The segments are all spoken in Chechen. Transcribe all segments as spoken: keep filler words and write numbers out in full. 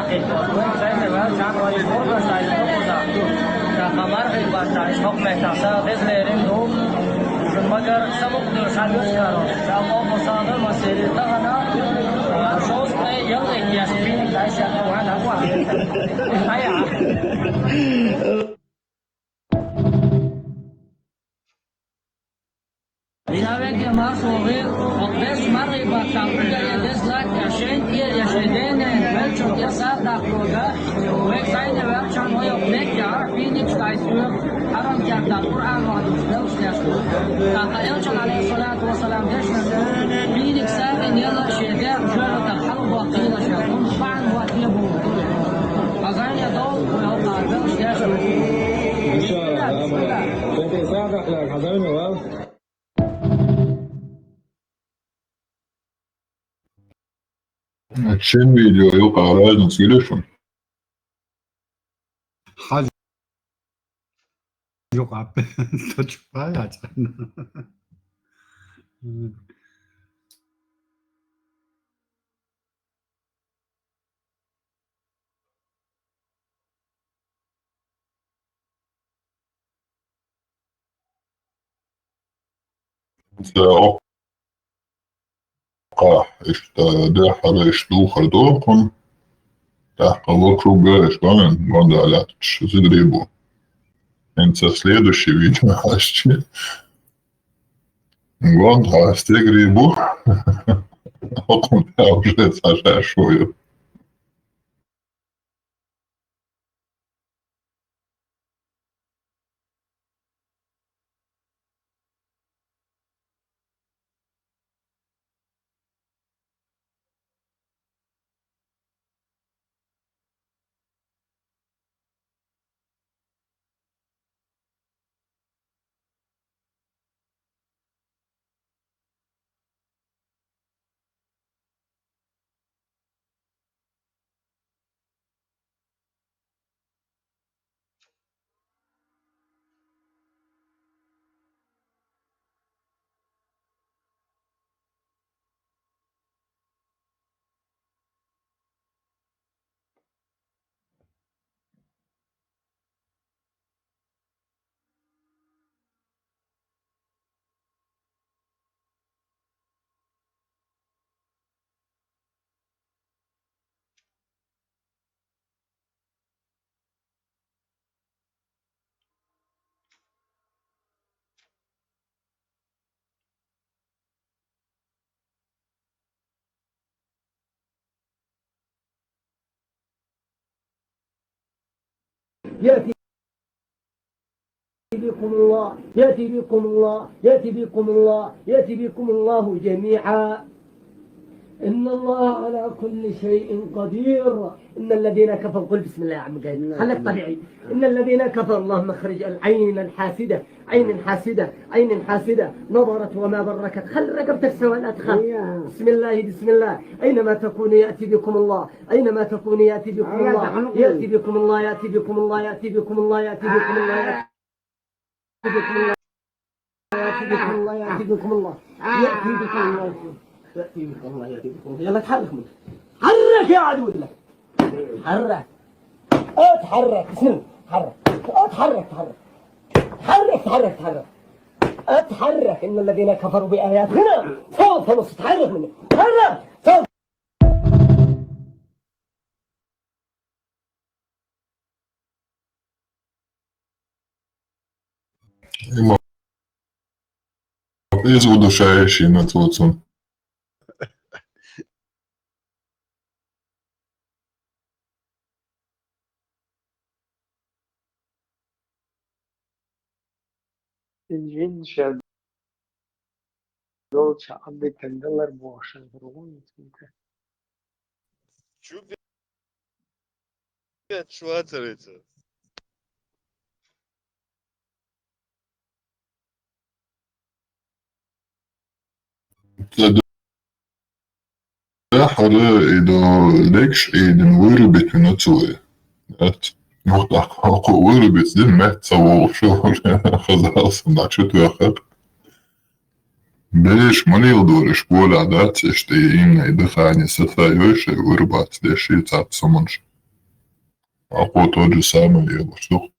Вай сайна ваьлча, вай бургаш дай дукхуза. ТӀаккха мархий бац, иш хӀокху меттехь сагӀа деза лерина ду. Шун магар самукъадуьйш хьан дуьйцу каро. Ша хӀокху сагӀа ма серий тахана. Шовзткъе ялхитта яш пиниг дайша ван хьан ван. Ай, а. Динан векал маршо ве, хӀокху беш мархий баттахь уггаре деза латташ шен тӀера я шен дена, веллачун тӀера сагӀа даккхалга, вай сайна ваьлча, вай хӀокху меттехь пинигаш дайсоьху, хьарам кертахь Къуръан вахьанаш беллаш деш ву. ТӀаккха Элчан, Ӏалайхиссалату вассалам, дешнаш, пиниг сагӀина елла шен дегӀ жоьжахатех хьалабохкийла ша, хӀунда бахьана бохкий бу. Хьан зайне довла, вай хӀокху беллаш деш ву. Иншаллах, амин. Шен видео юкъа разница гилира шуна? Хьажа юкъа. Со чу пай а цӀена. Ца оккхахь, иштта дуьххьара иштта духар дохун, тӀаккха вокруга иштта гонда лаьтташ зударий бу. ХӀинца следующий видео хьаьжча, гонда хьа стегарий бу. Хьо кхунна тӀе уже ца шаьш ву ю. يأتي بكم الله، يأتي بكم الله، يأتي بكم الله، يأتي بكم الله جميعا. إن الله على كل شيء قدير. إن الذين كفروا، قل بسم الله يا عم قايد. خليك طبيعي. إن الذين كفروا، اللهم اخرج العين الحاسدة، عين حاسدة، عين حاسدة، نظرت وما بركت. خل رقبتك سوا، لا تخاف. بسم الله، بسم الله. أينما تكونوا يأتي بكم الله. أينما تكونوا يأتي بكم الله. يأتي بكم الله، يأتي بكم الله، يأتي بكم الله، يأتي بكم الله، يأتي بكم الله، يأتي بكم الله، يأتي بكم الله، يأتي بكم الله، يأتي بكم الله، يأتي بكم الله. يلا تحرك منه. تحرك يا عدو الله. تحرك. اتحرك. بسم الله. تحرك. اتحرك، تحرك. تحرك، تحرك، تحرك. اتحرك. إن الذين كفروا بآياتنا سوف نص-، تحرك منه. تحرك. سوف Иза удушающий на цуцун. Иза жин шел долча Ӏадитан далар бохуш хир ву иза. Чу бен чу вацара иза. Ца дуьхьара и до легаш Ӏийдина вырубить вина цо и. Эц. Ну, так, хӀокхо вырубить дина, метта ца вогӀуш, хазалсан дӀа чу тоьхар. Бераш ма леладора, школехь дац, иштта и инна и дыхание сацайой, шайн вырубать деш и цхьацца хӀуманаш. Акъо тот же самое лелаш ду.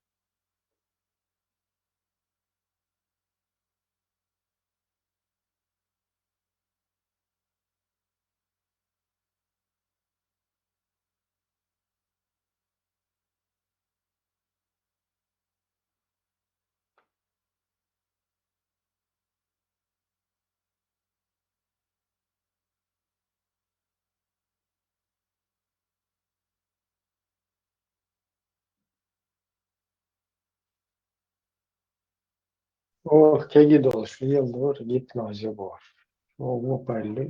Ох, кегий долаш леладора гипноз ю бохуш. Ох, во пайда.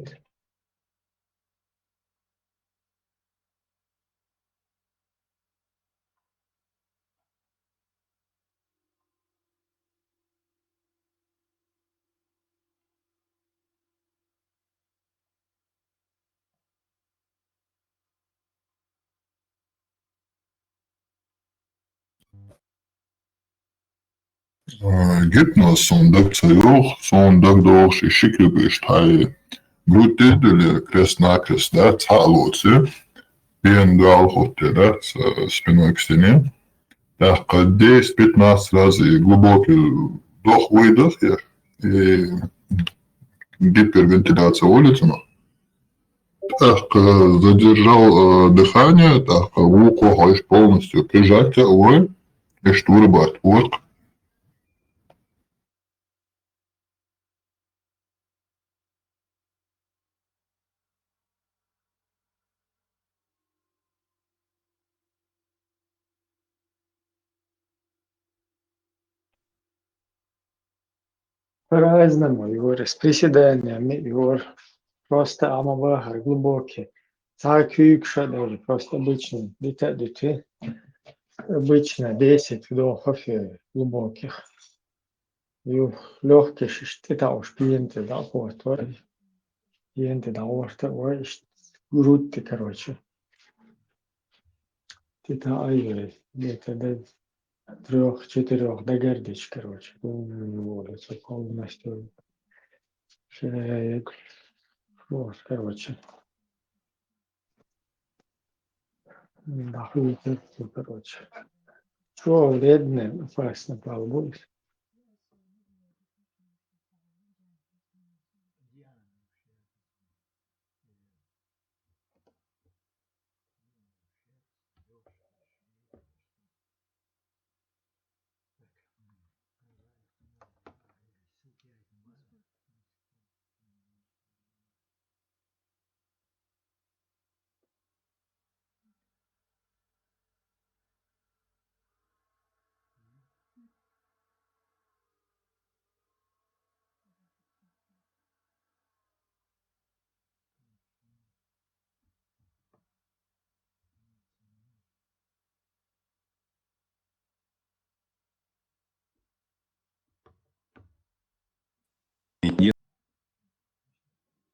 Э, гипноз суна дага ца йоагӀа, суна дагадогӀуш и ши куьг иштта хьай грудь тӀа а дуьллий, крест-накрест, да, цхьаъ лоций, пена доьлхуттий, да, с-, спиной к стене. ТӀаккха десять-пятнадцать раз и глубокий вдох-выдох, и, и гипервентиляция олу цунах. ТӀаккха задержал, э, дыхание, тӀаккха вукхо хьо иштта полностью прижать а вой, иштта вурбарт вотт. По-разному, Юра, с приседаниями, Юра. Просто ама бахар глубокий. Цхьа куьйгаш а даже, просто обычно, дита а дуьту. Обычно десять вдохов, э, глубоких. Ю, лёгкий шиш, тӀетаӀуш пена тӀе дӀакхоттавар. Пена тӀе дӀагӀортавар, иштта грудь тӀе, короче. ТӀетаӀа, где-то до трёх-четырёх догордич, короче. Полностью. Шея, вот, короче. Да, хуйня, короче. Чё, вредно, опасно, балбуй.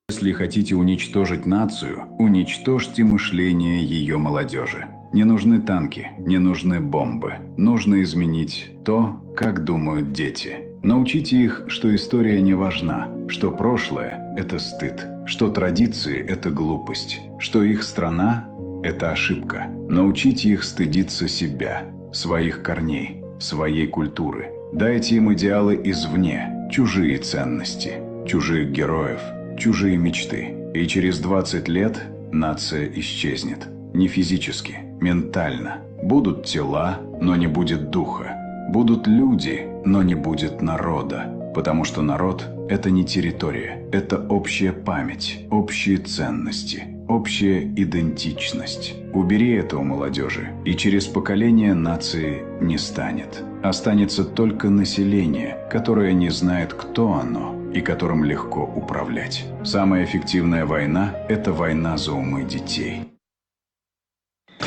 Если хотите уничтожить нацию, уничтожьте мышление ее молодежи. Не нужны танки, не нужны бомбы. Нужно изменить то, как думают дети. Научите их, что история не важна, что прошлое — это стыд, что традиции — это глупость, что их страна — это ошибка. Научите их стыдиться себя, своих корней, своей культуры. Дайте им идеалы извне, чужие ценности, чужих героев, чужие мечты. И через двадцать лет нация исчезнет. Не физически, ментально. Будут тела, но не будет духа. Будут люди, но не будет народа. Потому что народ — это не территория, это общая память, общие ценности, общая идентичность. Убери это у молодежи, и через поколение нации не станет. Останется только население, которое не знает, кто оно, и которым легко управлять. Самая эффективная война — это война за умы детей.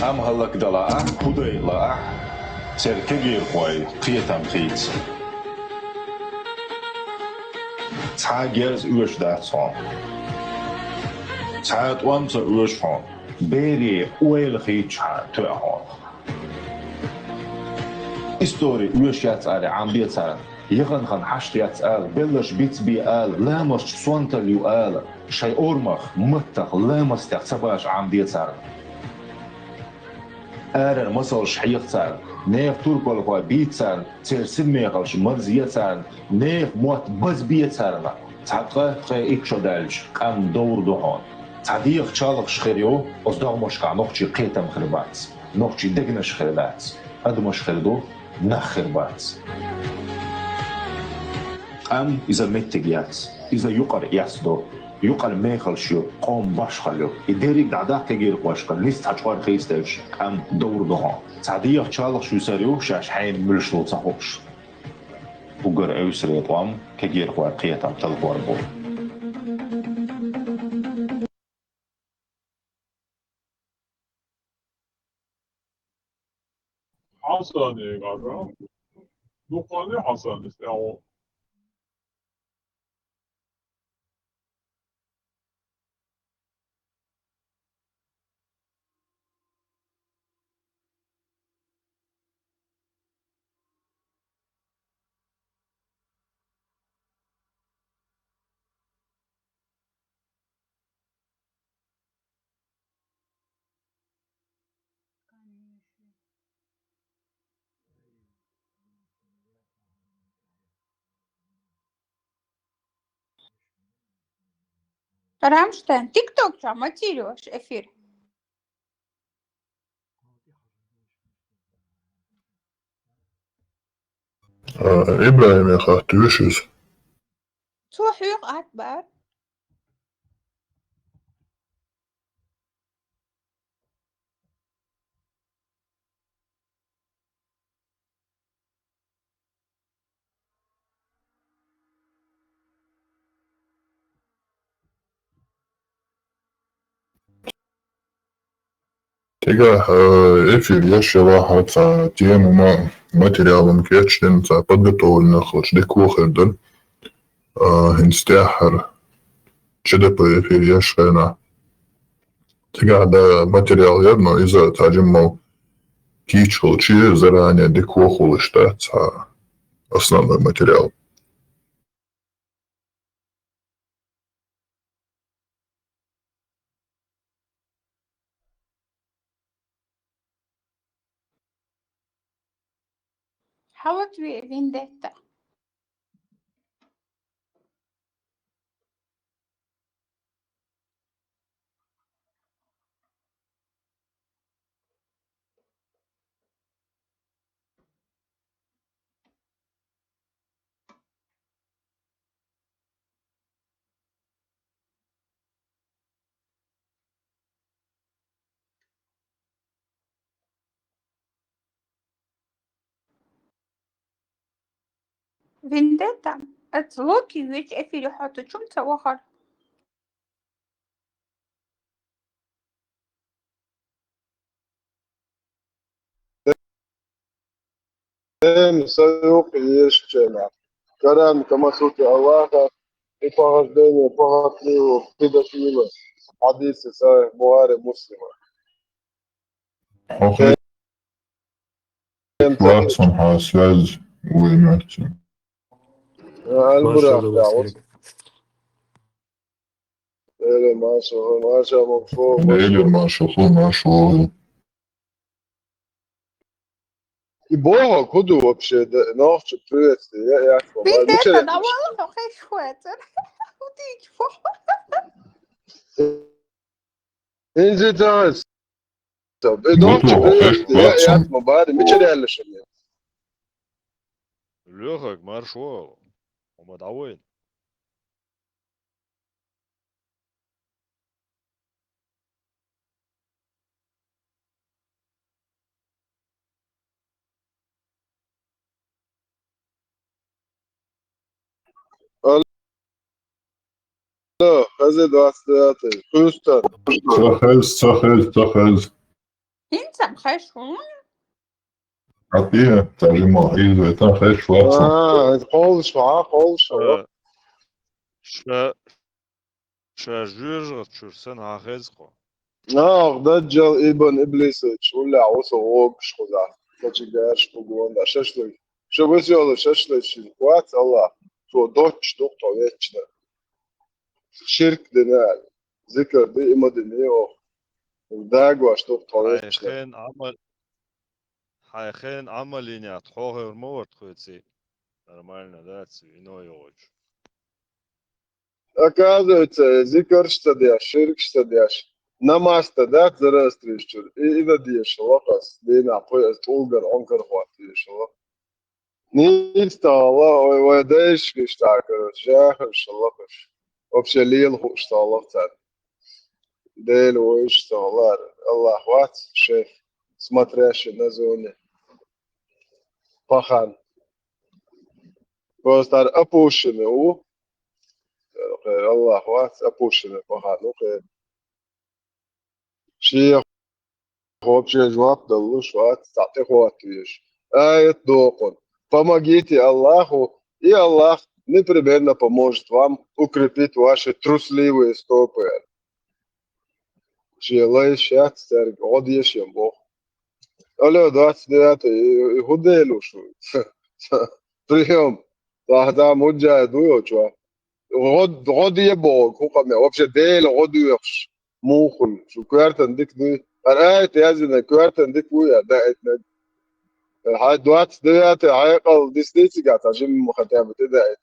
Ам хӀаллакдала ахь, хӀу дайла ахь, церан кегийрхой кхетам хийца. Цхьа герз оьшуш дац хьуна. Цхьа тӀом ца оьшу хьуна. Берийн ойла хийцчахьана тоьа хьуна. Истори оьшуш яц аьлла, Ӏамде царна. Яхана хан хьашт яц ала, белларш бицбе ала, ламасташ сонталла ю ала, шайн орамах, маттах, ламастех ца баша Ӏамде царна. Арара масалш хьеха царна, нехан турпалхой бийца царна, церан сиба мехаллаш марзъе царна, нехан мотт базбе царна. Цхьа ткъа, ткъе икка шо даьлча, къам довр ду хьуна. Цхьа дегӀа чалхаш хир ю, оцу догӀмашкахь нохчийн кхетам хир бац, нохчийн дегнаш хир дац, адамаш хир ду, нах хир бац. Къам иза меттиг яц, иза юкъара эцна ду. Юкъара мехаллаш ю, къоман башхалла ю. И дерриг дӀадаккха кегийрхошкара, нийса цхьа чкъор хийцаделча, къам довр ду хьуна. Цхьа дегӀа чалхаш юьсур ю, шаьш хьенан муьлш ло ца хууш. Уггар эвсаре тӀом кегийрхой кхетам талхор бу. Хьасане гӀара. Дукхане Хьасане стягӀо. Рамштайн, тикток чохь ма тираш эфир. А, ИбрахӀиме хатта вуьш иза. Цо хьоьга атта бара. Цигахь, э, эфир еш ялахь цхьа тема ма-, материалан кечдина, цхьа подготовленный хилча дика хир дара. Э, хӀинца тӀаьххьара ЧДП эфир еш хенахь. Цигахь да материал яра, но иза цхьа жимма кийча хилча, заранее дика хуьлуш дац цхьа основной материал. Хьала тве вендетта. Вендетта, оцу Локи вечу эфире хьо ту чум ца вахара? Тема са юкъа езаш ченахь. Коран, Камасути Аллаха, и похождение, похотливого, педофила. Хьадис Сахих Бухари, Муслима. Окей. Тема Ватсон, хьан связь вуй меттиг. Аль-Бурах, Машалла, да, Василий. Эли, машалла, машалла, фу, Эли, машалла. Машалла, машалла. И боху, куда вообще, да, нохчи приветствие, я, я, Бин я, дета, да, валла, хо, хеш, хо, это. Удич, фу. Инзи тас. Э, нохчи приветствие, я, я, ма бари, мича реально шо нет. Лёхак, маршо, ума давай. Алло, хаза двадцать девятый, Хьюстон. Ца хез, ца хез, ца хез. ХӀинца-м хеш ву. А ты, даже ма, из это хеш ву. А, хеш ву, а, хеш ву. Э, ша, ша жуьжгӀа чуьра санна хьан хеза кхо? Ах, Даджал ибн Иблисович, уллехь ву со вогаш кхузахь. Коча гарш кху гонда. Шашлык. Ша весёлый шашлык шин кхоац Аллах. Со доцчу ду тхо вечно. Ширк дина, зикр ди, има дина, ох. Дагош ду тхо вечно. Хен, Амар, Хьайн хен Ӏамал йинехь, тхо хевр ма вара тхоьций. Нормально, да, ци вино йогӀуьйтуш. Оказывается, зикарш ца деш, ширкаш ца деш, намаз ца деш, Зороастрийчуьра. И, и дан дезаш лакхас, дийнахь пхи аса тӀулгар, Ӏункар хӀоттийша лакха. Нийса тахала, ой, вай дайшка иштта, короче, жаьхаш лакхаш. Вообще лела хууш тахала царна. Дела вуйш тахала, Аллах вац, шеф, смотрящий на зоне. Пахан. Просто ар опущенный ву. Кхера Аллах вац, опущенный пахан ву кхера. Шех вообще жоп далуш вац, цхьаъ тӀехӀотта везаш. Аят доккхун. Помогите Аллаху, и Аллах непременно поможет вам укрепить ваши трусливые стопы. Шен лайш яц цаьрга, гӀо де шен боху. Алло, двадцать девятый, и, и хӀун Дела ву шу? Приём. Тахьа дама хӀун джай ду йо чохь? ГӀо, гӀо де боху, хӀун къамел? Вообще Дела гӀо доьхуш. Муха хуьлу? Шу коьртан дика дуй? Ара айта яздина, коьртан дика вуй а даийтинарг? Хьайн двадцать девятый хьекъал дисний цигахь цхьа жимма хотя бы тӀедаита?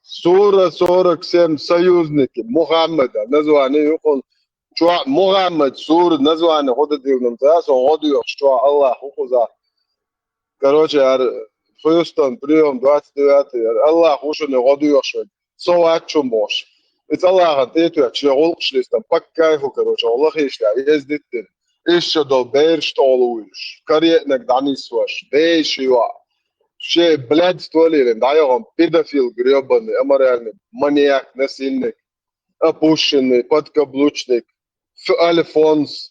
Сура сорок семь, союзники Мухаммада, название юкъун чохь Мухаммад сура название хӀун дан дилнам ца, со гӀо доьхуш чохь Аллах ву кхузахь. Короче, ар Хьюстон, приём, двадцать девятый, ар Аллах ву шуна гӀо доьхуш верг. Со вац шун бохуш. И цӀа лахана тӀе а тоьттуш, шен гӀуллакхаш листам, паккай хӀу, короче, хьо лахийча тӀехь ездитдина. Иштта долу бераш тӀе а луьйлуш, караеанарг дӀанисвеш, беший йоӀ. Шен блядство лелийна, дӀайогӀун педофил грёбаный, аморальный, маньяк, насильник, опущенный, подкаблучник, ф-, альфонс.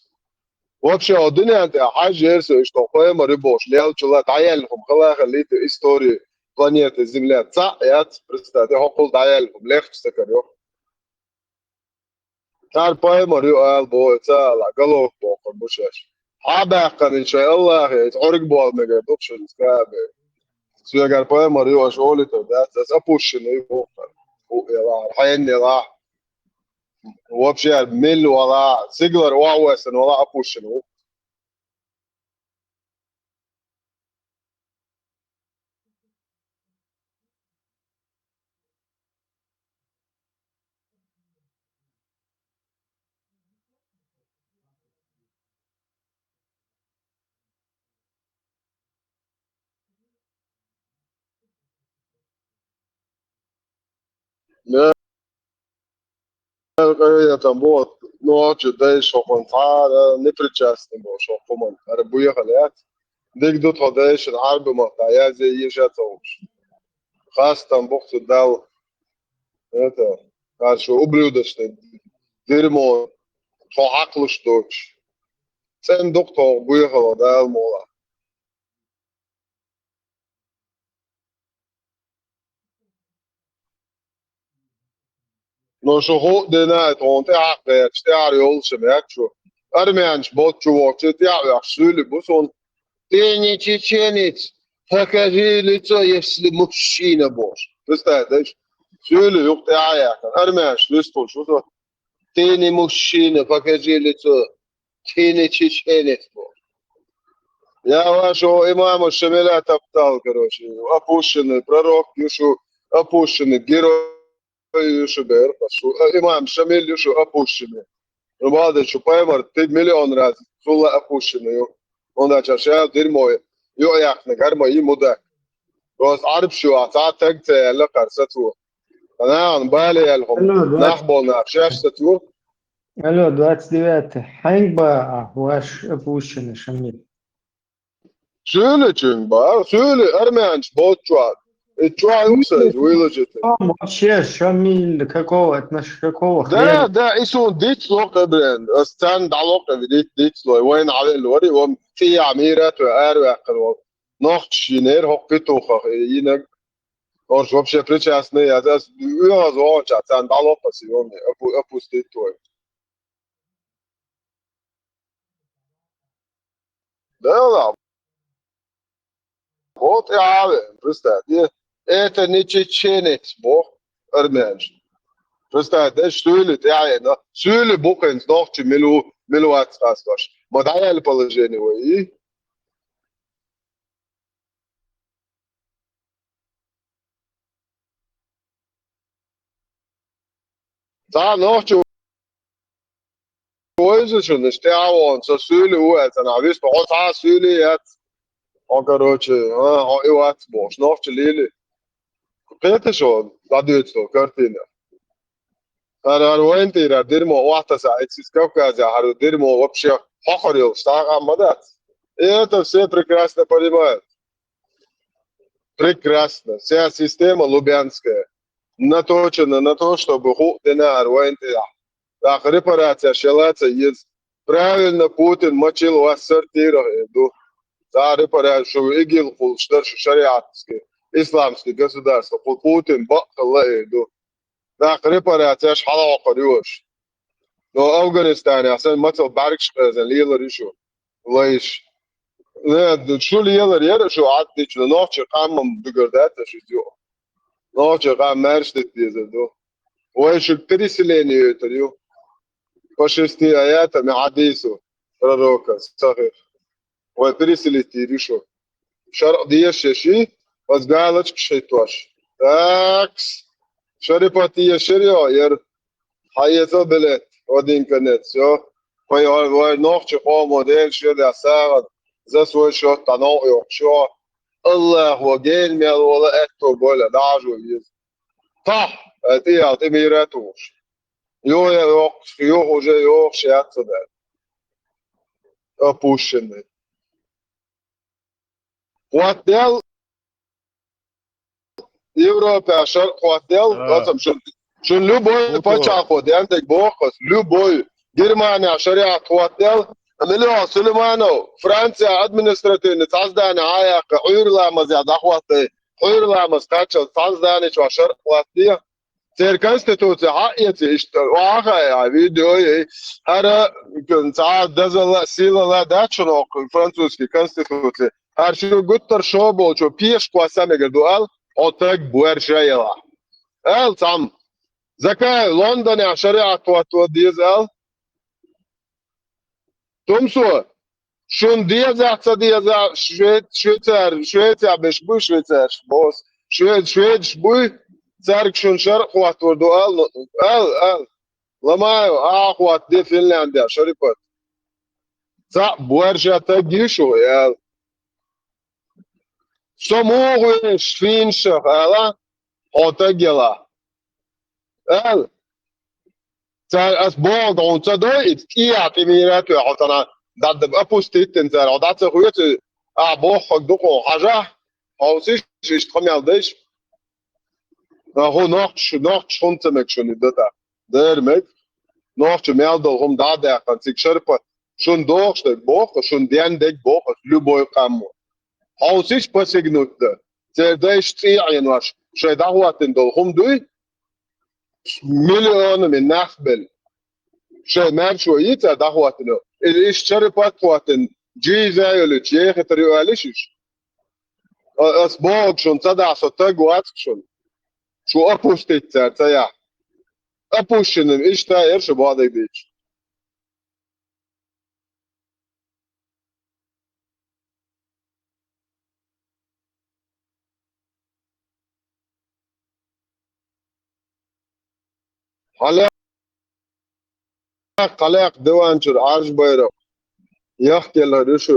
Вообще, хьо дуьнен тӀехь хьаьжжера со иштта пайхамар ю бохуш, леллачул а дӀаяьлла хӀума хала а хилийта история планеты Земля. Цхьаъ яц, представь, хьо кхул дӀаяьлла хӀума, лехча ца карайо. Цара пайхамар ю ала боху, ца ала, галох бохур бу шаьш. Хьан баьккхина шайн Аллахе, иза Ӏуьрг болу мегар ду шуна цкъа а бен. Соьгара пайхамар ю аша олуьйтур дац, аса опущенный ю боху. ХӀу элахь, хьенна элахь. Вообще, милла вала, сигалара охьавоьссина вала опущенный ву. Мел къинхетам бу, нохчи дайша хӀокхунна цхьа а непричастный болуш хӀокху хӀуманна. ХӀара бехал яц. Дика ду тхо дайшна Ӏаьрби маттахь язъе, еша а ца хууш. Хастам бу-кх цу Далла. Это, хӀара шу ублюдочный дерьмо, тхо хьакхалуш доцуш. ЦӀена ду-кх тхо бехало Дала мукъалахь. Но шу хӀуъа дина а, тхуна тӀаьхьа гӀерташ, тӀаьхьара йолуш а метташ шу. Армянаш боцчу вохчу тӀаьхьа оьхуш суьйлий бу суна. Ты не чеченец, покажи лицо, если мужчина бохуш. Представь, да? Суьйлий юкъа тӀаьхьа а яьккхина. Армянаш луьсталуш ву со. Ты не мужчина, покажи лицо. Ты не чеченец бохуш. Я вашего имама Шамиля топтал, короче. Опущенный пророк ю шу, опущенный герой ю шу, бер, шу, э, имам Шамиль ю шу, опущенный. Ну, молодец, шу пайхамар ты миллион раз, сула опущенный ю. Он дальше шел дерьмо, ю яхна, гарма и мудак. Просто Ӏаьрбаш ю, а цхьа таг ца яьлла, кхар сацо. Нахана бале яьлла хӀума. Алло, нах двадцать, болу нах шаьш сацо. Алло, двадцать девятый. Хьаьнга ба ахь ваш опущенный, Шамиль? Суьйличуьнга ба, суьйлий армянаш боцчохь. И чохь юкъа сайца вуйлачу тӀе. Вообще, Шамиль, какого отнош-, какого хрена? Да, да, и суна дицло кхебрен. Ас царна дӀало кхевидит дицло. Вайна Ӏавелла вари, ван цӀияхь мира а тхой араваьккхина волу. Нохчаш йинера хӀокху петухах, и йинаг. Орш вообще причастный яц. Ас оьгӀаз вогӀанчохь царна дӀало кхасийо, опу-, опустить твой. Да ладно. Вот и Ӏаве, представь, это не чеченец, бо, армянаш. Представь, да, суьйлий тӀаьхьа, суьйлий бу хӀинца нохчи мила ву, мила вац къастош. Ма дӀаяьлла положение вай. Цхьа нохчо вайза шуна, иштта тӀаьхьа вон, со суьйле ву аьлла, цхьа нах виста, хьо цхьа суьйле яц. Хьо, короче, а, хьо и вац бохуш, нохчо лийли. Кхета шо, дӀадуьйцу картина. ХӀара, хӀара вайн тӀера дерьмо охьатаса, эцис Кавказе хӀара дерьмо вообще хьокхур йолуш, цхьа а къам ма дац. И это все прекрасно понимают. Прекрасно. Вся система лубянская наточена на то, чтобы хӀуъа дина хӀара вайн тӀера. ТӀаккха репарацеш яла ца еза. Правильно, Путин мачил вас сортирах, э, ду. Цхьа репарацеш, шу игил кхуллуш дара шу шариатский, исламский государство, кху Путин баккхалла, э, ду. ТӀаккха репарацеш хьалахьокхур ю аша. Но Афганистанехь санна мацал бӀаьргаш къезна лелар ю шу. Лайш. Э, шу лелар яра шу Ӏаддича, но нохчийн къам-м дуьгар дац аша иза юкъа. Нохчийн къам маьрша дита дезар ду. Вай шуьга переселение йойтур ю. По шести аятам и хьадису пророка, сахих. Вай переселить йийр ю шу. ШарӀ дезаш еш, оцу галочкаш хӀиттош. Такс. Шарипат ешира йо, яра. Хьаэцал билет, один конец, всё. Вай, вай, вай нохчийн къомо Дела шен деш сагӀа, зас вай шот дӀа новкъа йоккхуш ю. Аллахо гена мел вола аьтто бойла, дӀажо веза. Тахь, э, тӀе ял, тӀе мийра тухуш. Йо, я йоккхуш, йо, уже йоккхуш яц ца даьлла. Опущенный. Хьоттаделла, Европехь шарӀ хьоттаделла, а, оцам шун, шун любой пачхьалкхо дендерг боху ас, любой. Германехь шариат хьоттаделла, мила йо Сулейманов, Францехь административный цхьа здани Ӏа а яьккхи, Ӏуьйра ламазехь дӀахьоттаде, Ӏуьйра ламаз кхаччалц цхьана здани чохь шарӀ хьоттаде. Церан конституци хьаэци иштта, охьа а хаьа, видео а яй. ХӀара цхьа дозалла а, сийлалла а дац шуна оцу французский конституци. ХӀара шу гуттар шо болчо пешахо са мегар ду аьлла, хьо таг боьрша елахь. Аьлла цхьамма. Закай, Лондонехь шариат хӀотто деза аьлла. Тумсо, шуна деза, ца деза, шве-, швейцар-, Швеция беш буй, швейцарш бос. Швед-, шведаш буй, цаьрга шуна шарӀ хӀоттор ду аьлла, аьлла, аьлла. Ламаев, ахьа хӀоттаде Финляндехь шарипат. Цхьаъ боьрша таг йиш ву, аьлла. Со муха веш финшах, аьлла, хьо таг яла. Аьлла. Цара ас бохург хьуна ца дой, иза кӀехьа тӀе мийра а тоьхна, хьо царна дӀа-, опустить дина цара, хьо дӀа ца хоьцу, ахьа бохург ду хьуна хьажахь, хьовсийша, иштта къамел дайша. ХӀу нохчаш, нохчаш хӀунда ца мега шуна и дата? Дера мега. Нохчо мел долу хӀума дӀа а даьккхина, цига шарпа шуна дохуш дерг боху, шуна ден дерг боху, любой къаммо. Хьовсийша посигнуть дан. Церан дайша цӀий а Ӏенош, шайн дӀахӀоттина долу хӀума дуй? Миллионами нах белла. Шайн маьршо йийца дӀахӀоттина. Иза иштта шарпа хӀоттина, джиза йолуьйтуш, ехатар ю аьлла иша. А-, ас бохург шуна ца дахь, со таг вац шуна. Шу опустить цара ца яхь. Опущенным иштта яра шу бохург дийцча. Хьалаьцна, хьалаьцна диван чуьра Ӏарш байракх. Яхкелла ю шу.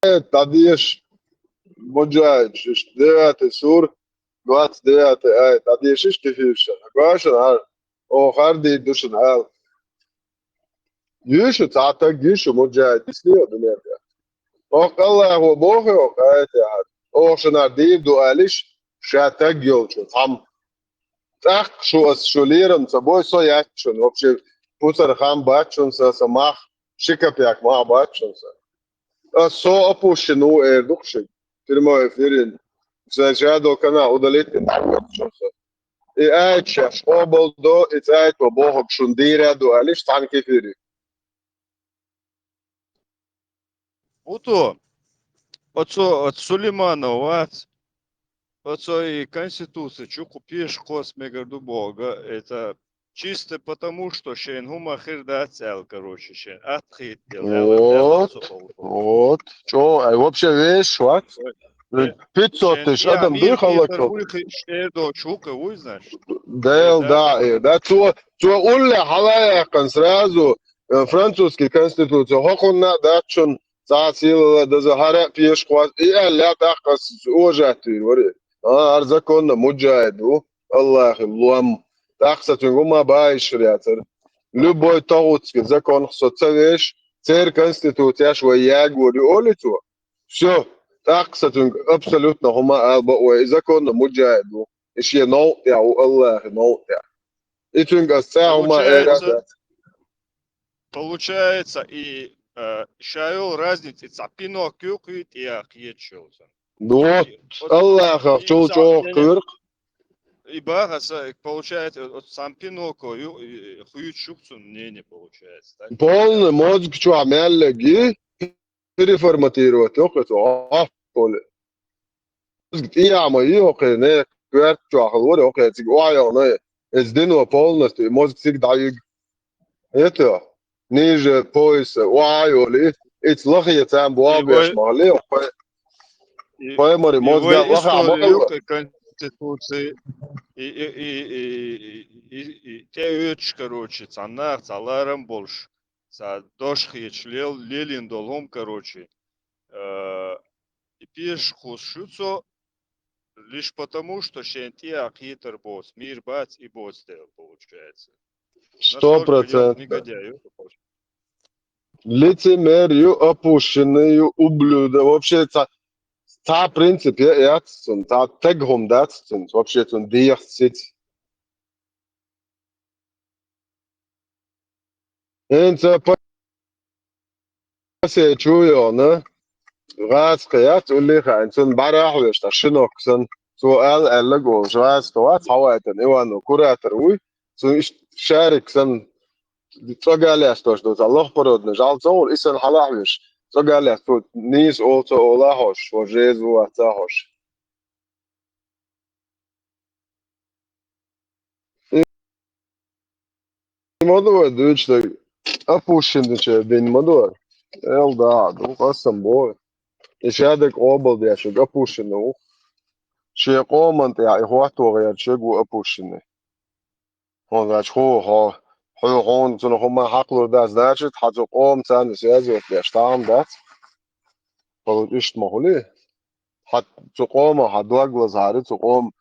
Э, дӀадеша, Муджахид, иштта девятый сура, двадцать девятый аят, дӀадешаш кхин хӀинца шуна. Гой шуна хӀара, оха хӀара дийр ду шуна ала. Йуьйшу, цхьа таг йуьйшу, муджахӀид, ислио дуьнен тӀехь. Оха Аллахо боху, оха аятехь. Оха шуна дийр ду алиш, ша таг йолчу, цхьамма. ТӀаккха шу ас шу лерам ца бой, со яц шуна. Вообще, пусар хам бац шуна са, са мах, ши копейк мах бац шуна са. Ас со опущен ву эр ду-кх шуьга. Прямой эфирин. Ша шадо канал удалить дина дӀахӀоьттуш шуна са. И аят шаьш къобал до, и цӀайто бохург шуна дийр а ду алиш, цхьана кефири. Буто, оцо, оцо Сулейманов вац, оцо и конституция чу кху пешкхос мегар ду боху, это чисто потому, что шайн хӀума хир дац аьлла, короче, шайн атта хийтта делла аьлла, Вот, аьлла цо. Вот. ЧӀо, ай, вообще веш вац. Э, Пятьсот шайн тысяч тӀехь адам дуй мир халлак хетар вуй хи-, шер доцуш ву кху вуй, значит. Дел, Э, да, да. Э, да. Цо, цо улле хьала яьккхина сразу, э, французский конституция, хӀокхунна а дац шуна цхьа а сийлалла даза, хӀара а пешкхос, и аьлла, тӀаккха ас уважать вийр вара. А, хӀара законно муджахӀид ву, Аллахьан лом. ТӀаккха сан цуьнга хӀума баьхьаш яцара. Любой тагӀутский законах со ца веш, церан конституцеш вай ягор ю олий цо. Всё, тӀаккха сан цуьнга абсолютно хӀума ала бакъ вай, и законно муджахӀид ву. И шен новкъа тӀехь ву, Аллахьан новкъа тӀехь. И цуьнга ас цхьа хӀума эр а Получается, дац. Получается, и, э, ша йолу разница, и цхьа пинок ю кхуьйтӀа я кхечу йолчун. Вот, И оцу Аллахах и чул цхьа чӀогӀа кхуьйру-кх. И баха аса, получается, оцу цхьана пиноко ю, и хуьйцуш ю-кх цуьнан мнение, получается, так? Полный мозг чохь мел леги, переформатировать йо-кх иза, а, поле. Мозг тӀеяхьа ма йо-кх, не, коьрта чохь хила вара, йо-кх, цига охьайогӀна, иза дино полностью, и мозг цига дӀаюьгу. Это, ниже пояса, охьа а йолий, ица лахе царна И бохбеш вай, ма хилла, йо-кх, пай-, и, пайхамаре и мозга вай лаха ма история хилла. Ю-кх, и конституция, и, и, и, и, и, и, и тӀеоьцуш, короче, цхьана наха цхьа ларам болуш, цхьа дош хеташ лел-, лелийна долу хӀума, короче, э, и пешахош ю цо, лишь потому, что шен тӀеяхьа кхетар боцу, мир бац и боцу дела, получается. Сто процентов. Настолько я негодяй, ю, короче. Лицемер ю, опущенный ю, ублюдок. Вообще, цхьа, цхьа принцип я, яц цуьнан, цхьа таг хӀума дац цуьнан, вообще цуьнан дехьа сица. ХӀинца Пасе чу йогӀна, гӀазкхи яц, улле а хаьа, цунна бӀаьра а хьоьжуш, тхан шинок санна, цо ала аьлларг волуш, гӀазкхи вац, хьавайтина Иванов куратор вуй, цунна иштта шарик санна, цӀога а лаьцна долуш ду, цхьа лохпородный жӀаьла ца хуьлу, и санна хьала а хьоьжуш, цӀога а лаьцна, цо нийса олу ца олу а хьожуш, вон жеза ву вац а хьожуш. И ма ду вай дуьйцуш дерг, опущенныйчеран дин ма ду вай. Эл да а ду, къасам боху. И шадерг къобалдеш верг опущенный ву. Шен къоман тӀехь и хӀотто гӀерташ верг ву опущенный. ХӀунда аьлча хӀу, хьо, хьо, хьуна цунах хӀума хьакхалур дац, значит, хьан цу къоман царна связь деш тахьам дац. Получ иштта ма хуьлий? Хьан цу къоман хьан дог лазахьара, цу къоман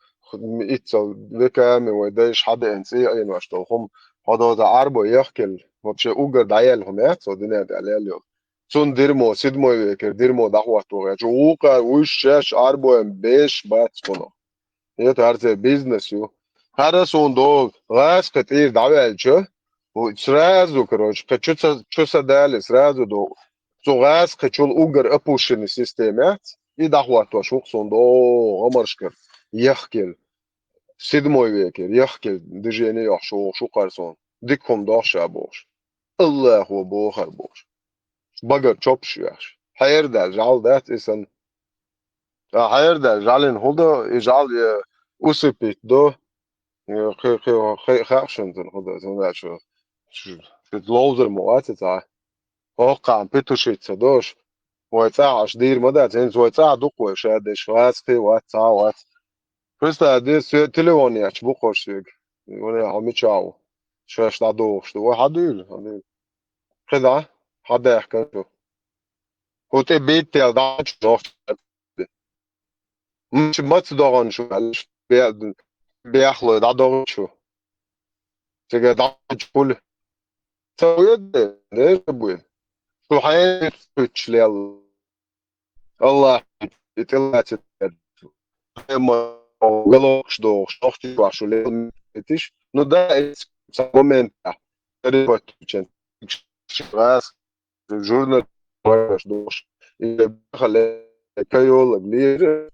иццал веками вай дайша хьан деана цӀий а Ӏенош долу хӀума, хьо доза Ӏарбо яхкелла, вообще уггар дӀаелла хӀума яц, цо дуьнен тӀехь лелла йолу. Цунна дирмо, седьмой векера дирмо дӀахӀотто гӀерташ, вукхара уьш шаьш Ӏарбойн беш бац кхунах. ХӀета хӀара церан бизнес ю. ХӀара суна догӀу, гӀазкхи тӀера дӀаваьлча, ву сразу, короче, кхин чу ца, чу ца дале, сразу догӀу. Цу гӀазкхичул уггар опущенный система яц, и дӀахӀоттош ву-кх суна догӀу гӀамаршкара, яхкелла, седьмой векера, яхкелла движение йохуш ву-кх хӀара суна. Дика хӀума доху ша бохуш. Аллахо боху хӀара бохуш. Багара чопаш вехаш. Хьерадаьлла жӀаьла дац и санна. Ткъа хьерадаьлла жӀаьлина хӀун до, и жӀаьла, э, усыпить до, э, кхи-, кхи-, кхи-, хаьа шуна цунна хӀун до, цунна аьлча, шу, шу ловзар ма вац и цхьа. ХӀокхарна петушить ца до аша. Вай цӀахь аша дийр ма дац, хӀинца вай цӀахь ду-кх вай ша деш, вац кхин, вац цхьа а вац. Представь, де, соьга телефон етташ бу-кх аша соьга. Варе, хьо мичахь ву? Шаьш дӀадохуш ду. Вай хьан дуьйла? Хьан дуьйла? КхидӀа? Хьан даьхкина шу? ХӀу тӀе биттел дӀа чу нохча. Мича маца догӀан шу аьлла, бе-, бехлой дӀадогӀу шу. Цига дӀа чу хуьлу. Ца веде, дежа будет. Шу хьенца лел. Аллах, и тӀелаци. Хьема галокш дохуш, нохчи вашу лел, итиш. Ну да, эс са момента. Перепотчен. Раз, журнал, ваш дохуш. И хале, кайолаг лир.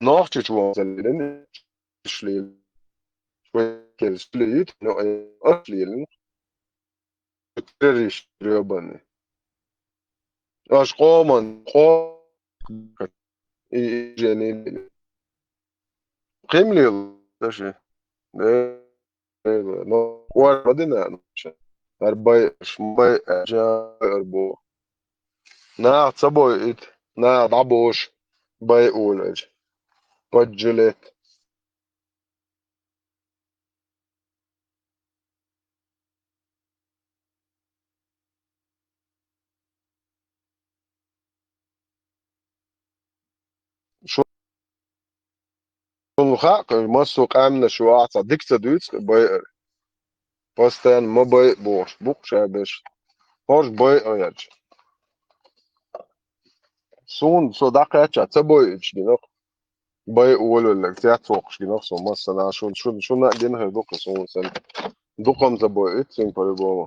Нохчи чуон залин. Шли. Шли, но, э, ошлилин. Террорист грёбаный. Аш къоман, къо-, и, и жени. Кхимлил, даже. Э, э, но, квар мадина, ну, ше. Арбай, шмбай, жа, арбо. На, цабой ит, на, бабош, бай улаж. Поджилет. Шун хаьа, массо къаьмнаш ю ахьа цхьа дика ца дуьйцу, байар. Постоянно ма байа бохуш, букъ ша беш. ХӀорш байа гӀерча. Суна со дӀакхаьчча ца бойуьйтуш гинах. Байа олаллаг, цец воккхуш гинах со массана. Шун, шун, шуна а гина хир ду-кх суна санна. Дукха-м ца бойуьйту суна по-любому.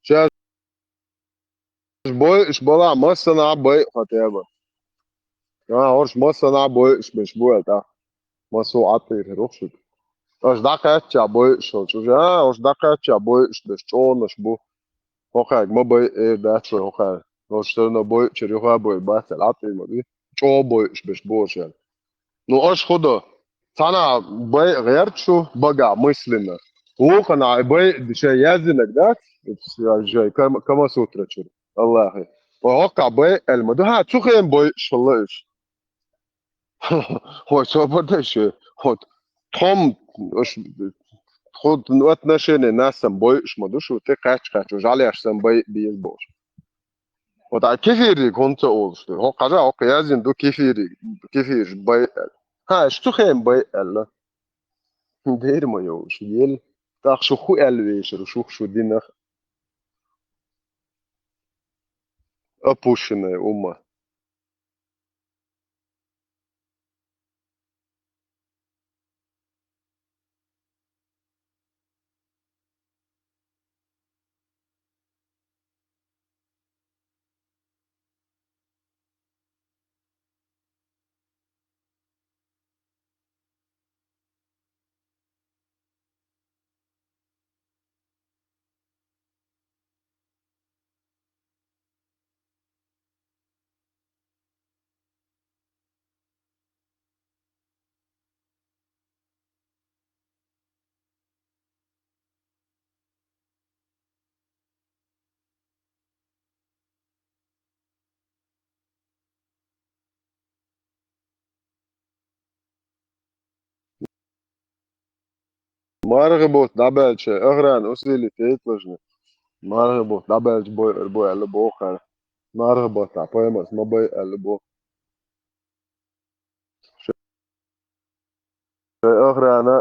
Шаьш бойуш балахь, массанхьа а байа хьо тӀе а бан. А, хӀорш массанхьа а бойуш берш бу аьлла тӀаккха. Массо а Ӏаттийр хир ву-кх шуьга. Аша дӀакхаьчча бойуш хилча уже, а, аша дӀакхаьчча бойуш берш чӀогӀанаш бу. ХӀокхаьрга ма байа эр дац вай хӀокхаьрга. Аша всё равно бойучуьра юха а бойур бац аьлла, Ӏаттийр ма ду. ЧӀогӀа бойуш берш бу аша аьлла. Ну, аша хӀун до? Цхьанхьа байа гӀерта шу багахь мысленно. Вукханхьа байа шайн яздинарг дац, шайн Кама-, Камасутра чуьра, Аллахье. Вай хӀокхахь байа аьлла ма ду, хьан цу хенахь бойуш хилла уьш. Вай собар дай шу, вот, тхом, аша, тхо отношение нас санна бойуш ма ду шу, тӀе кхаьчча-кхаьчча, жалеш санна байа беза бохуш. Вот а кефириг хӀунда ца олуш ду? ХӀокху хьажа, хӀокху яздина ду кефириг, кефираш байа аьлла. ХӀа, аша цу хенахь байа аьлла. Дера ма йолуш, ел. ТӀаккха шу хӀун аьлла вешар, шух шу динах? Опущенная умма. МархӀа бутт дӀабаьлча, охрана усилить яйталашна. МархӀа бутт дӀабаьлча бойур бу аьлла боху хӀара. МархӀа баттахь паймарс ма байа аьлла боху. Шайн охрана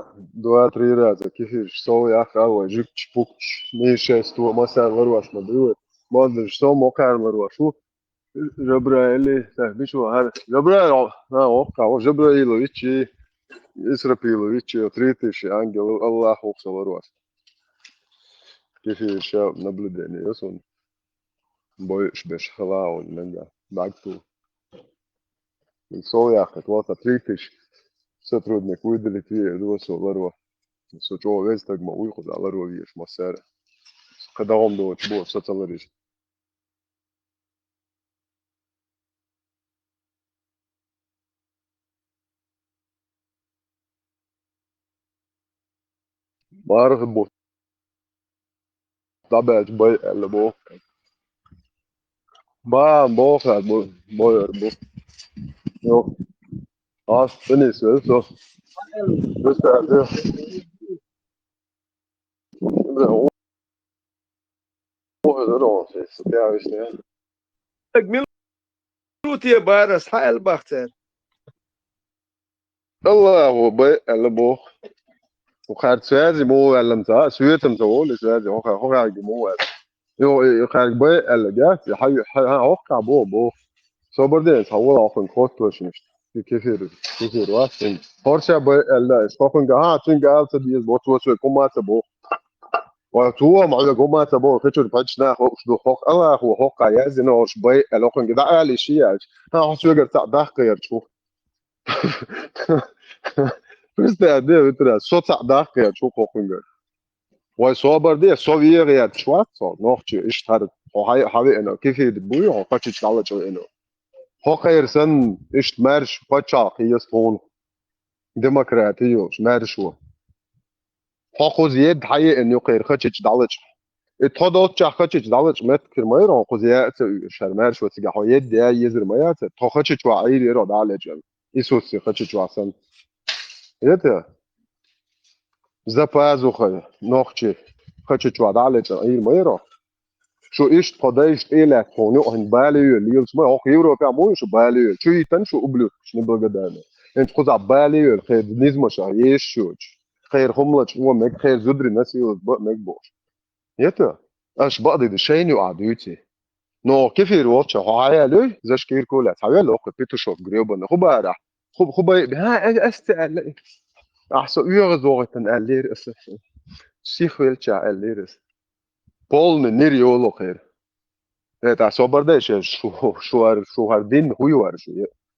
два-три раза кефираш сов яккха а вай жуьгташ, пукташ, мийшество, массара ларош ма ду вай. Моддаш сов мокхара ларош ву. Жабраили, так, мича ву хӀара? Жабраил, а, воккха, ву Жабраилович, Исрапилович, три тысячи ангел, Аллах ву со ларош. Кефираш наблюдение йо суна. Бойуш берш хала а ву нагахь. БӀаьрг ту. Сов яхкхета, вот, а, три тысячи сотрудник выделить веар ду со ларо. Со чӀогӀа веза стаг ма вуй кхузахь ларо везаш массара. Кхин дагӀом доцуш бу со ца ларийча. МархӀа бутт дӀабаьлча байа аьлла боху. Ба, бохар бу, бояр бу. Йо. Аз тынис весо. Весо. Бохар да он сес, я весне. Так мил Шуте барас хьаэл бахцар. Аллаху бай аьлла бох. Ухар цвязи мо аьллам ца, светам ца воле цвязи, хоха хоха ги мо аьлла. Йо, и хар бай аьлла га, хай хай хоха бо бо. Собар де, са вола охун хот точно. Кефир, кефир вас. Хорша бай аьлла, ис хохун га, ха, цун га алца диез, бот вот сой кумаца бо. Ва цо ма ла гома ца бо, хечур пачна хо, уш ду хох, Аллаху хох ка яз дина ош бай, эл охун гида али ши яз. Ха, хо сюгер ца дах каяр чу. Просто де витра, со ца дах каяр чу хохун гар. Вай собар де, со виер я чуат со, нохчи, иш тар, хо хай, хаве эно, кифи де буй, хо качи чала чу эно. Хо кайр сан, иш марш, пача, хияс хун. Демократи йош, марш во. Хо хуз ед хьае эн юкъер хачич далач. Э, тхо долча хачич далач мет кир майрон хуз я ца шар марш во цига хо ед я езер мая ца. Тхо хачич ва айр еро далач. Исус си хачич ва сан. Это за пазухой нохчи хачич ва далач айр майро. Шу ишт кодайш тӀелаьт хьуна, хьуна балийвел, лелаш ма, хӀокху Европа муй шу балийвел? Чу йитан шу ублюдкаш, неблагодарный. ХӀинца кхуза балийвел, хер низмаша еш шучу. Хер хумлач, о, мег хер зудри насилат, ба, мег бош. Это? Аш баъди да шайни а дуйци. Но кефир волча, хьая луй, за шкирку ля, цхьавел, оху петушок гребана, хубара. Хуб-, хубай, ха, э, эсте аьлла. Ахьа со уьгӀа зогӀитан аьллера аса. Сих велча аьллера аса. Полный нир йолу хир. Это собар деш, шу, шуар, шуар дин хуй вар шу.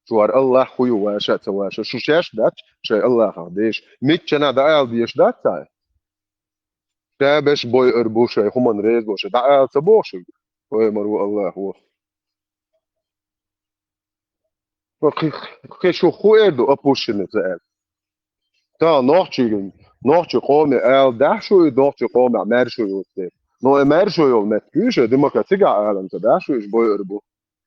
Шуар Аллах хуй ваша, ца ваша. Шу шеш дац, шай Аллахах деш. Миччана да аьл деш дац цай. Та беш бой эр бу шай, хуман рез бу шай. Да аьл ца бу шай. Ой, мару Аллах, во. Кхе шу хуэр ду опущенный ца аьл. Та нохчигин, нохчи къоме аьл дахь шу и нохчи къоме мер шу юсте. Но и мер шу йол мет куьйша, дима ка цига аьлан ца дахь шу иш бойр бу.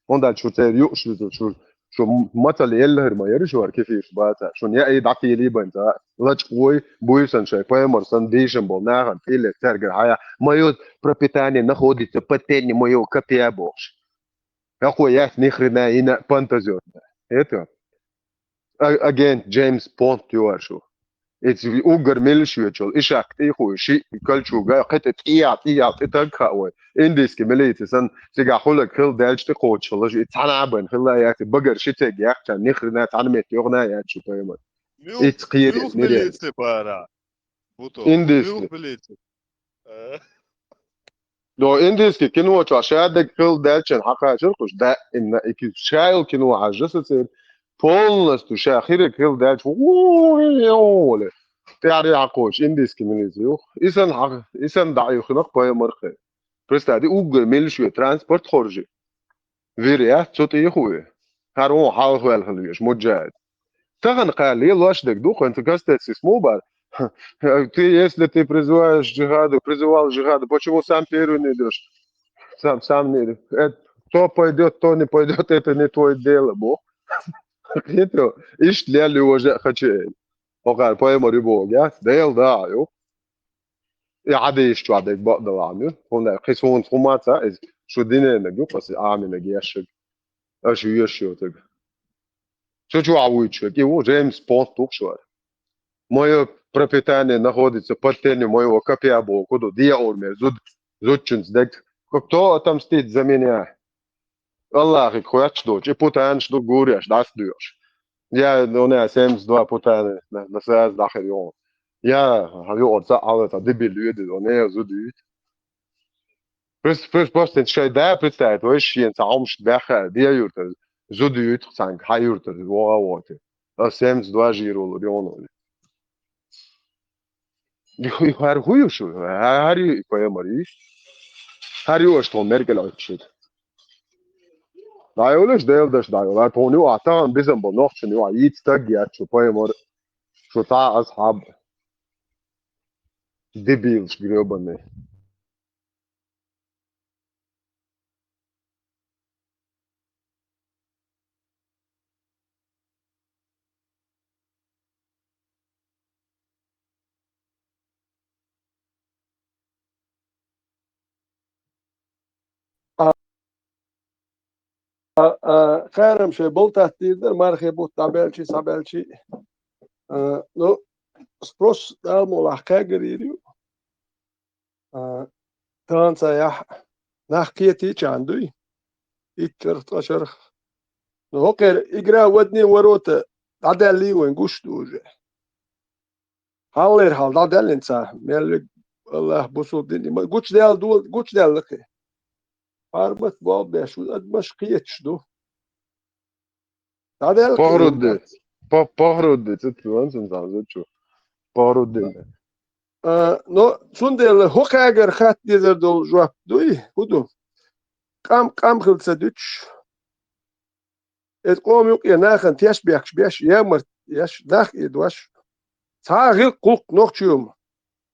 Он дальше шу цер юш шу, шу, шу мацал еллер ма яри шу ар кефиш баца. Шун я и дати ли бан ца. Лач ой, буйсан шай, паймар сан дишан бол нахан, пиле цергер хая. Моё пропитание находится под тенью моего копья, бохш. Какой я ни хрена и на фантазиот. Это а-, агент Джеймс Бонд юар шу. Эци уггар милиш вечул, ишак тӀихуй, ши калчуга, хӀета тӀия, тӀия, тӀитаг хаой. Индийский милиция сан, цига хулак хил дальч тӀи кочулаш, и цана бен хила яти, багар ши цег яхча, ни хрена цана мет йогна ячу поймат. Мюх, Иц кхири мюх мире. Милиция бара. Буто. Индийский. Мюх милиция. Э. Но индийский кино чу ша дег хил дальчен хьакхачар кхуш, да, имна ики шайл кино хьажа сацир. Полностью ша хирик хил дальч. Оле. Тяри хьакхош, индийский милиция юх. Исан хьак-, исан да юхинах поймар хе. Представь, уггар милиш ве транспорт хоржи. Вир яц цу тӀехуе. ХӀара вон хьалхаваьлла хила веш, муджахид. Тахана кхаьлла лош дерг ду, хӀинца гастецис мо бара. Ты, если ты призываешь джихаду, призывал джихаду, почему сам первый не идёшь? Сам, сам не идёшь. Это, кто пойдёт, кто не пойдёт, это не твоё дело, бо. Хитро. Ишт лел уже хочу. Окар, поэма рыбо, я? Дел да, ю. И хьадийш чу дерг бакъдалан ю. ХӀунда кхин суна хӀума ца, иза шу диненаг ю, кху Аминаг ешшаг. Аша веш йоцург. Цу чу а вуьйцург. И ву Джеймс Бонд ву шуьра. Моё пропитание находится под тенью моего копья, боху ду. Диа ур мер зуд-, зудчунца дег. Кто отомстит за меня? Аллахе хоьттуш долчу, и путанаш ду гуреш, дӀасадоьхуш. Я, ну, не, семьдесят два путана, на, на сразу дахар йогӀу. Я, хьан юкъара цхьа хьалар цхьа дебил йоьду, он я зуда юьйцу. Прис-, прис-, просто шайн да представить, вай шен цхьа хӀумаш баьхха, де юьртара, зуда юьйцу цхьаьнга, хьан юьртара, вогӀа а воти. А семьдесят два жир волур йогӀу. И хӀу-, и хӀара хӀу ю шу? ХӀара ю и поэмар ю? ХӀара ю аша тхуна мергал Ӏуьттуш ю? ДӀайолаш, Делан даш дӀайола. Тхуна ю а тахана бизан бо нохчун ю а йийца стаг яц шу поэмар. Шу цхьа а асхьаб. Дебилаш грёбаный. а, кхарам шайн болтаттийр дара, мархе бутт дӀабаьлчи, схьабаьлчи. А, ну, спрос Дала мукъалахь кхаьгар йийр ю. А, танца яхь нах кхетийчарна дуй? Итт шарх, ткъа шарх. Ну, хӀокхера игра в одни ворота дӀадаьллий вайн гуш ду уже. Хьаллера хьал дӀадаьллина цхьа, мел вег Аллах бусулба дин, ма-, гучудаьлла дола, гучудаьлла кхе. Хьарбат болх беш ву, адамаш кхеташ ду. ДӀадаьлла кхе. Похрудди. По-, похрудди, цу ту ван сун цхьа зачу. Похрудди. А, но цундела хӀокхаьгара хатта дезар долу жоп дуй? ХӀун ду? Къам, къам хила ца дуьтуш, иза къоман юкъе нахана теш бехкаш беш, ямарт еш, нах а дош, цхьа а гӀиллакх-гӀуллакх нохчийн хӀума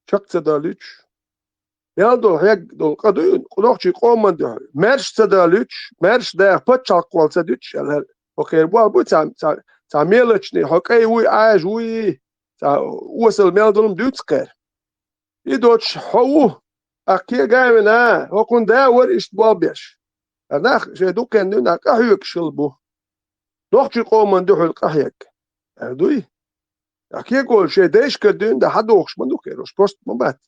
чекх ца далуьйтуш, мел долу хьегна долу къа дуй, нохчийн къоман дуьхьа маьрша ца далуьйтуш, маьрша даха пачхьалкх кхолла ца дуьтуш аьлла, хӀокхеран болх буй цхьа, цхьа, цхьа мелочный, хьо кӀай вуй, Ӏаьржа вуй, цхьа осал мел долу-м дуьйцу кхера. И доцуш хьо ву, тӀаккха кега а вина, хӀокхуьнан да а вара иштта болх беш. Ткъа нах шайн дукха хенна дуьйна къахьоьгуш хилла бу. Нохчийн къоман дуьхьал къахьегна. Аьлла дуй? Ткъа кеголаш шайн дайшкара дуьйна да хьадохуш ма ду кхера, уьш просто ма бац.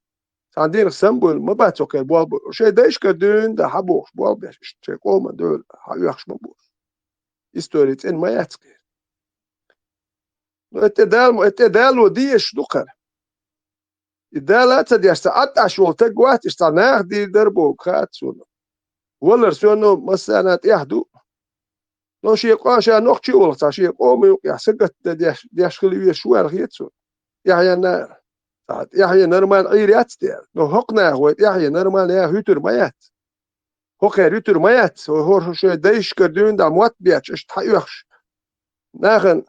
Цхьана дийнах самабуьйлу ма бац хӀокхеран болх бу. Шайн дайшкара дуьйна да хьабохуш болх беш, иштта шайн къоман дуьхьал хьаоьхуш ма бу уьш. Истори цӀена ма яц кхера. Ну, это тӀе Дала, это тӀе Дало дезаш ду кхара. И Дала а ца деш, цхьа Ӏад Ӏаш волу стаг вац, иштта цхьа наха дийр дара бохург хаьа суна. Валар соьно массарна тӀехь ду. Но шен къо-, ша нохчи а волу цхьа шен къоман юкъехь сагатдан деш, деш хила везаш ву аьлла хета суна. ТӀаьхьенна, цхьа тӀаьхье нормально Ӏийр яц те. Но хӀокху наха вай тӀаьхье нормально яха юьтур ма яц. ХӀокхеран юьтур ма яц. ХӀо-, хӀора шайн дайшкара дуьйна да мотт бетташ, иштта хьаоьхуш. Нахана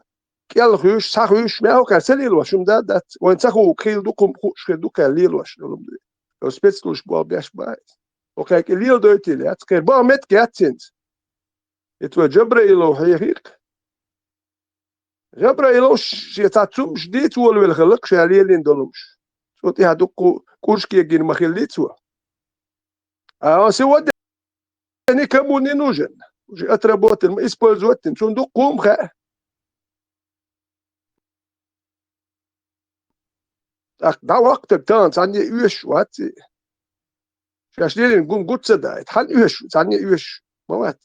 кӀел хуьйш, схьа хуьйш, мел хӀокхаьрца лелош хӀума да, дац. Вайн ца хууг хийла ду, кху-м хууш хир ду кхел лелош долу м-, спецлуш болу беш бац. ХӀокхаьрца леладойтийла яц, кхеран бан меттиг яц хӀинца. И тхо Джабраилов хьехийра. Джабраилов шен цхьа цумаш дийца волавелла хилла-кх ша лелийна долу хӀумаш. Цо тӀехь дуккха кӀурш кегийна ма хиллий цо. А он сегодня никому не нужен. Уже отработан, ма использовать дина. Цунна дуккха хӀума хаьа. ТӀаккха дӀаваккха стаг тахана цхьанне а оьшуш вац и. Шаьш лелийна гума гуц ца даийта, хьан оьшуш, цхьанне а оьшуш ма вац.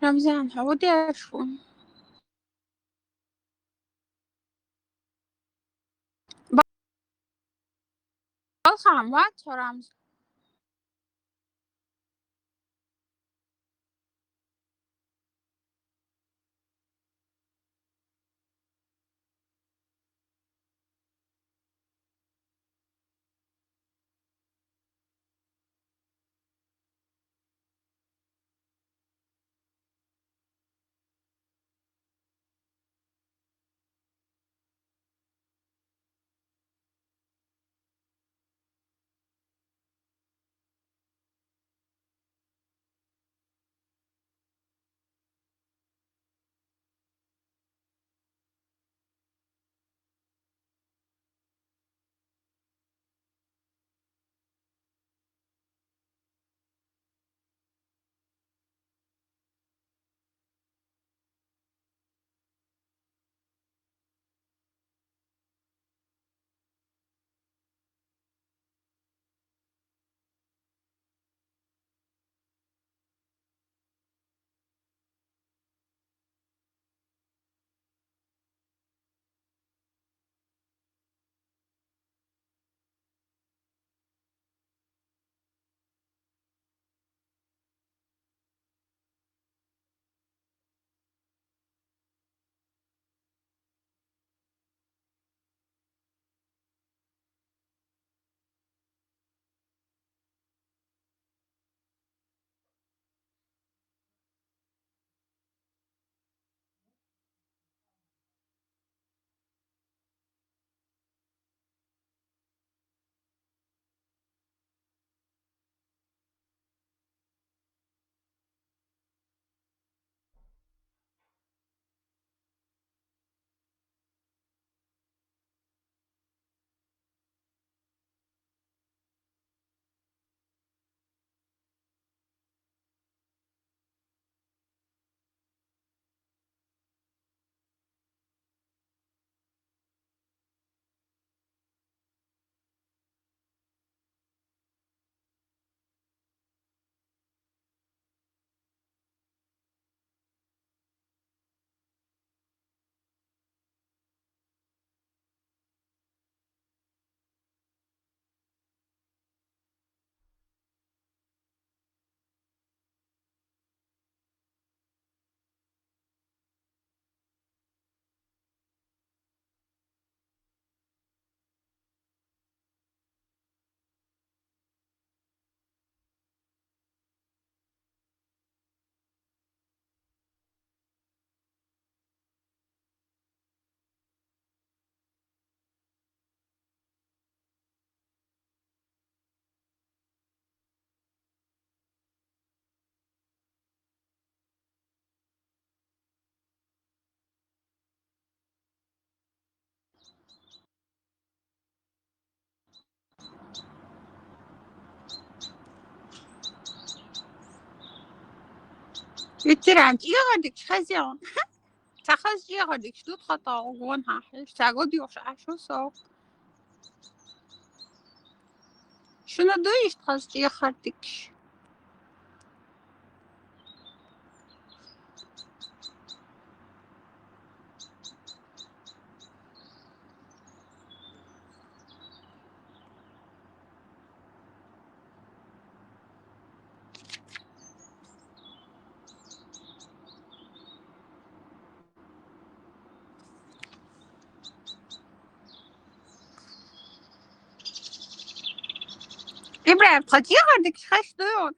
Рамзан, хӀа удеш хӀу? Балхам, вац хьо, Рамзан? Ветеран, чӀегӀардикӀ хазян. Ца хаз чӀегӀардикӀ ду тха тӀагӀу гон хьахьеш, ца год юхш Ӏашу сох. Шуна дуйш тхаз чӀегӀардикӀ? ИбрагӀим, тха чӀегӀардикӀ хаш дуйун?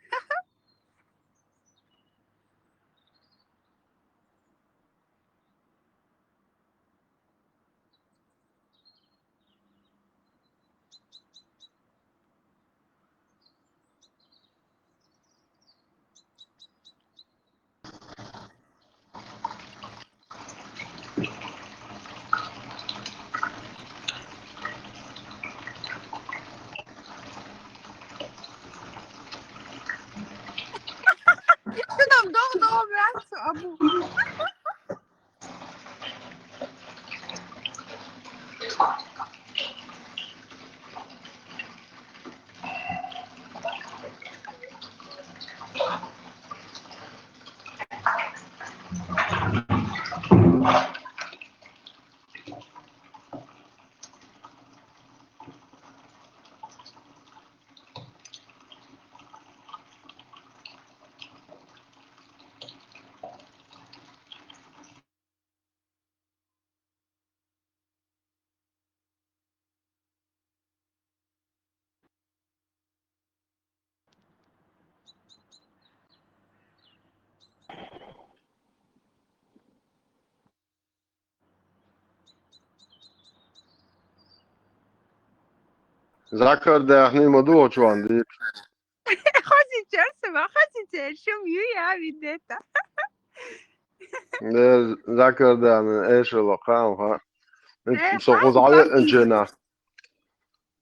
Шунам догъ-догъ бяхъ абу. Закардаьхни ма ду чуан дика. Хозичерса ма, хозичер, шум ю я видета. Де закардаьхни эшела кхаам ха. Э, Со кхуза кхаам ве кхаам. Энчена.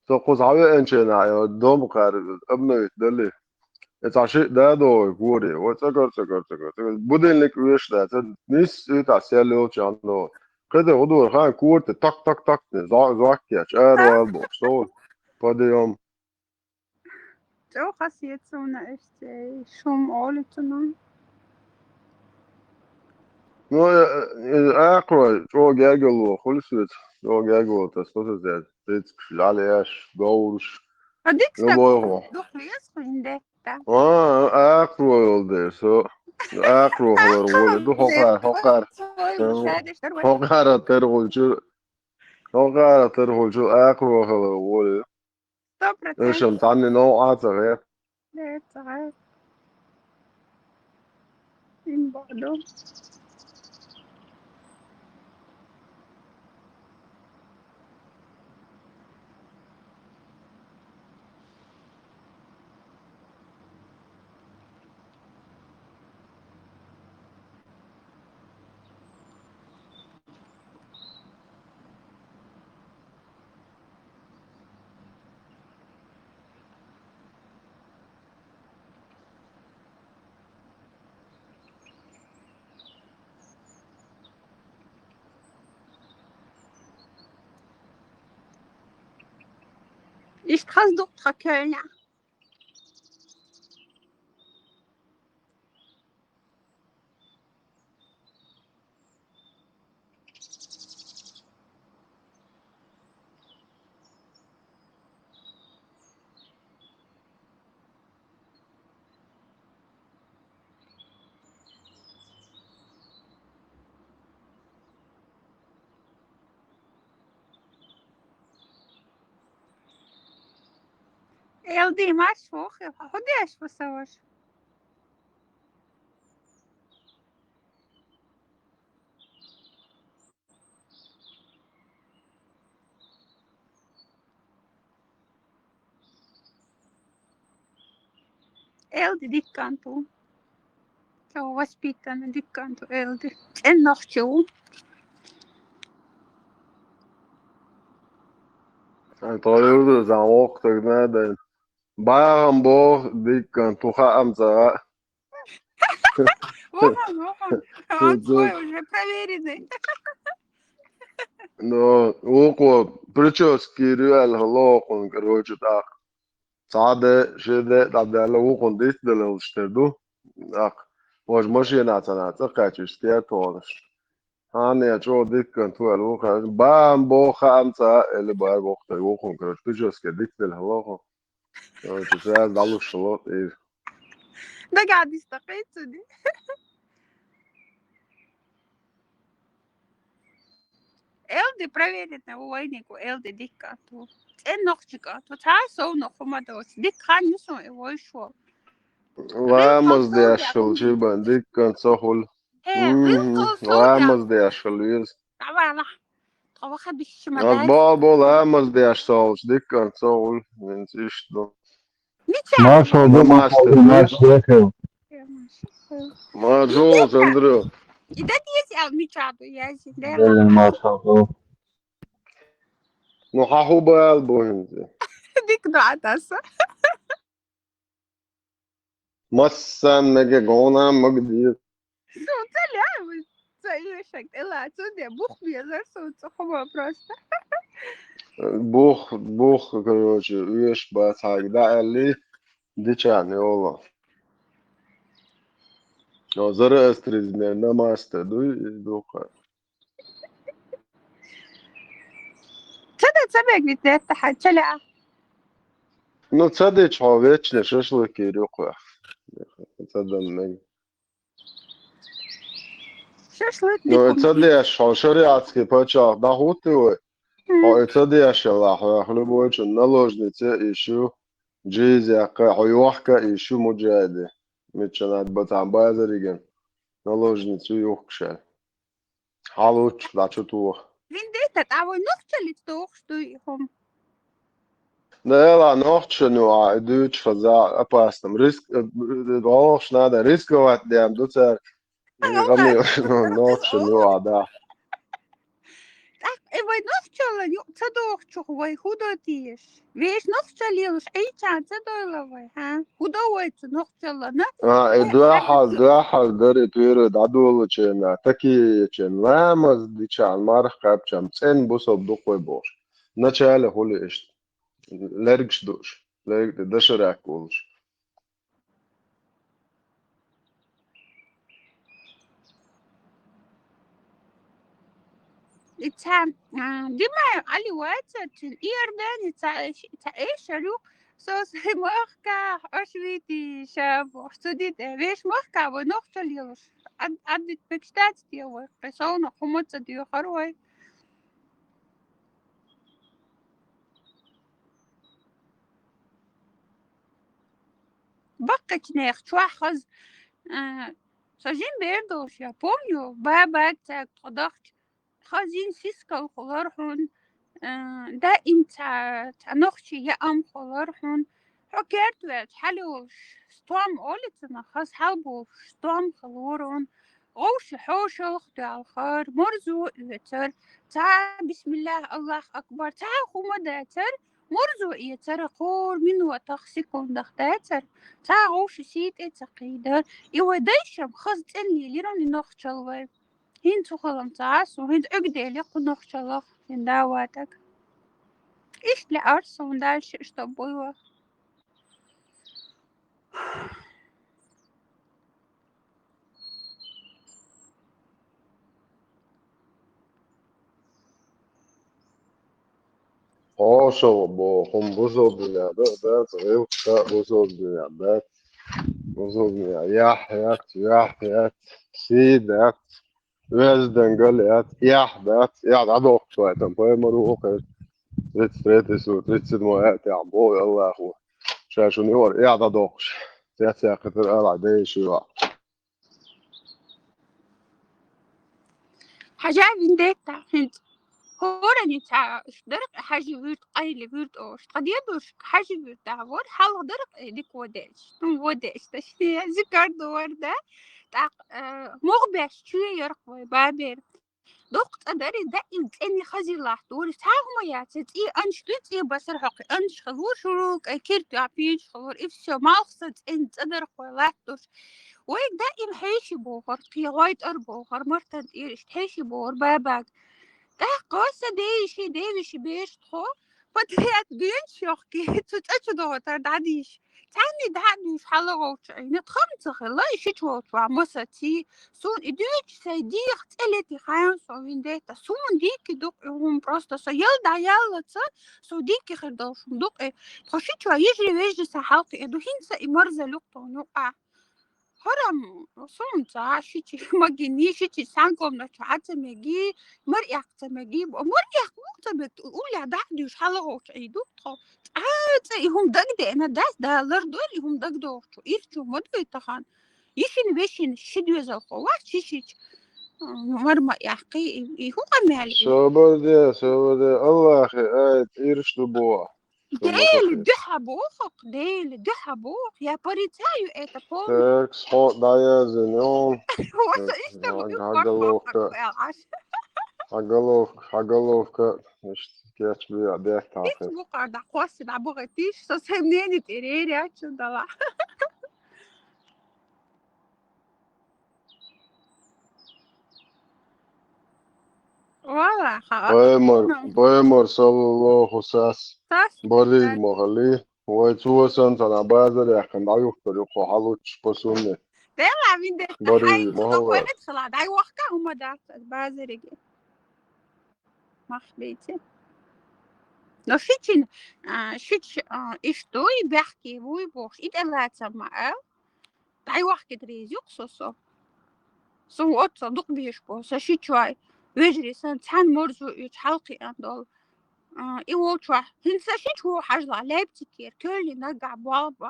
Со кхуза ве энчена, я дом кар, обновить дали. Эца ши да до гори. Вот цакар, цакар, цакар, цакар. Будильник веш да, ца нис, это сел чан до. Кеде удур хан курте, так, так, так, не, за, за, я, чар, вал, бо, со, подъем. Цо хасиет суна эште, шум олицуна. Ну, э, э, акрой, цо гягело, хулисвет, цо гягело, та что ты взять? Ты лалеш, гаурш. А дикста Любой дух лес хунде, да. А, акрой олде, со. Акрой хулар воле, ду хокар, хокар. Хокар атер хулчу. Хокар атер хулчу, акрой хулар воле. Сто процентов. Эшем, цанни нов ацагъе. Э, цагъе. Ин баъду. Ишт хаз дукха кёльна. Элди, маш вохи, худеш васаваш. Элди дикканту. Цо воспитанный дикканту элди. Цен нохчу. Ай, тоюрду замок тогда да. Баягъан бо дикканту ха амца. Вохан, вохан. Вот твой уже проверенный. Но, окъо прически реально лохон, короче, так. Цаде, шеде, да, да, лохон дис делал штерду. Так. Вож машина цана, цакачу, стертолш. Ане, чо дикканту, лохон. Бам, бо, хамца, или бар, бо, лохон, короче, прически дис делал лохон. Короче, сразу далушало, и Дагьа дистӀа къецуди. Элди проверить на войнику, элди диккату. Цен нохчикату. Ца сов нохума дос. Диккан юсун и войшо. Ламаз дяшал чибан, диккан сохул. Э, Мгм. Ламаз дяшал виз. Давай, Аллах. Тхо ваха бишши ма Аз дай. Бо, бо, ламаз деш соулш, диккан соул, винц ишту. Мича? Машал ду, Намаз машал ду, тедуй. Маш яхел. Ма жо, Андрю. Ида диес ал мича ду, я зинде. Белин машал ду. Ну, хаху бал бу хинзи. Дик ду атаса. Массан меге гона магдир. Су, ца ля, ца ишак, эла, ца де, бух безер, су, ца хуба просто. Бух, бух, короче, уеш ба, цагда али, дичан, йола. Но зара эстризме, намаста, дуй, духа. Ца де, ца бегвит де, та ха, ца ля. Ну, ца де, чхо, вечне шашлыки рюква. Ца де, мег. Шашлык Ну, дикум. Ца де, шо, шариатский пачах, да хути вы. Мгм. О, ца де, шала, хо, любой чун, наложница, ишу, джизяка, хо, юахка, ишу, муджаиды. Митчанат батан базариген. Наложницу юхкша. Халуч, лачу тух. Виндета, а вой нухчали тухш туй хом. Дела, нохча, ну, а, идучи хаза, опасным. Риск, э, б-, б-, б-, надо рисковать, дем, ду цар. Э, гами, нохча, ну, а, да. Так, э, вай нохчалла, ю, ца дохчух вай, худо тиеш. Веш нохча лилуш, эй, чан, ца дойла вай, ха? Худо вай, ца нохчалла, на? А, э, вай, дуахал, ца дуахал, дари, пиру, дадулу чена, таки чен, ламаз, дичан, марх, капчам, цен, бусоб, духвай бош. Начале хули ишт. Лергш душ. Лерг дашарак улш. Ица, а, дима, али ваца, чин Иордани, ца, ца эшарюк, сос махка, ашвити, шабо, судите, веш махка, вы нохча лилуш. Ад-, адит пекштать, те вы, песона, хумаца, дю, харвай. Баккачнех чуахаз, а, со жин бердолш, я помню, баба цак тхадахч, хазин сискал хулар хун, а, да им ца, ца нохчи я ам хулар хун, хо керт вел, чхалюш, стом олицана, хаз халбуш, стом халурун, Гъовши хьошалгӀ дуьхьалхар, марзо оьцар, ца бисмиллахӀ, Аллаху акбар, ца хӀума дацар, марзо оьцар, кхор минотах, секундах дацар, ца гъовши сий тӀе ца кхийдар. И вай дайшам хаза цӀен лелира и нохчал вай. ХӀинца хӀу халам ца асу, хӀинца Ӏуьгдели кху нохчалах, хӀин да ватаг. Иштта лаьар сона дальше, чтоб буйла. ХьошалгӀ боху хӀума бусалба динехь дац, гӀиллакх а бусалба динехь дац. Бусалба динехь яхь яц, яхь яц, сий дац, оьздангалла яц, эхь дац, эхь дӀадоккхуш вац, там пайхамар ву кхерча. Тридцать третий сура, тридцать седьмой аятехь боху Аллахо. Ша шуна юкъара эхь дӀадоккхуш, цецъяьккхитира ала дайша юкъа. Хьажа виндетта, хӀинца хӀоранна ца дарх хьажи вуьрт, къайли вуьрт ош. Ткъа дедушка хьажи вуьрт дагьвор, хьалха дарх э дика водеш. Ну, водеш, точнее, зикар дуор да. ТӀаккха, э, мугӀ беш чуе ярх вай бабер. Доккха цӀа дари даим цӀени хазир латтор. Ца хӀума яц, цӀий анш дуй, цӀий басар хьокхи, анш халур шурук, э, кирту апинш халур, и всё, малхса цӀени цӀа дарх вай латтуш. Вайга даим хьеший бохура, кхин гӀойтӀар бохура, мартан тӀера иштта хьеший бохура бабага. ТӀаккха са дейший, девиший беш тхо, подряд бенчохки, цу цӀа чу догӀутар дӀадийша. Цхьанний дӀа а дуьйш хьалагӀовчу Ӏийна, тхан ца хилла, и шича волчу ван масаций. Суна и дуьйцу сайн дийха цӀе лети хаьан со виндетта. Суна дийкки дукъ и хӀума просто со ял дӀаяллаца, со дийкки хир долуш хӀума дукъ и. Тхо шича йижари вежарий сан хьалкхи а ду, хӀинца и марзалла юкъ тхуна юкъа. ХӀорам, суна ца, шичи магини, шичи сан комнатчу Ӏа ца меги, мар эккха ца меги, мар эккха муха ца меги, уллехь дӀа а дуьйш хьалагӀовчу Ӏийна ду тхо. Цкъа цӀа и хӀума дагадеана, дас далар дойла и хӀума дагадогӀучу, ирчу ма дуй тахана. Йишин вешин ши доьзалхо вац, ши шича, м, мар ма эккхий, и, и хӀун къамел и? Собар де, собар де, Аллахе айта, ирш ду боху. Дели дуьхьа боху-кх, Дели дуьхьа боху, я порицаю это полностью. Текст хьо дӀаязйина. Васа иштта хьан, хьан головка, хьан головка, хьан головка, иштта кечбе а бехк хьан. Ис букъар дӀа кхосса дӀа бахийтиш, со сайн мнение тӀе рерачун дала. Вала, ха. Пайхамар, пайхамар, саллаллаху, сас. Сас. Бариг ма хали. Вай цо санна цхьана базар яьккхина дӀаюхкур ю кхо хьалуччу по сунне. Дела вин де. Бариг ма хала. Хила дӀайохка хӀума дац базариге. Мах бейте. Но шичин, а, шич, а, иш дуй, бехке вуй бохуш, и тӀелаца ма ал. ДӀайохкид реза ю-кх со, со. Со оццул дукха беш бо, со шичой, вежарий сан цхьаьна марзо оьцу хьалкхиъна долу. А, и волчохь, хӀинца шича ву хьажла, Лейпцигера, Кёльне наггахь болх бо.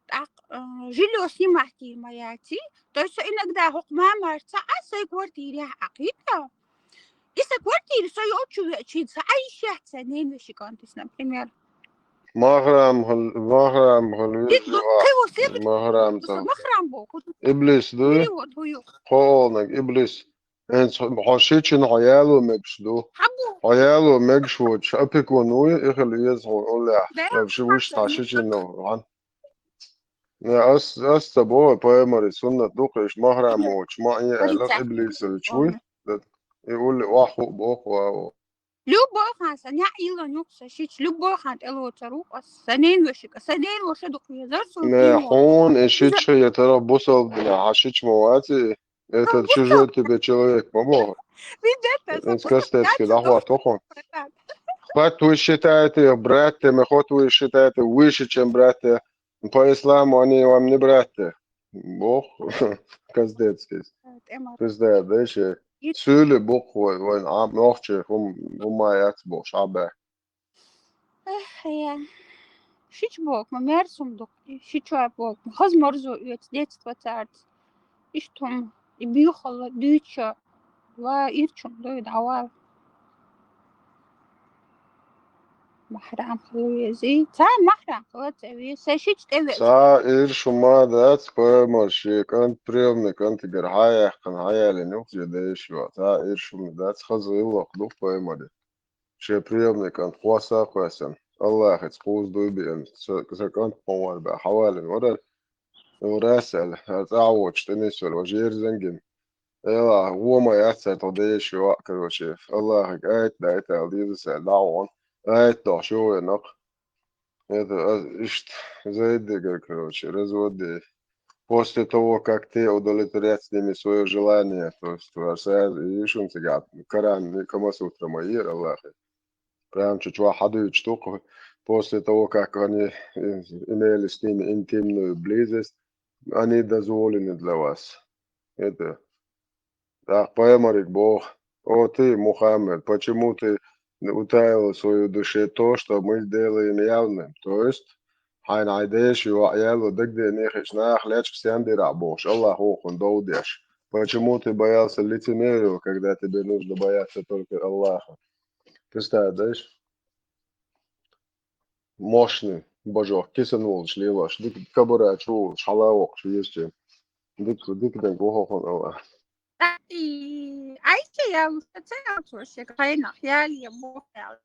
ТӀаккха, а, жильё снимать йийр ма яций. То есть со иногда хӀокху мамашца а сайн квартирехь а кхийта. И сан квартира со йолчу веачийца а йиш яц сайн ненавешин кӀантаца, например. Махрам хьал-, Махрам хьал вижу, а, Махрам ца. Махрам боху. Иблис ду? Перевод хьу ю. Холнаг Иблис. Энц хьо шичина хьо яло мегаш ду. Хьабу. Хьо яло мегаш воч, опекун вуй, ихил еза хьо уллехь. Да, Вообще вуш хьа шичина ван. Не, ас, ас ца боху, пайхамари суннат ду, кхиш Махрам воч, ма и Ари аьлла, ца. Иблисович вуй. Ладно. И улли ваху боху, вау. Любой хан сан яъ йилла юкъ сан шич, любой хан тӀелоцар ву къас. Сан нен вешик, сан нен ваша дукха везар сон Не, дин ву. Хьуна и шич я тара бусалба дина, хьа шич ма ваци, это чужой тебе человек, ма боху. Видеть, Эс кастецки дохуа тохун. Хоть вы считаете их братьями, хоть вы считаете выше, чем братья. По исламу они вам не братья. Бох, кастецки. ТӀема. Пизда, да, ше. Ит- Сюли бох, вай, вай, а, нохчи, хум, хум, яц бох, шабе. Эх, я. Шич бок, ма мерсум дук, шича бок, ма хаз морзу уец, детство царц. Иштум, и бюхала, дюча, ва ирчум, дой, давал. Махрам хлуези, ца махрам хлуези, са шич теве. Ца ир шума дац, поймар ши, кант, приемный кант, гар хаяхкан, хаялин, ух, же дешва. Ца ир шума дац, хаз гыллах дух, поймари. Ше приемный кант, хваса, хвасан. Аллахиц куз дуй биэн, са, са кант помар ба, хавалин, варар. Ил расал, а цавоч, тенисвал, ва жер зангин. Эла, вома яца, то дешва, короче, Аллахик айт, да, это, алдиза, са, да, он. Айт, то, шо, я, нак. Это, а, ишт, зайдега, короче, разводи. После того, как ты удовлетворять с ними свое желание, то есть, варсаз, и шун цигат, Коран, Камасутра, Маир, Аллахи. Прям чуть-чуть хадуч только после того, как они, э, имели с ними интимную близость, они дозволены для вас. Это, да, поймарик бог. О, ты, Мухаммед, почему ты утаивал в своей душе то, что мы сделаем явным? То есть, хьайн айдеш, ю аялу дагденехич нах лечк сяндира бохш, Аллах охун довдеш. Почему ты боялся лицемерию, когда тебе нужно бояться только Аллаха? Представь, да? Мощный божок, кисан волш, лилаш, дик кабара чу, шалавок, чу есть. Дик, дик, дик, охохун, Аллах. И, айча я, це я, слушай, кайнах, я, я, бог, я.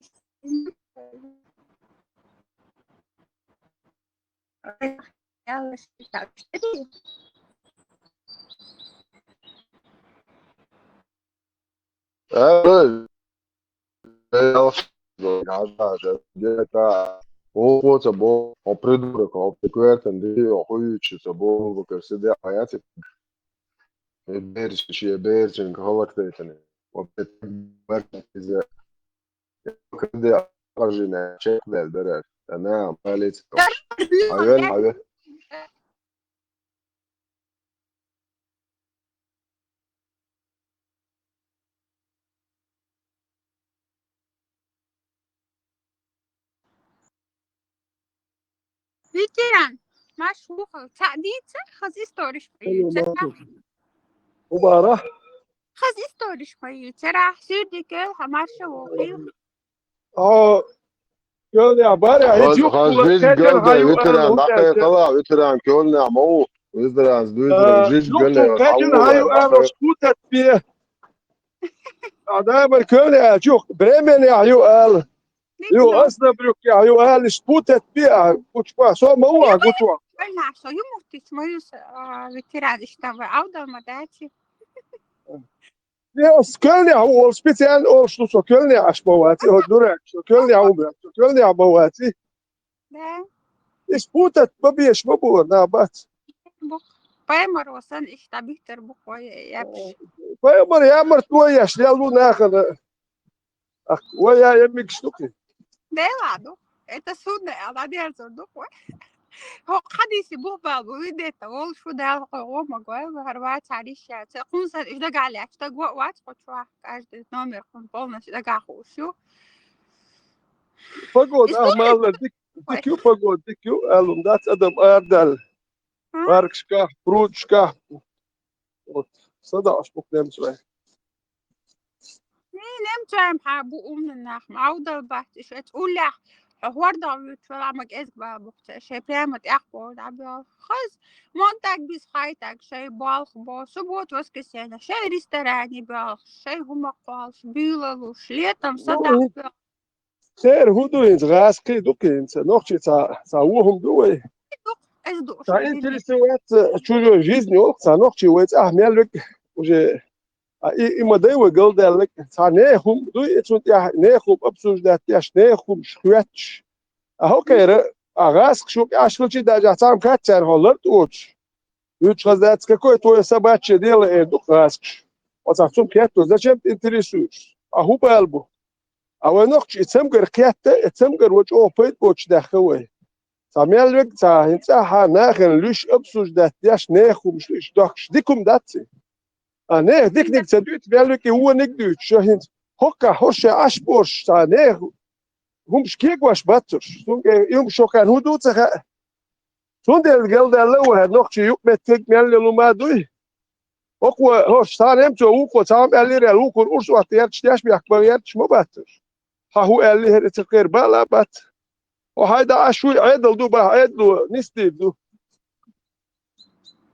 О, придурок, о, приквертен, ди, о, хуючи, со, бо, бо, кер, сиде, а я, типа, э, берч, чи, э, берч, ин, халактейтен. О, бер, бер, Кыды аржина чек бел берер. Ана, полиция. Авен, авен. Ветеран, маш вухал, цаъ дийца, хаз историш Алло, поюца. Махмуд. Убара? Хаз историш поюца, рах, сюрдикел, хамарша вохил. А, кёлня баря, Хаз, эти хаз юкула, дизг кэтер гёлдя, хаю, ветеран, ана, дакъе укетер. Кала, ветеран, кёлня мау, ветеран, дуй, а, дизг юкула, гёлня, кэтер хау, хаю, ана, ана, ана, скутат пе. Адамар кёлня, чух, бремени, аю, ал. Ю, Никто. Аснабрюк, я, ю, али, спутать, пи, а, гучпа, со, ма, уа, гучпа. Кёлня, со, юмуртич, мою, а, ветеран, иштам, аудал, мадачи. Не, с-, кёлня, ол, специально, ол, что, со, кёлня, аш, мавати, о, дурак, со, кёлня, умер, со, кёлня, мавати. Да. И спутать, бабеш, бабу, на, бац. Бух. Паймар, осан, ишта, биктер, бух, ой, я, пш. Паймар, я, мар, твой, я, шлял, лу, нахана. Ах, ой, я, я миг штуки. Да и ладно. Это судно, а надежда, ну, ой. Хо, хадиси бухбал, бу, видета, ол шу дал, хо, о, ма, гой, харва, царища, ца, кун, са, ижда, галя, ижда, го, вац, хо, чуа, каждый номер, кун, полностью, да, гаху, шу. Погода, а, слушай, мало, дик, ой. Дикю, погода, дикю, алун, дац, адам, ардал. А? Паркшка, прудшка. Вот, сада, аш, пук, немцвай. Не, немцвай, ха, бу, умный нах, ма, аудал, бат, иш, эц, улях. хӀордах вуьйцуш велахь ма кӀезиг бала бу-кх церан, шайн прямо тӀехбовла дӀабоьлху. Хаза, монтаг биза хайтаг шайн болх бо, суббота, воскресенье шайн ресторане боьлхуш, шайн хӀума кхоллуш, буьйлалуш, летом садах боьлхуш. Церан хӀун ду хӀинца, гӀазкхий ду-кх хӀинца, нохчий цхьа, цхьа вон хӀума ду вай? Ду, эза ду. Цхьа интересно вац чужой жизнь олу цхьа нохчий вай цӀахь мел верг уже. А и, и ма дай вай галдаьлларг, цхьа нехан хӀума дуй и цунна тӀехь, нехан хӀума обсуждать деш, нехан хӀумаш хоьттуш. А хӀокхеран, а гӀазкхаша хӀокху аьшхалчий дажахь цхьаьна кхаьччарна хьо лар тӀе оцуш. Уьш хаза дац, какое твоё собачье дело, эр ду-кх гӀазкхаша. Оцхьа цунна кхетто, зачем ты интересуешься? А хӀун бала бу? А вай нохчий и цамгар кхетта, и цамгар вай чӀогӀа пайда боцуш даьхна вай. Цхьа мел верг цхьа хӀинца цӀахь нахана луьйш обсуждать деш, нехан хӀумаш луьйш дохкуш дика хӀума дац и. А нехан диканиг ца дуьйцу, мел верг и вониг а дуьйцуш, ша хӀинца хӀоккхахь хӀорш шайн Ӏаш борш цхьа нехан хӀумаш кегош бацурш. Цуьнга и хӀумаш хӀокхарна хӀун ду ца хаьа. Цундела галдаьлла а вай хӀара нохчий юкъаметтиг мел йолу ма дуй. ХӀокхо хӀорш цхьа немцо вукхо цхьа хӀума аьллера аьлла, вукхура урс отта гӀерташ деш бехк бан гӀерташ ма бацурш. Хьан хӀун аьлли хӀара, и ца кхера бала а бац. Хьо хьайда Ӏаш вуй, Ӏедал ду бахьа, Ӏедало нисдийр ду.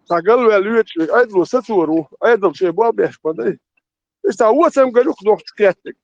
Цхьа галваьлла воьдуш верг Ӏедало сацор ву, Ӏедал шайн болх беш ма дай. Иза цхьа вон цамгар ю-кх нохчо кхеттиг.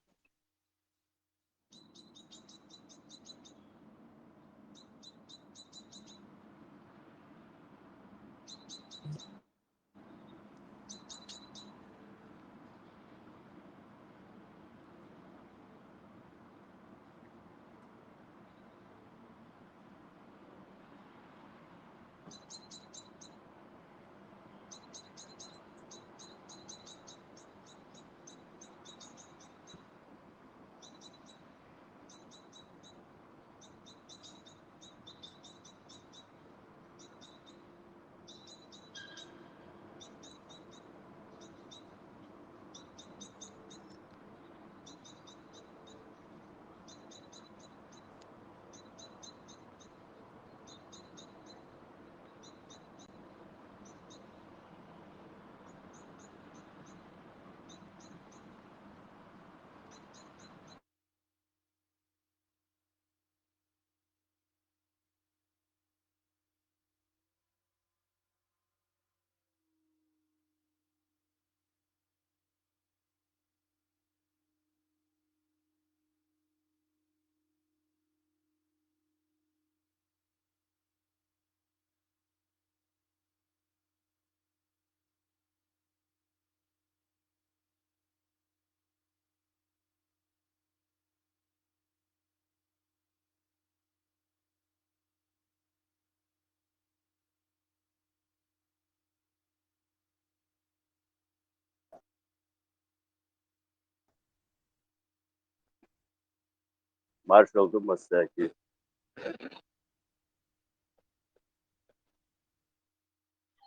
Маршалла ду массаьрга.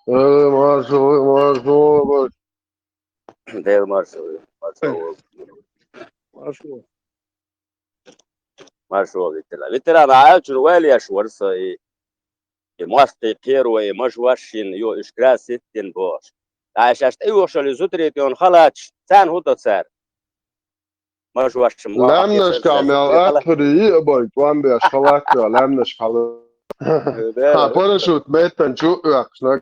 Э, маршалла, маршалла. Дела маршалла, маршалла. Маршалла. Маршалла, ветеран. Ветеран, а аьллачуьра вайл еш вара со и, и мостагӀий кхеро, и мажош шина, йо, уьш красить дина бохуш. ТӀаккха шаьш тӀеюхуш йолу и зударий тӀе йолу халаташ, царна хӀун до цара? Мажош ма лаьмнашкахь мел атхуьрий а бой, тӀом беш халат а, лаьмнаш хьала. Э, да. Хьан парашют меттан чу а оьккхуш, наг.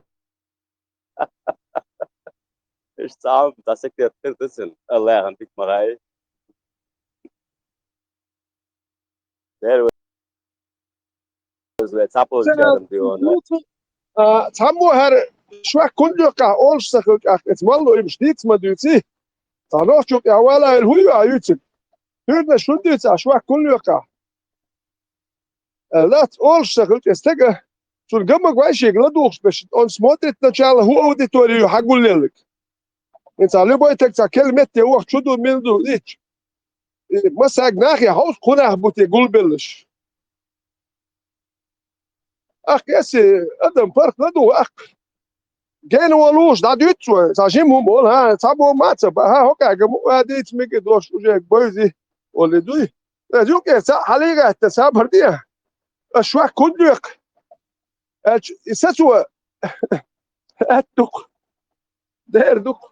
Иштта цхьа хӀума дӀасакхетар ду цуьнан, Аллахьан дика ма хаьий. Дера веза вай, цхьаплаза чарам дийона. А, цхьаммо хӀара шуьга хӀунда лоькхахь олуш ца хилча, ахь эца молло имаш дийца ма дуьйций. Цхьа нохчо тӀехь вала а хӀун ю ахь юьйцург? Туьйранаш хӀунда дуьйцу ахь, шуьга хӀунда лоькхахь? Э, лац олуш ца хилча, стага, цунна гамаг вай шега ладугӀуш берш, он смотрит начало, хӀун аудитория ю хьан гуллеллиг. ХӀинца любой таг цхьа кел метте вахча хӀун ду, мила ду, лича. И массаьрга нахе хьовса, кху нах бу те гулбеллаш. Ахь кхесси адам паргӀат ладугӀу ахь. Гена волуш дӀадуьйцу вай, цхьа жима хӀума олу, хӀа, цхьа боху ма ца бан, хӀа, хӀокхаьрга ма а дийца мега долуш уже бойзи, олу дуй. Аса юкъера цхьаъ хьалийгӀаьтта сабар де. Аса шуьга хӀунда лоькху? Аьлча, и сацо аьтта ду-кх. Дера ду-кх.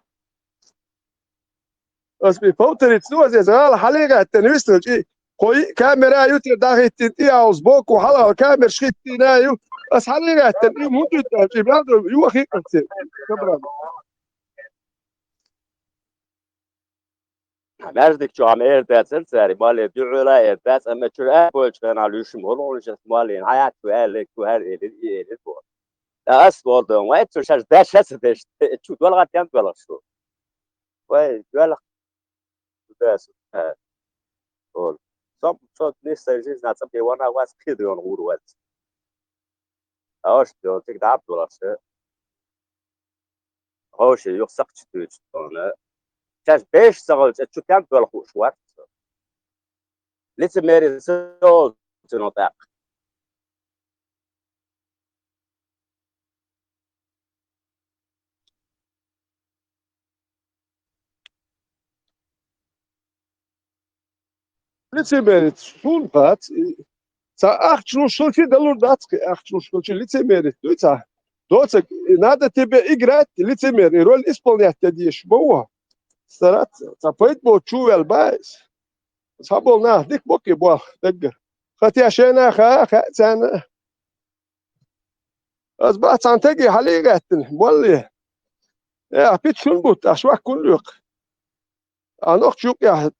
Аса бен повториться ду аса, иза гӀала хьалийгӀаьттина вистхилча, и Кхо йиъ камера ю тера дӀахӀиттина, тӀе а сбоку хьалха камераш хӀиттийна ю. Ас хьалийгӀаьттина, и хӀун дуьтӀа, и баьлдо, юха хӀиъкъа ца. Маьждиг чу хьан эр дац, эр цари, мале дуьхьала эр дац, амма чуьра а бойчу хенахь луьйш ма хӀуна хьуна шаьш малийна, хьан яц ву аьлла, ку хӀара элира, и элира боху. Ткъа ас волу дан, вай, цу шаьш деш а ца деш, чу доьлхьа тем доьлхуш ду. Вай, доьлхьа. Ду дас, хӀа. Олу. Со, со, нисса жизна цӀа бен вана вац, кхидайона гӀур вац. Аш, цига дӀа а доьлхуш, хӀо, шен юха сакхча дуьйцу тхуна. Шаьш беш ца хилча, чу тем доьлхуш вац. Лицемерие ца олу цуьнан тӀаккха. Лицемерец, суна бац, и ца ахча луш хилча, далур дац кхин, ахча луш хилча, лицемерец дуй ца. Доцаг, и надо тебе играть, лицемер, и роль исполнять де дезаш бу. Стараться, ца пайда боцу чу вел бац. Цхьаболу нах дика бу кхин болх даггара. Хотя шайна хаа, хаьа царна. Ас бац цхьана теге хьале а гӀаьттина, болле. Э, пит шун бутт, аш ваккхун лоькху. А нохча юкъехь,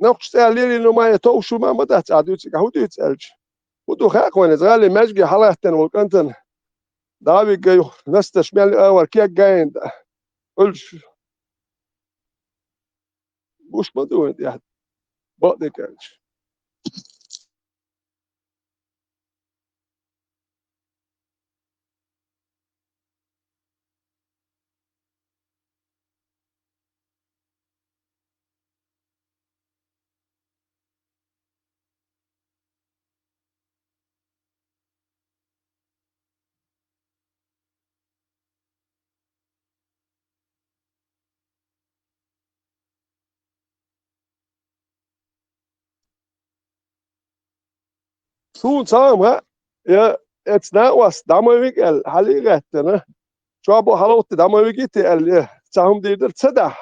нохча цӀа лелийна ма я товш ма, ма дац, а дуьйцург, а хӀун дуьйцу аьлча. ХӀун ду хаьа вайна, иза гӀали маьжге хьалаьттина волу кӀантана. Давигга юха насташ мел агӀор кеггайна да. Уьллуш. Гуш ма ду вайн тӀехь. Бакъдерг аьлча. Суна цхьа а ма, я эца накъост дӀа ма вига аьлла, хьале а гӀаьттина. Чохь бо хьалавтта дӀа ма вига те аьлла, я цхьа хӀума дийр дара ца дахь.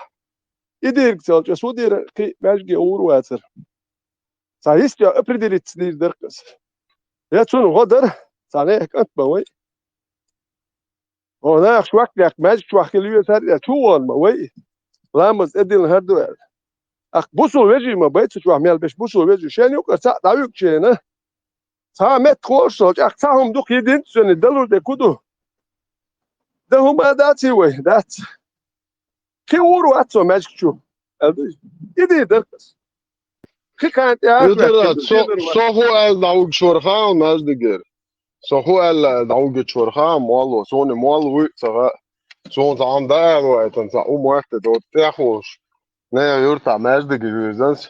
И дийриг ца олчу, ас хӀун дийр кхин а маьжге гӀур вацара. Цхьа йистехь определиться дийр дара аса. Я цунна гӀо дара, цхьа нехан кӀант бан вай. Хьо нахаш ваккхехь, маьждиг чохь хила везара, я чу вон ма вай. Ламаз тӀедиллина хӀара ду аьлла. Ахь бусул вежий ма бай цу чохь мел беш бусул вежий. Шен юкъара цхьаъ дӀавуьгучу хенахь, цхьа а метта хууш со, чӀагӀ цхьа хӀума дукха йидинчу соьне, далур де ку ду? Дан хӀума а дац и вай, дац. Кхин ур вац со маьждиг чу, аьлла ду иза. И дийр дара аса. Кхин кхана тӀехь Ю дара, со, со хӀун аьлла дӀавуьгуш вара хаам маьждигера? Со хӀун аьлла дӀавуьгуш вара хаам молло? Суна молла вуй а ца хаьа. Суна цхьа хӀума дӀаала вайтана, цхьа хӀума моьтту доцу тӀехь волуш. Нехан юьртахь маьждиге вуьйзанца.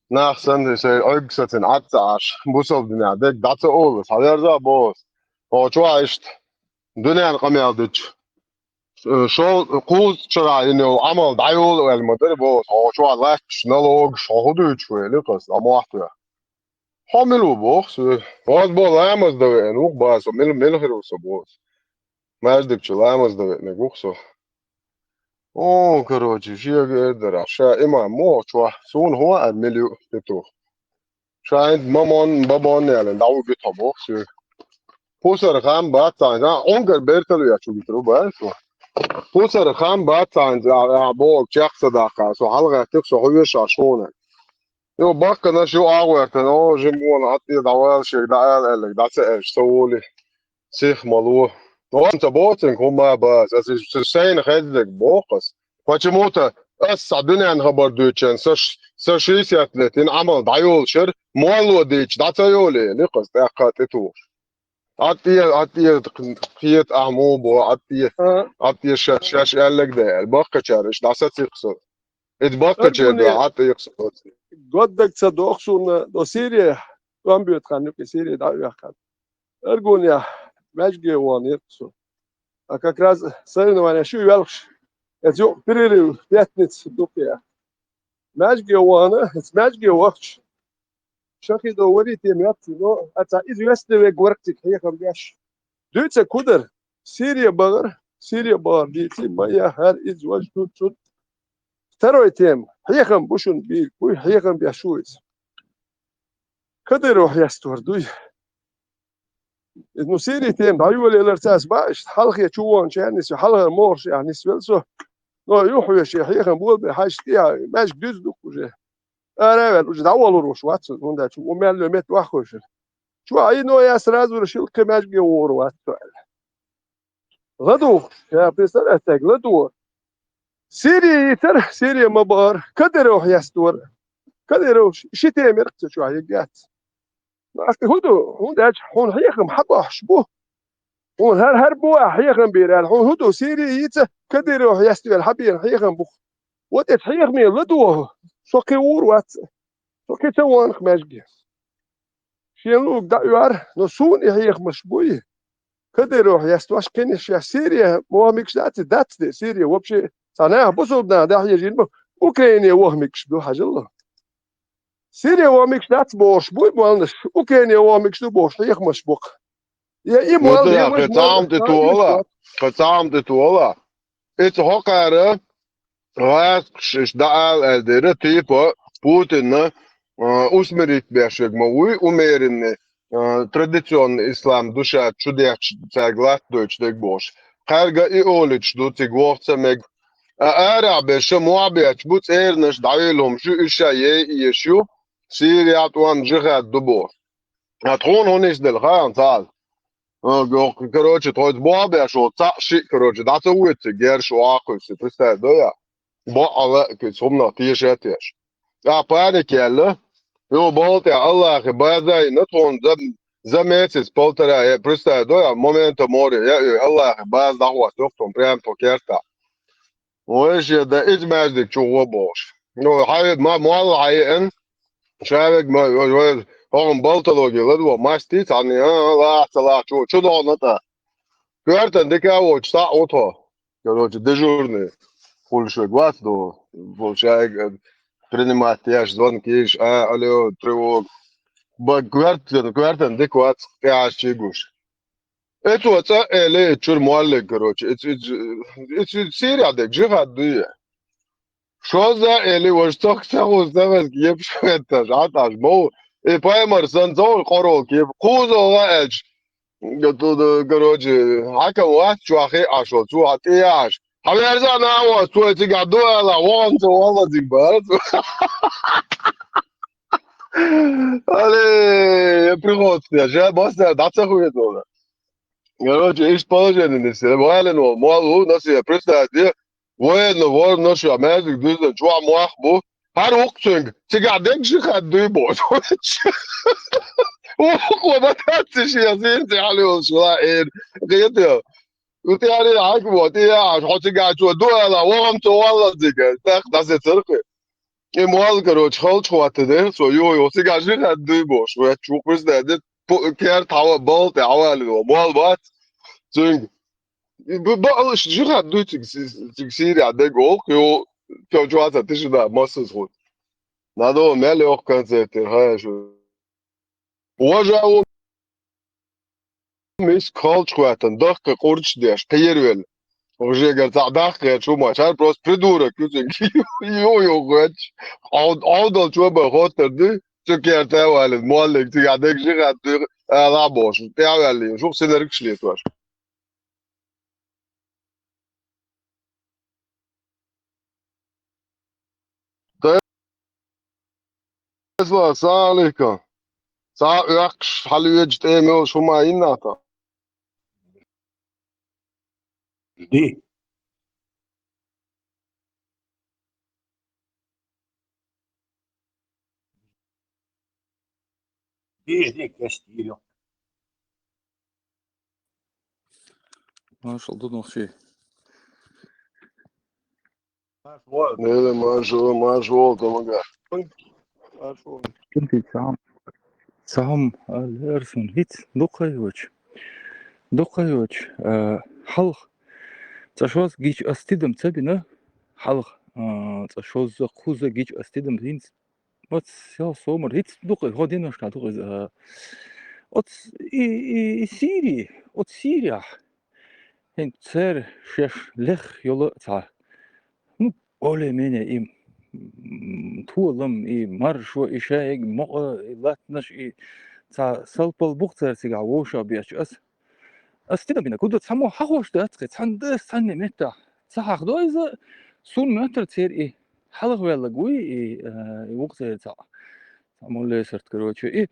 Нах санна сайн Ӏуьрг сацина Ӏад ца Ӏаш, бусалба динехь дерг дӀа ца олу, схьаверза а боху аса. Хьо чохь иштта дуьненан къамел дуьтуш. Шо кхузткъа шарахь йина йолу Ӏамал дӀайолу аьлла ма дара боху, хьо чохь латташ, налогаш, хьо хӀун дуьйцуш ву элира аса, дӀа мохь тоьхна. Хьо мила ву боху со? Хьо аса боху, ламаз дан веана ву-кх боху со, мила, мила хир ву со боху аса. Маьждиг чу ламаз дан веанарг ву-кх со. О, короче, шега эр дара, ша имам мо чохь, суна хӀун аьлла мила ю тетух. Ша хӀинца мамон, бабон ялина, дӀавуьгу тхо боху соьга. Пусар хам бац цхьаьна, Ӏунгар бертал веш ву гитару бац ву. Пусар хам бац цхьаьна, а, а, боху, чекх ца даккха, со хьалагӀаьттира, со хьо вешахь шуна. Ю баккханаш ю агӀоьртана, о, жимона, атте дӀавала шега, дӀаала аьлларг, дӀа ца аьлча, ца волий. Сих ма ло. Вон ца боцинг хӀумма а бац, аса иза сайна хездерг боху аса. Почему-то аса схьа дуьненан хабар дуьйцучун, сан ш-, сан шийсет летина Ӏамал дӀайолуш яра, молло дийча дӀа ца йолий, ликъаза тӀаккха а тӀетухуш. Ӏад тӀе, Ӏад тӀе, кхета ахьа муха боху, Ӏад тӀе, Ӏад тӀе ша-, шаьш аьлларг дай аьлла, баккхачара иштта дӀасацийкх со. Иштта баккхачара дуьхьа Ӏад тӀе йикх со. Годдаг ца доху суна, до Сирия, тӀом боьду хан юкъе Сирия дӀа а вехкана. Аргунехь маьжге вон яра со. А как раз соревнованеш ю йоьлхуш, эца юкъа перерыв, пятница ду кхе. Маьжге вахана, эца маьжге вахча, шахидо варий те моьтту, но а цхьа известный вег вара цига хьехам беш. Дуьйцург хӀун дара? Сирия бахара, Сирия бахара дийци, ма яхара иза важа тут тут. Второй тема. Хьехам бу шуна бийриг, буй хьехам беш ву иза. Кадыров хьестор дуй. Ну, Сири тема дӀайолаяларца ас бааш, хьалхе чу вон чаьннис, хьалхара могӀарш яхьнис вел со. Но юхьвеш я хьехан болбе хьаьш тӀе, маьжг дуьз дукха уже. Ара вел уже дӀаволур вуш вац, хӀунда чу у мел ло мет ваххуш. Чу ай но я сразу решил кхе маьжге вор вац. ЛадугӀуш, я представляю, ладугӀу. Сири йитар, Сири ма баар, Кадыров хьестор. Кадыров ши тема яркъ ца чу хьеггяц. Аста хӀу ду, хӀунда аьлча хьуна хьехам хьабахьаш бу. Хьуна хӀар-хӀар бу а хьехам бийр аьлла. Хьуна хӀу ду, Сири йица Кадыров хьестор хьабийр хьехам бух. Вот эцу хьехаме ладугӀу, со кхе вур вац. Со кхе ца вонах маьжге. Шен луг даъяр, но суна и хьехамаш буй. Кадыров хьестош кхиниш я Сирия вахмикаш дац, дац де Сирия вообще. Ца нах бусулба нах дахьежин бу. Украине вахмикаш ду хьажалла. Сирия вахмикаш дац бохуш буй, молнаш. Украине вахмикаш ду бохуш хьехамаш букх. Я и мол Кхе цхьаъ тӀе тола, кхе цхьаъ тӀе тола. Эцу хьокхара гӀаскхаш иштта дӀаала аьлла дера, типа Путинна, а, усмирить беш верг ма вуй, умеренный, а, традиционный ислам душа чу дехча цаьрга латтадойтуш дерг бохуш. Кхаьрга и олуьйтуш ду, цига воху ца мега. А арахь беша мохь бетташ бу цӀеранаш дӀавелла хӀума шу, уьш ша ей еш ю, Сирия тӀом жихад ду боху. А тхуна хӀун йиш делла хаьа цхьаъ? А, короче, тхоьца бохь беш волу цхьаъ шиъ, короче, дӀа ца воьду цига герш охьакхуьссу, представь, до я? Бакъ а лаьа кхуьца хӀуманах теша а теш. ТӀаккха паника яьлла, йо, бала тӀехь Аллахе база а йина, тхуна за, за месяц, полтора, я, представь, до я, момента море, я, я, Аллахе база дӀахӀоттайо тхуна прям тхо кертахь. Вай шен дан иза маьждиг чу гӀо бохуш. Ну, хьайда ма молла хьаеана, шавег ма, вай, вай, хӀокхун балтологи ладо, масти цхьаьна, а, а, лахьа ца лахьа чу, чу догӀна тӀа. Коьртан дика а воцуш, схьа а ву тхо. Короче, дежурный хуьлуш верг вац ду, получается, принимать еш, звонкиш, а, алло, тревога. Ба, коьртан, коьртан дика вац, тӀехьашчий гуш. Эцо цӀа эле чуьра моллиг, короче, эц-, эц-, эц-, эц Сирия дерг жихад дуй. Шозза эли важа цох ца хӀуз ца веза кепаш хӀетташ, Ӏаташ, мов, и паймар сан цох къорол кеп, кхуза гӀа аьлча, га-, ту-, ду-, короче, хьаькам вац чохь хиъ Ӏаш, цо хьан тӀе яхьаш. Хьан верза а нахьа вац, цо цигахь ду аьлла, вахана ца валлазиг бара цо. Але, я приходствие, жа баста, да ца хует вона. Короче, иш положение не все. Вален вол, мол, у нас я представьте, военно вор, наш я, маьждиг дуьзна, чохь мох бу. ХӀара вукху цуьнга, цигахь дегжи хаддуй бо. Вукхо ма тац шен, зин цӀе хьалуьйла шула, эр. Гетел. У тӀе ари хьаькам вон, тӀе яхьаш, хьо цигахь чо ду аьлла, вахана ца валлазиг, тӀаккха дӀасецаркхи. И мол, короче, халчу хӀоттадехира цо, юха-юха цигахь жихад дуй бохуш, ваьчча ву кхуьздаьдира, пу-, керта хьава, бал тӀе хьавалина ван, мол вац цуьнга. И бу-, баалаш жихад дуй цига, си-, цига Сирия дегӀ олу, кхин ву, чо-, чоца тишина массаза хӀутту. Надо мел йоккха концерт тера, хьаьжа. Важа ву миска халчу хӀоьттина, дахка къурдаш деш, кхеравелла. Вужегара цхьаъ дахка гӀерташ ву ма, чара просто придурок ю цуьнга. Ю-ю гӀоьтташ. Ӏовд-, Ӏовдал чо бан хоттар дуй, цу керта а валина, моллиг цигахь дегжи хаддуй, ала а бохуш, тӀаьхьаваьллий, шух синаргаш летош. Тесла, салам алейкум. Цхьа а оьккхуш, хьалведжа тӀема йолуш хӀума йинна тхан? Ди. Ди, ди, кестийла. Маршал ду нохчий. Неле маршал, маршал, тамага. Маршал. Кин ти цхьа хӀума, цхьа хӀума, а, лерсун хӀинца дукха йоч. Дукха йоч, а, хьалха. Цкъа шозза гича ас тидам ца бина, хьалха, а, цкъа шозза, кхузза гича ас тидам хӀинца. Оц сел сомар, хӀинца дукха, хӀо диношкахь дукха иза, а, оц и, и, и Сири, оц Сирияхь. ХӀинца церан шеш лех йолу цхьа, ну, более-менее им м, толам, и маршо, и шайиг мокъа, и латтанаш, и цхьа салпал бух цар цигахь вовшах беш ас. Ас тидам бина, куда цхьаммо хьахош дац, кхе, цхьана дас, цхьанне меттахь. Ца хьахдо иза, сун моьттар цер и хьалхаваьллаг вуй, и, э, и вукх цер цхьа. Цхьаммо лесарт, короче. И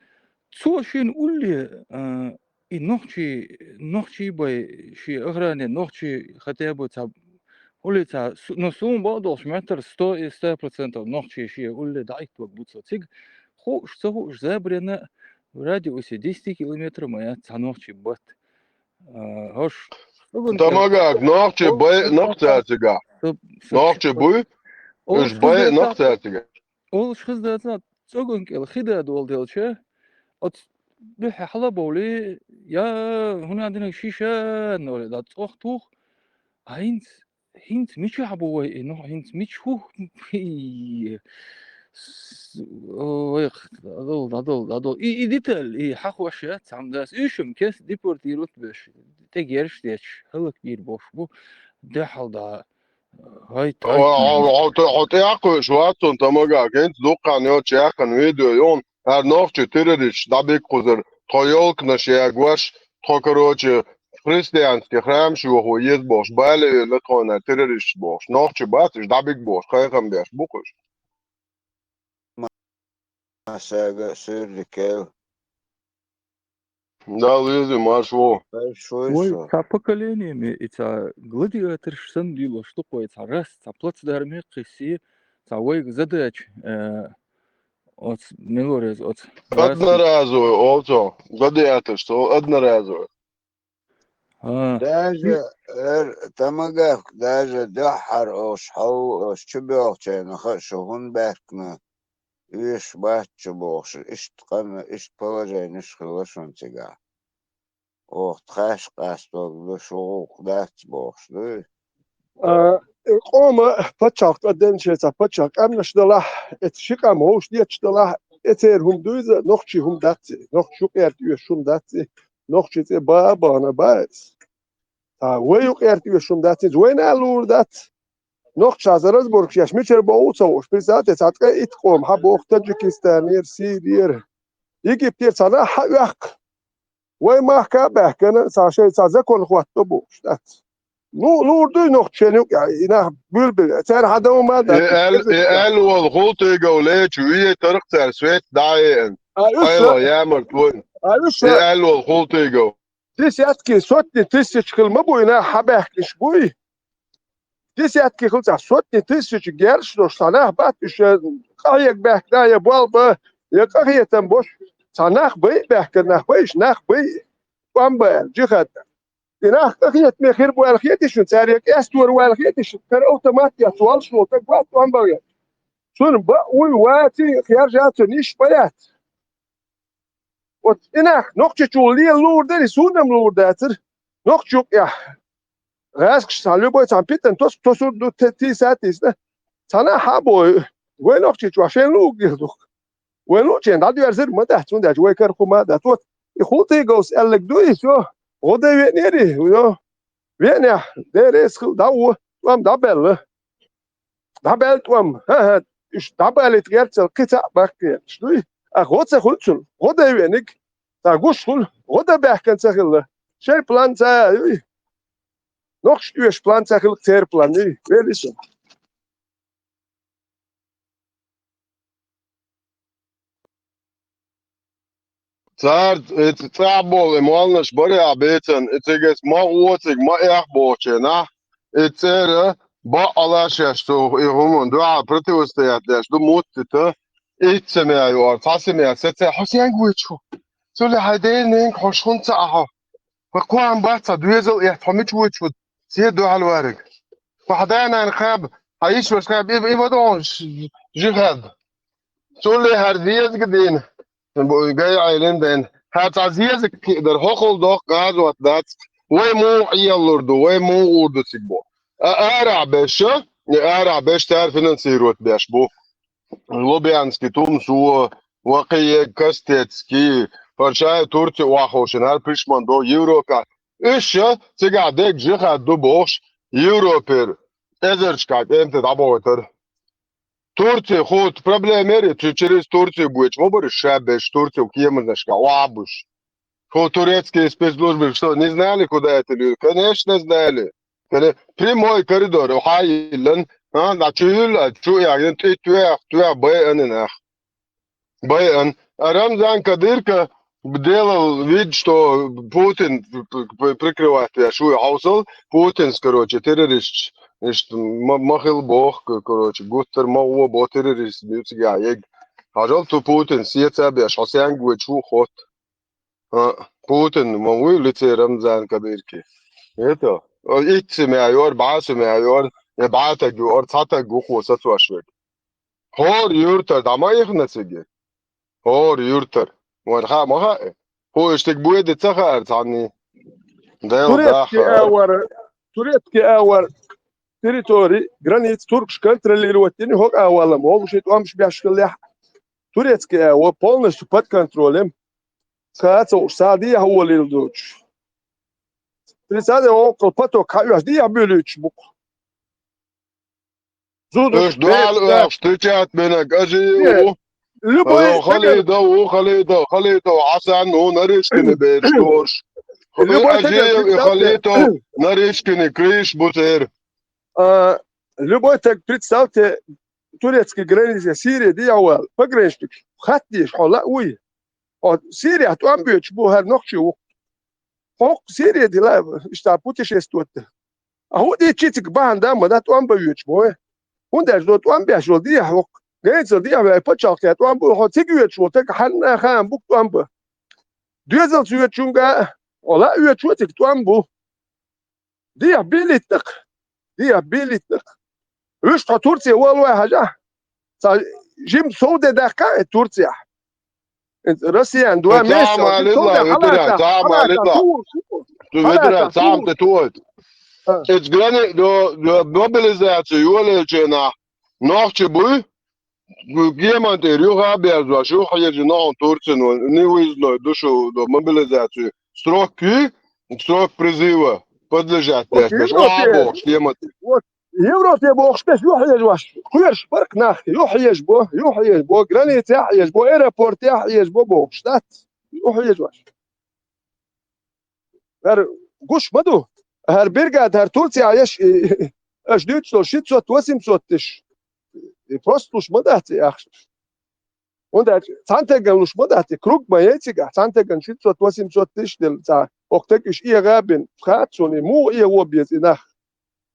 цо шена улле, э, и нохчий, нохчий бай, шен охране нохчий хотя бы цхьа, улле цхьа, су-, ну, суна бакъдолуш моьттар сто и сто процентов нохчий шен улле дӀаитталг бу цо. Цига хууш, ца хууш, забарена радиусе десяти километр ма яц цхьа нохчий бат. А, хӀорш ЦӀоган кӀел. Тамагак, нохчий бай нах цаьрцигахь. Нохчий буй? Уьш бай нах цаьрцигахь. Олуш хезна дац, ЦӀоган кӀел хи да долу делча, оцу дуьхьа хьала а бовлий, я хӀуна динарг шиша ноле, да цӀох тух, а хӀинца, хӀинца мичахь бу вай и, ну, хӀинца мича хӀу, и, с-, вайх, дӀадал, дӀадал, дӀадал. И, и деталь, и хьахош яц цхьамма дас. Уьш-м кест депортировать беш, тӀегерш дечу, хӀаллакбийр бохуш бу, дуьхьал да. Хьо, хьо, хьо, хьо тӀе а кхуьуш вац цунна, Тамагак, хӀинца дуккха йоцу яьккхина видео ю хьуна, хӀара нохчий террористаш дӀабигга кхузара, тхо ёлканаш ягош, тхо, короче, христианский храмаш йохо еза бохуш, балевелла тхуна террористаш бохуш, нохчий бац, уьш дӀабигга бохуш, кхайкхам беш бу-кх уьш. Масага а суьрдикел. Дала веза, марш ву. Марш ву. Вай со. Цхьа поколениями и цхьа гладиаторш санна лелош ду-кх вай, цхьа рас, цхьа плацдарме кхиссий, цхьа вайга задача, э, оцу милорез, оцу одноразовый, олцо, гладиаторш, со одноразовый. А. Даже, эр, Тамагак, даже дуьххьара ош хьов, ош чубоьлхучайна хаьа шу хӀунда баьхкина, оьшуш бац шу бохуш, иштта къанна, иштта положенеш хилла шуна цигахь. Оха тхаьш къастор ду, шу гӀуллакх дац бохуш дуй? А, и къома пачхьалкх тӀеденачу цхьа пачхьалкх къаьмнаш далахь, эца ши къам вовш детташ далахь, эцеран хӀума дуй иза, нохчий хӀума дац и, нохчий юкъерта оьшуш хӀума дац и, нохчий цӀе баа а бахана баа иза. Ткъа вай юкъерта оьшуш хӀума дац иза, вайна а луур дац. Нохчашца разборкаш еш мичара боху ца хууш, представьте, цхьа ткъе итт къома хьан боху Таджикистанера, Сирера, Египтера цхьа нах хьан оьхкха. Вай махка а баьхкина, цхьа шайн цхьа закон хӀотто бохуш дац. Ну, луур дуй нохчашна юкъа, и нах буьлбелла. Цара хьан дама ма дац. И аьл-, и аьлла волу хӀултӀигов лечу вейтарх цара свет дӀа а еана. А, уьш Айла ша-, ямарт вайн. А, уьш И ша-, аьлла волу хӀултӀигов. Десятки, сотни тысяч хила ма буй, нах хьан баьхкинаш буй. Десятки хила цхьа, сотни тысяч герш долуш цхьа нах бац, уьш я къахьега баьхкина, я болба, я къахетам бош, цхьа нах бай а баьхкина, нах бай, уьш нах бай, тӀом бан аьлла, джихад. И нах къахетаме хир бу аьлла хетий шуна, цара я кӀестор ву аьлла хетий шуна, кара автомат яц, воллуш волу стаг вац тӀом бан. Цунна бан а вуй, ваций, хержа цунна йиш бан яц. Вот и нах, Нохчийчул лела луур дара, и суна-м луур дацара. Нохчий юкъехь гӀаьскаш цхьа любой цхьа питана тос-, тосур ду, те-, тийса а тийсина. Цхьа нах хьан а бой, вай Нохчийчохь шайн луъург гира ду-кх. Вай луъучеран дӀадоьрзар ма дац, хӀунда аьлча вай кара хӀума а дац. Вот и хӀултӀиговс аьлларг ду и, всё, гӀо дан веанера и, йо. Веанехь, деррес хила дӀа а во, тӀом дӀабаьлла. ДӀабаьлла тӀом, хӀан-хӀа, уьш дӀабалийта гӀертал кхин цхьаъ баккхий дуй? Ахьа гӀо ца хуьлу цунна, гӀо дан веаниг, цхьа гуш хуьлу, гӀо дан баьхкина ца хилла. Шайн план ца а юй? Нохчашна оьшуш план ца хилла, церан план юй? Вели со. Цара и ц-, цӀахь болу и молланаш барехь бецан, и цига ма гӀо, цига ма эхь бохученахь, и цӀера бакъала шаьш цу и хӀуманна дуьхьал противостоять деш ду муттита, итт семья юкъара, цхьа семья саца, хьо сенга вуьйцу? Цуьллехь хьайн дена ненга хьо шуна ца ахьо. Ва кхо хӀума бац цхьа доьзал а эцна, хьо мича вуьйцу? Се дуьхьал вариг. Ва хьан да-нана кхаба, хьан йиш-ваша кхаба, и, и вада хьуна ш-, жихад. Цуьллехь хӀара зезаг дийна, гай Ӏелин дайна. ХӀара цхьа зезаг кхиъ дара, хӀокхул доккха гӀазот дац. Вай муха Ӏелалур ду, вай муха гӀур ду цига бо. А арахь беша, и арахь беш цара финансировать беш бу. Лубянский, Тумсо, ва кхин е Костецкий, хӀара шайн Турци охьаховшина, хӀара пришман до Европехь. Уьш ша цигахь дерг жихад ду бохуш, Европера эзарчкахь кӀентий дӀабахийтара. Турция, хӀу проблема яра, цу через Турцию бойтуш ма бара уьш, ша беш, Турцию кеманашка охьабуш. ХӀу турецкие спецслужбы что, не знали, куда это люди? Конечно, знали. Кане-, прямой коридор, охьа а йиллина, а, дӀа чу юьлла, чу а яхна, тӀе тоьхна, тоьхна байъина нах. Байъина. А Рамзан Кадырка делал вид, что Путин п-, п-, п-, прикрывать веш ву хьовсал, Путинс, короче, террористаш, иштта ма-, ма хила боху, к-, короче, гуттар ма гӀо бо террорист, муьцигахь ег. Хьажал цу Путин сеца а беш, хьо сенга воьдуш ву хотта. А, Путин ма вуй лице Рамзан Кадырки. Это, а, итт семья йора, бӀе семья йора, я бӀе таг йора, цхьа таг ву хьо сацош верг. ХӀора юьртара дӀа ма ихна цига. ХӀора юьртара. Вайн хаа ма хаьа. ХӀу иштта буьйди ца хаьара цхьанний. Дела Турецкий даха. Авар, турецкий авар территори, граница туркаш контролировать дини хӀокху авалам, вовшийн тӀомаш беш хиллехь. Турецкий авар полностью под контролем. Кхачалуш, ца дехьа волийла доцуш. Тридцать оккхул поток хьаоьш дехьа буьлуьйтуш бу-кх. Зудаш, уьш дуьхьал бер-, оьхуш, тичат бинарг ажи Нет. ву. Любой Халидов ву, Халидов, Халидов Хьасан ву, Нарышкины бераш дош. Любой Ажиев и Халидов Нарышкины куьйш бу церан. А, любой так, представьте, турецкий граница, Сирия дехьа вала, пограничник, хатта дезаш, хьо лаа вуй. Хьо Сирия тӀом боьдуш бу, хӀара нохчи ву. Хьо Сирия дила, иштта путешествовать. А хӀун дийцчи цига бахьана дан ма дан тӀом бан воьдуш бу вай. ХӀунда аьлча до тӀом беш волу дехьа хӀокху. Границал дехьа вай пачхьалкхе тӀом бу, хьо цига воьдуш волу таг хьанна хаам бу тӀом бан. Доьзалца воьдучуьнга а, хьо лаа воьдуш ву цига тӀом бу. Дехьа билийтина-кх. Дехьа билийтина-кх. Уьш тхо Турция валой хьажахь. Цхьа жима сов де даьккха а Турцияхь. Россиян два месяца. Цхьа а малийла, ведаран, цхьа а малийла. Ведаран, цхьа а тӀе тоьйту. Иза грани до, до мобилизацию йолаелча нах нохчи буй, геман тӀера юха а берзош, юха хьежа нохча Турцин ван, невыездной ду шу до мобилизацию. Срок куьй, срок призыва подлежать деш, беш, а бохуш, геман тӀера. Европе бохуш беш юхьъезаш, кхоьруш бара-кх нах, юхьъезаш бо, юхьъезаш бо, границехь а езаш бо, аэропортехь а езаш бо бохуш дац, юхьъезаш. ХӀара гуш ма ду, хӀара бригада, хӀара Турцехь еш, и, и, аша дуьйцуш долу шестьсот, восемьсот тысяч, и просто луш ма дац и ахчанаш. ХӀунда аьлча цхьана теган луш ма дац, и круг ма яй цигахь, цхьана теган шестьсот, восемьсот тысяч делла цхьа, окху тегаш эгӀа а бина, хаьа суна, и муха эгӀо беза и нах.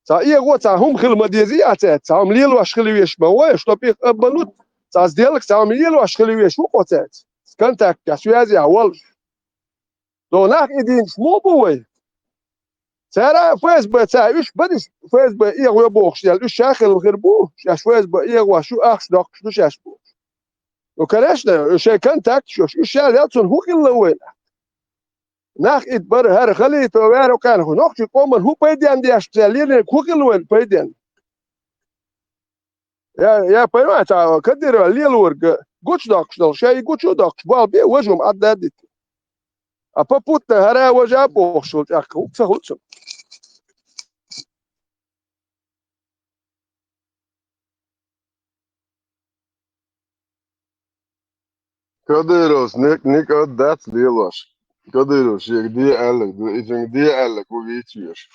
Цхьа эгӀо, цхьа хӀума хила ма дезий а цаьрца, цхьа хӀума лелош хила веш ма вай, чтоб их обмануть, цхьа сделка, цхьа хӀума лелош хила веш ву-кх оцаьрца. Контактехь, связехь волуш. До нах и дийначу муха бу вай? Цара ФСБ ца, уьш бара иза ФСБ эгӀо бохуш дела, уьш ша хилла хир бу, шаьш ФСБ эгӀош ю, ахча доккхуш ду шаьш бохуш. Ну, конечно, шайн контакташ йолуш, уьш ша лел цунна хӀун хилла вайна? Нах итт бара, хӀара Халитов ваьрра кхаьрна, нохчийн къоман хӀун пайденна деш ца лелийна, хӀун хилла вайна пайденна? Я, я понимаю, цхьа Кадырова лелорг гучудоккхуш долу, шайн гучудоккхуш, болх бе, важа хӀума Ӏадда а дита. А попутно хӀара а важа а бохуш волу чӀаккха хӀума ца хуьлу цунна. Кадыровс ник-, никъа дац лелош. Кадыров шега де аьлларг ду, и цуьнга де аьлларг ву вийца веш.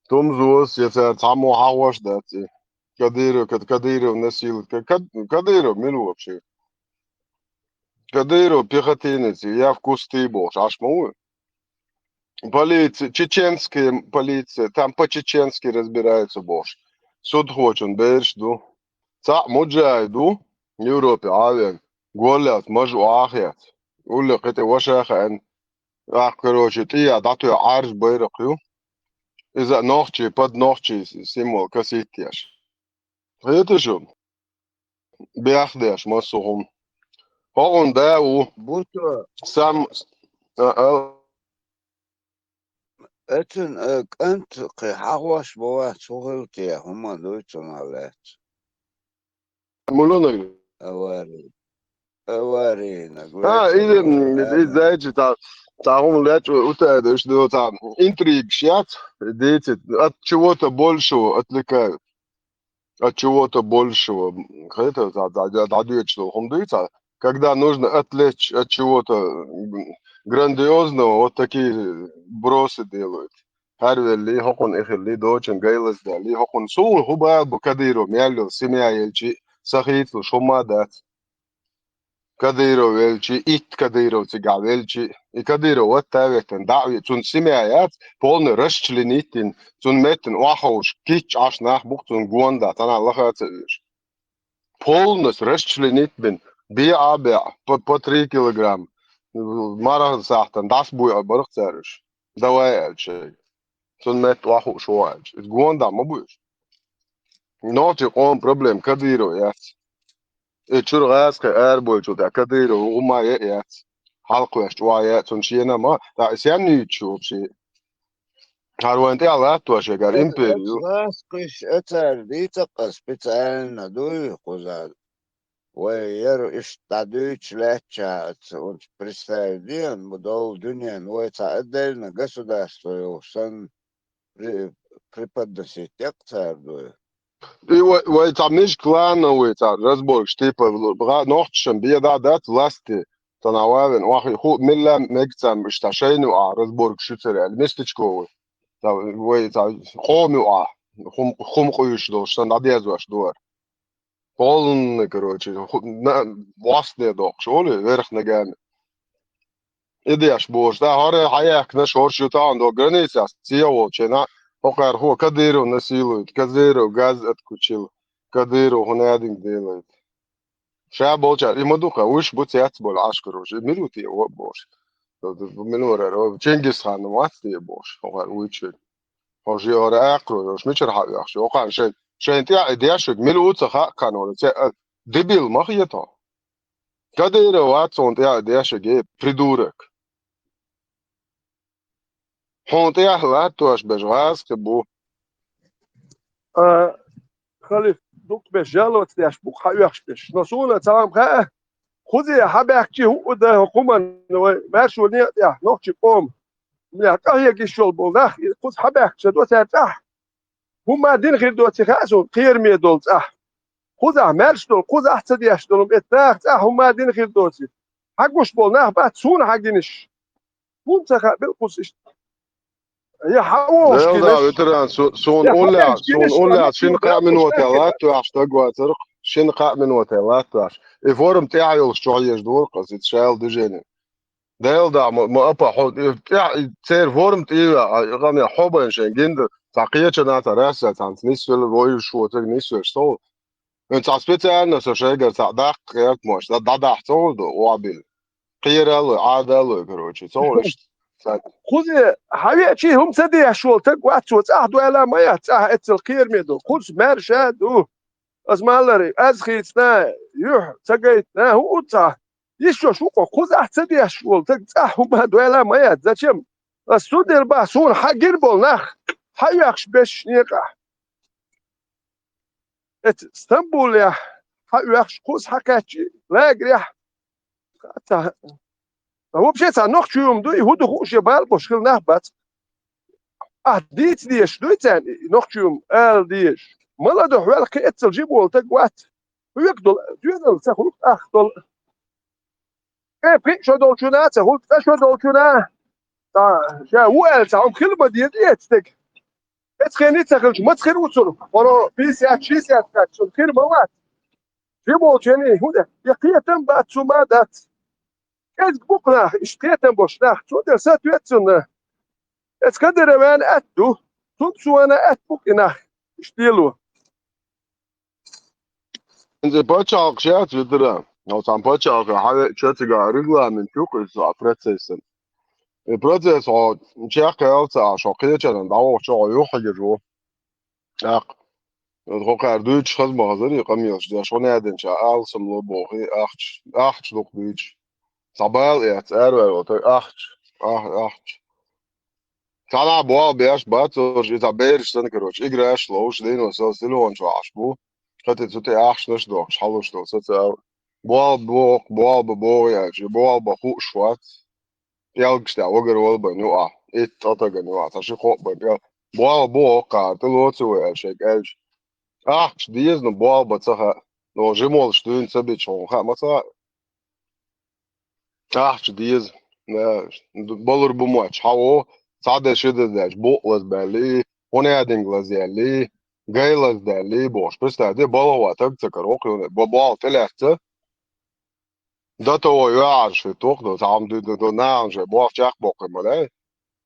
Тумзос я цара цхьаммо хьахош дац и. Кадыров, Кад-, Кадыров насил-, Ка-, Кад-, Кадыров мила вообще? Кадыров пехотинец, я в кусты бохуш, Ӏаш ма ву? Полиция, чеченская полиция, там по-чеченски разбираются бохуш. Судхочун бераш ду. Цхьаъ муджахид ву, Европе Ӏавен, голлаьллц мажа охьахец. Улле кхин тӀе ваша а хаьна. Ахь, короче, тӀе а дӀатоьхна Ӏаьржа байракх ю. Иза а нохчий, под нохчий символ косить еш. Хеташ ю? Бехдеш массо хӀума. ХӀокхун да а ву. Бусо. Сам, а, а. Эцун, э, кӀант кхин хьахош бу вац, хӀун хилла те, хӀума дуй цунах лаьцна? Мула наг? Авари. Аварийнаг. А, вац, и, авари. И зайчи та, та хӀума лечу утаьдеш ду, та интригаш яц, децит, от чего-то большего отвлекают. от чего-то большего. М, это, да, да, да, да, дьюечного хумдуйца. Когда нужно отвлечь от чего-то, м, грандиозного, вот такие вбросы делают. Харвелли, хокун ихилли, дочин гайлас дали, хокун су хуба бу Кадыров, мялло, семья елчи, сахитлу, шума дац. Кадыров велчи, ит Кадыров цига велчи. И Кадыров вот таветен, да, цун семья яц, полный расчленитин, цун меттен, уахауш, кич аш нах бух, цун гуонда, тана лаха цевиш. Полностью расчленить бин, би абя, по, по три килограмм, маран сахтан, дас буй а барах царыш. Давай, альчай. Цун мет уаху шо альч. Из гуонда ма буйш. Нохчи къом проблем Кадыров яц. И чур газ кхе ар буйчу да Кадыров ума я яц. Халкъ веш чуа я, цун шена ма. Да, сян ничего вообще. Харван тя латту ашегар империю. Лас кыш эцар дица специально дуй кузар. Вай, яр иш дадуч ляча, представь, диан, бу дол дунен, вай, ца отдельно государство, сан при-, преподносить, як цар дуй. И вай, вай, ца миш клановый, ца разборг, типа, нохчишем, беда дат власти, ца нававен, вахи, ху, милла мегцам, ишта шейну, а, разборг, шуцере, местечковый. Ца, вай, ца, хоми, а, хум, хум куюш дол, сан адезваш дуар. Полный, короче, ху-, на, властные дохш, оли, верх ногами. Идеш бош, да, хоре хаяк на шорш ютан до граница, сия волчена, хокар хо, Кадыров насилует, Кадыров газ отключил, Кадыров хунадинг делает. Ша болчар, има духа, уж бу цец бол аш, короче, минут его бош. Минура, Чингисхан, мат его бош, хокар уйчен. Хожи ора акру, уж мичер хавяхш, хокар шен, шен тя идешек, мил уца ха канора, це, э, дебил мах ето. Кадыров вацон тя идешек, э, придурок. Хьон тя латтош беш газ ке бу. А, халиф, дук беш жалоц деш бу, хавяхш беш. Но суна цалам ха, хузи хабяхчи ху да хуман, вай, маршо не тя, нохчи ком. Бля, кахья гишол бол, нах, хуз хабяхча до ця тя. Хумма дин хир доци хасун, кхерме дол цӀа. Хуза мерш дол, хуза ца деш дол, эт нах цӀа хумма дин хир доци. Хагуш бол нах бат сун хагиниш. Хун ца ха бил хус ишт. Я хавош Дел да, ветеран, су-, сун улля, сун улля, шин ка минута латтуаш, тагвацар, шин ка минута латтуаш. И форум тя йолш чоеш дуркас, ит шайл движение. Дел да, ма, ма апа, хо, и, тя, и цер форм тия, а, гам я хобан шен гинда, та кечана, та раса, та нисвел вой шо, та нисвел сол. Эн та специально со шегар, та дак, кет мош, да, да, да, сол до, уабил. Кирало, адало, короче, сол иш. Хузе, хаве чи хум ца де шол, так вацо, цах дуэла моя, цах эцел кирме до, хуз мерша ду. Аз малари, аз хицна, юх, цагайтна, ху уца. Ишо шуко, хуз ах ца деш вол, так цах хум дуэла моя, зачем? Аз судер ба, сун хагир бол нах, хавяхш беш нека. Эт Стамбуле, хавяхш хуз хакачи, лагеря. Та, та вообще ца нохчуюм дуй, худу хуше бал бош хил нах бац. А диц деш дуй цен, нохчуюм ал деш. Молодо хвел кецел жибол так ват. Хуяк дол, дюнал ца хук ах дол. Э, пи шо дол чуна, ца хук, ца шо дол чуна. Та, ша уэл ца, ум хил ма дир дец так. Эцхени цахилч, мацхир уцур. Хоро пятьдесят, шестьдесят кат, цун хир мават. Жибол чени, худа, я киятам бат сума дат. Эцк букнах, иш киятам бошнах, цудер соответственно. Эцкадере вен атту, тут суана ат букинах, иш делу. Инзе пачалк шац ветера. Но там пачалк, хаве чатига регламент чук, и са процессом. И процесс, о, чех кэлца, шо кечерен, да, о, шо, юхагежу. Ах. Хокар дуйч хазма хазари, камилш, да, шо не аденча, ал сам ло бохи, ахч, ахч лук дуйч. Сабал, я, царвар, вот, ахч, ах, ахч. Цана буал беш, бацош, и та берш сан, короче, играеш, лоуш, дин, вот, со, силон, чуаш, бу. Хати цути ахш наш дохш, халуш дол, социал. Буал бох, буал ба бох, я, чи, буал ба хуш, вот. Пялгшта, огар вол ба, ну, а. Ит, тотага, ну, а, та ши хоп ба, пял. Буал бох, ка, ты лоцу, я, шек, эльш. Ахча деза, но болх бан ца хаьа. Но жима волуш дуьйна ца бича хьуна хаьа ма ца хаьа. Ахча деза. Э, балур бу моьттуш, хьо цхьа де ши де даьлча, букъ лазабаьллий, хӀунадинг лазаяьллий, гай лазадаьллий бохуш. Представь, де балха ван таг ца каро, кхуьнан бо-, болх тӀелаьцна. Дан товгӀо йоьгӀарш хӀуьтту, цхьа хӀума дуьйна до нахана шайн болх чекхбоккхур ма дай.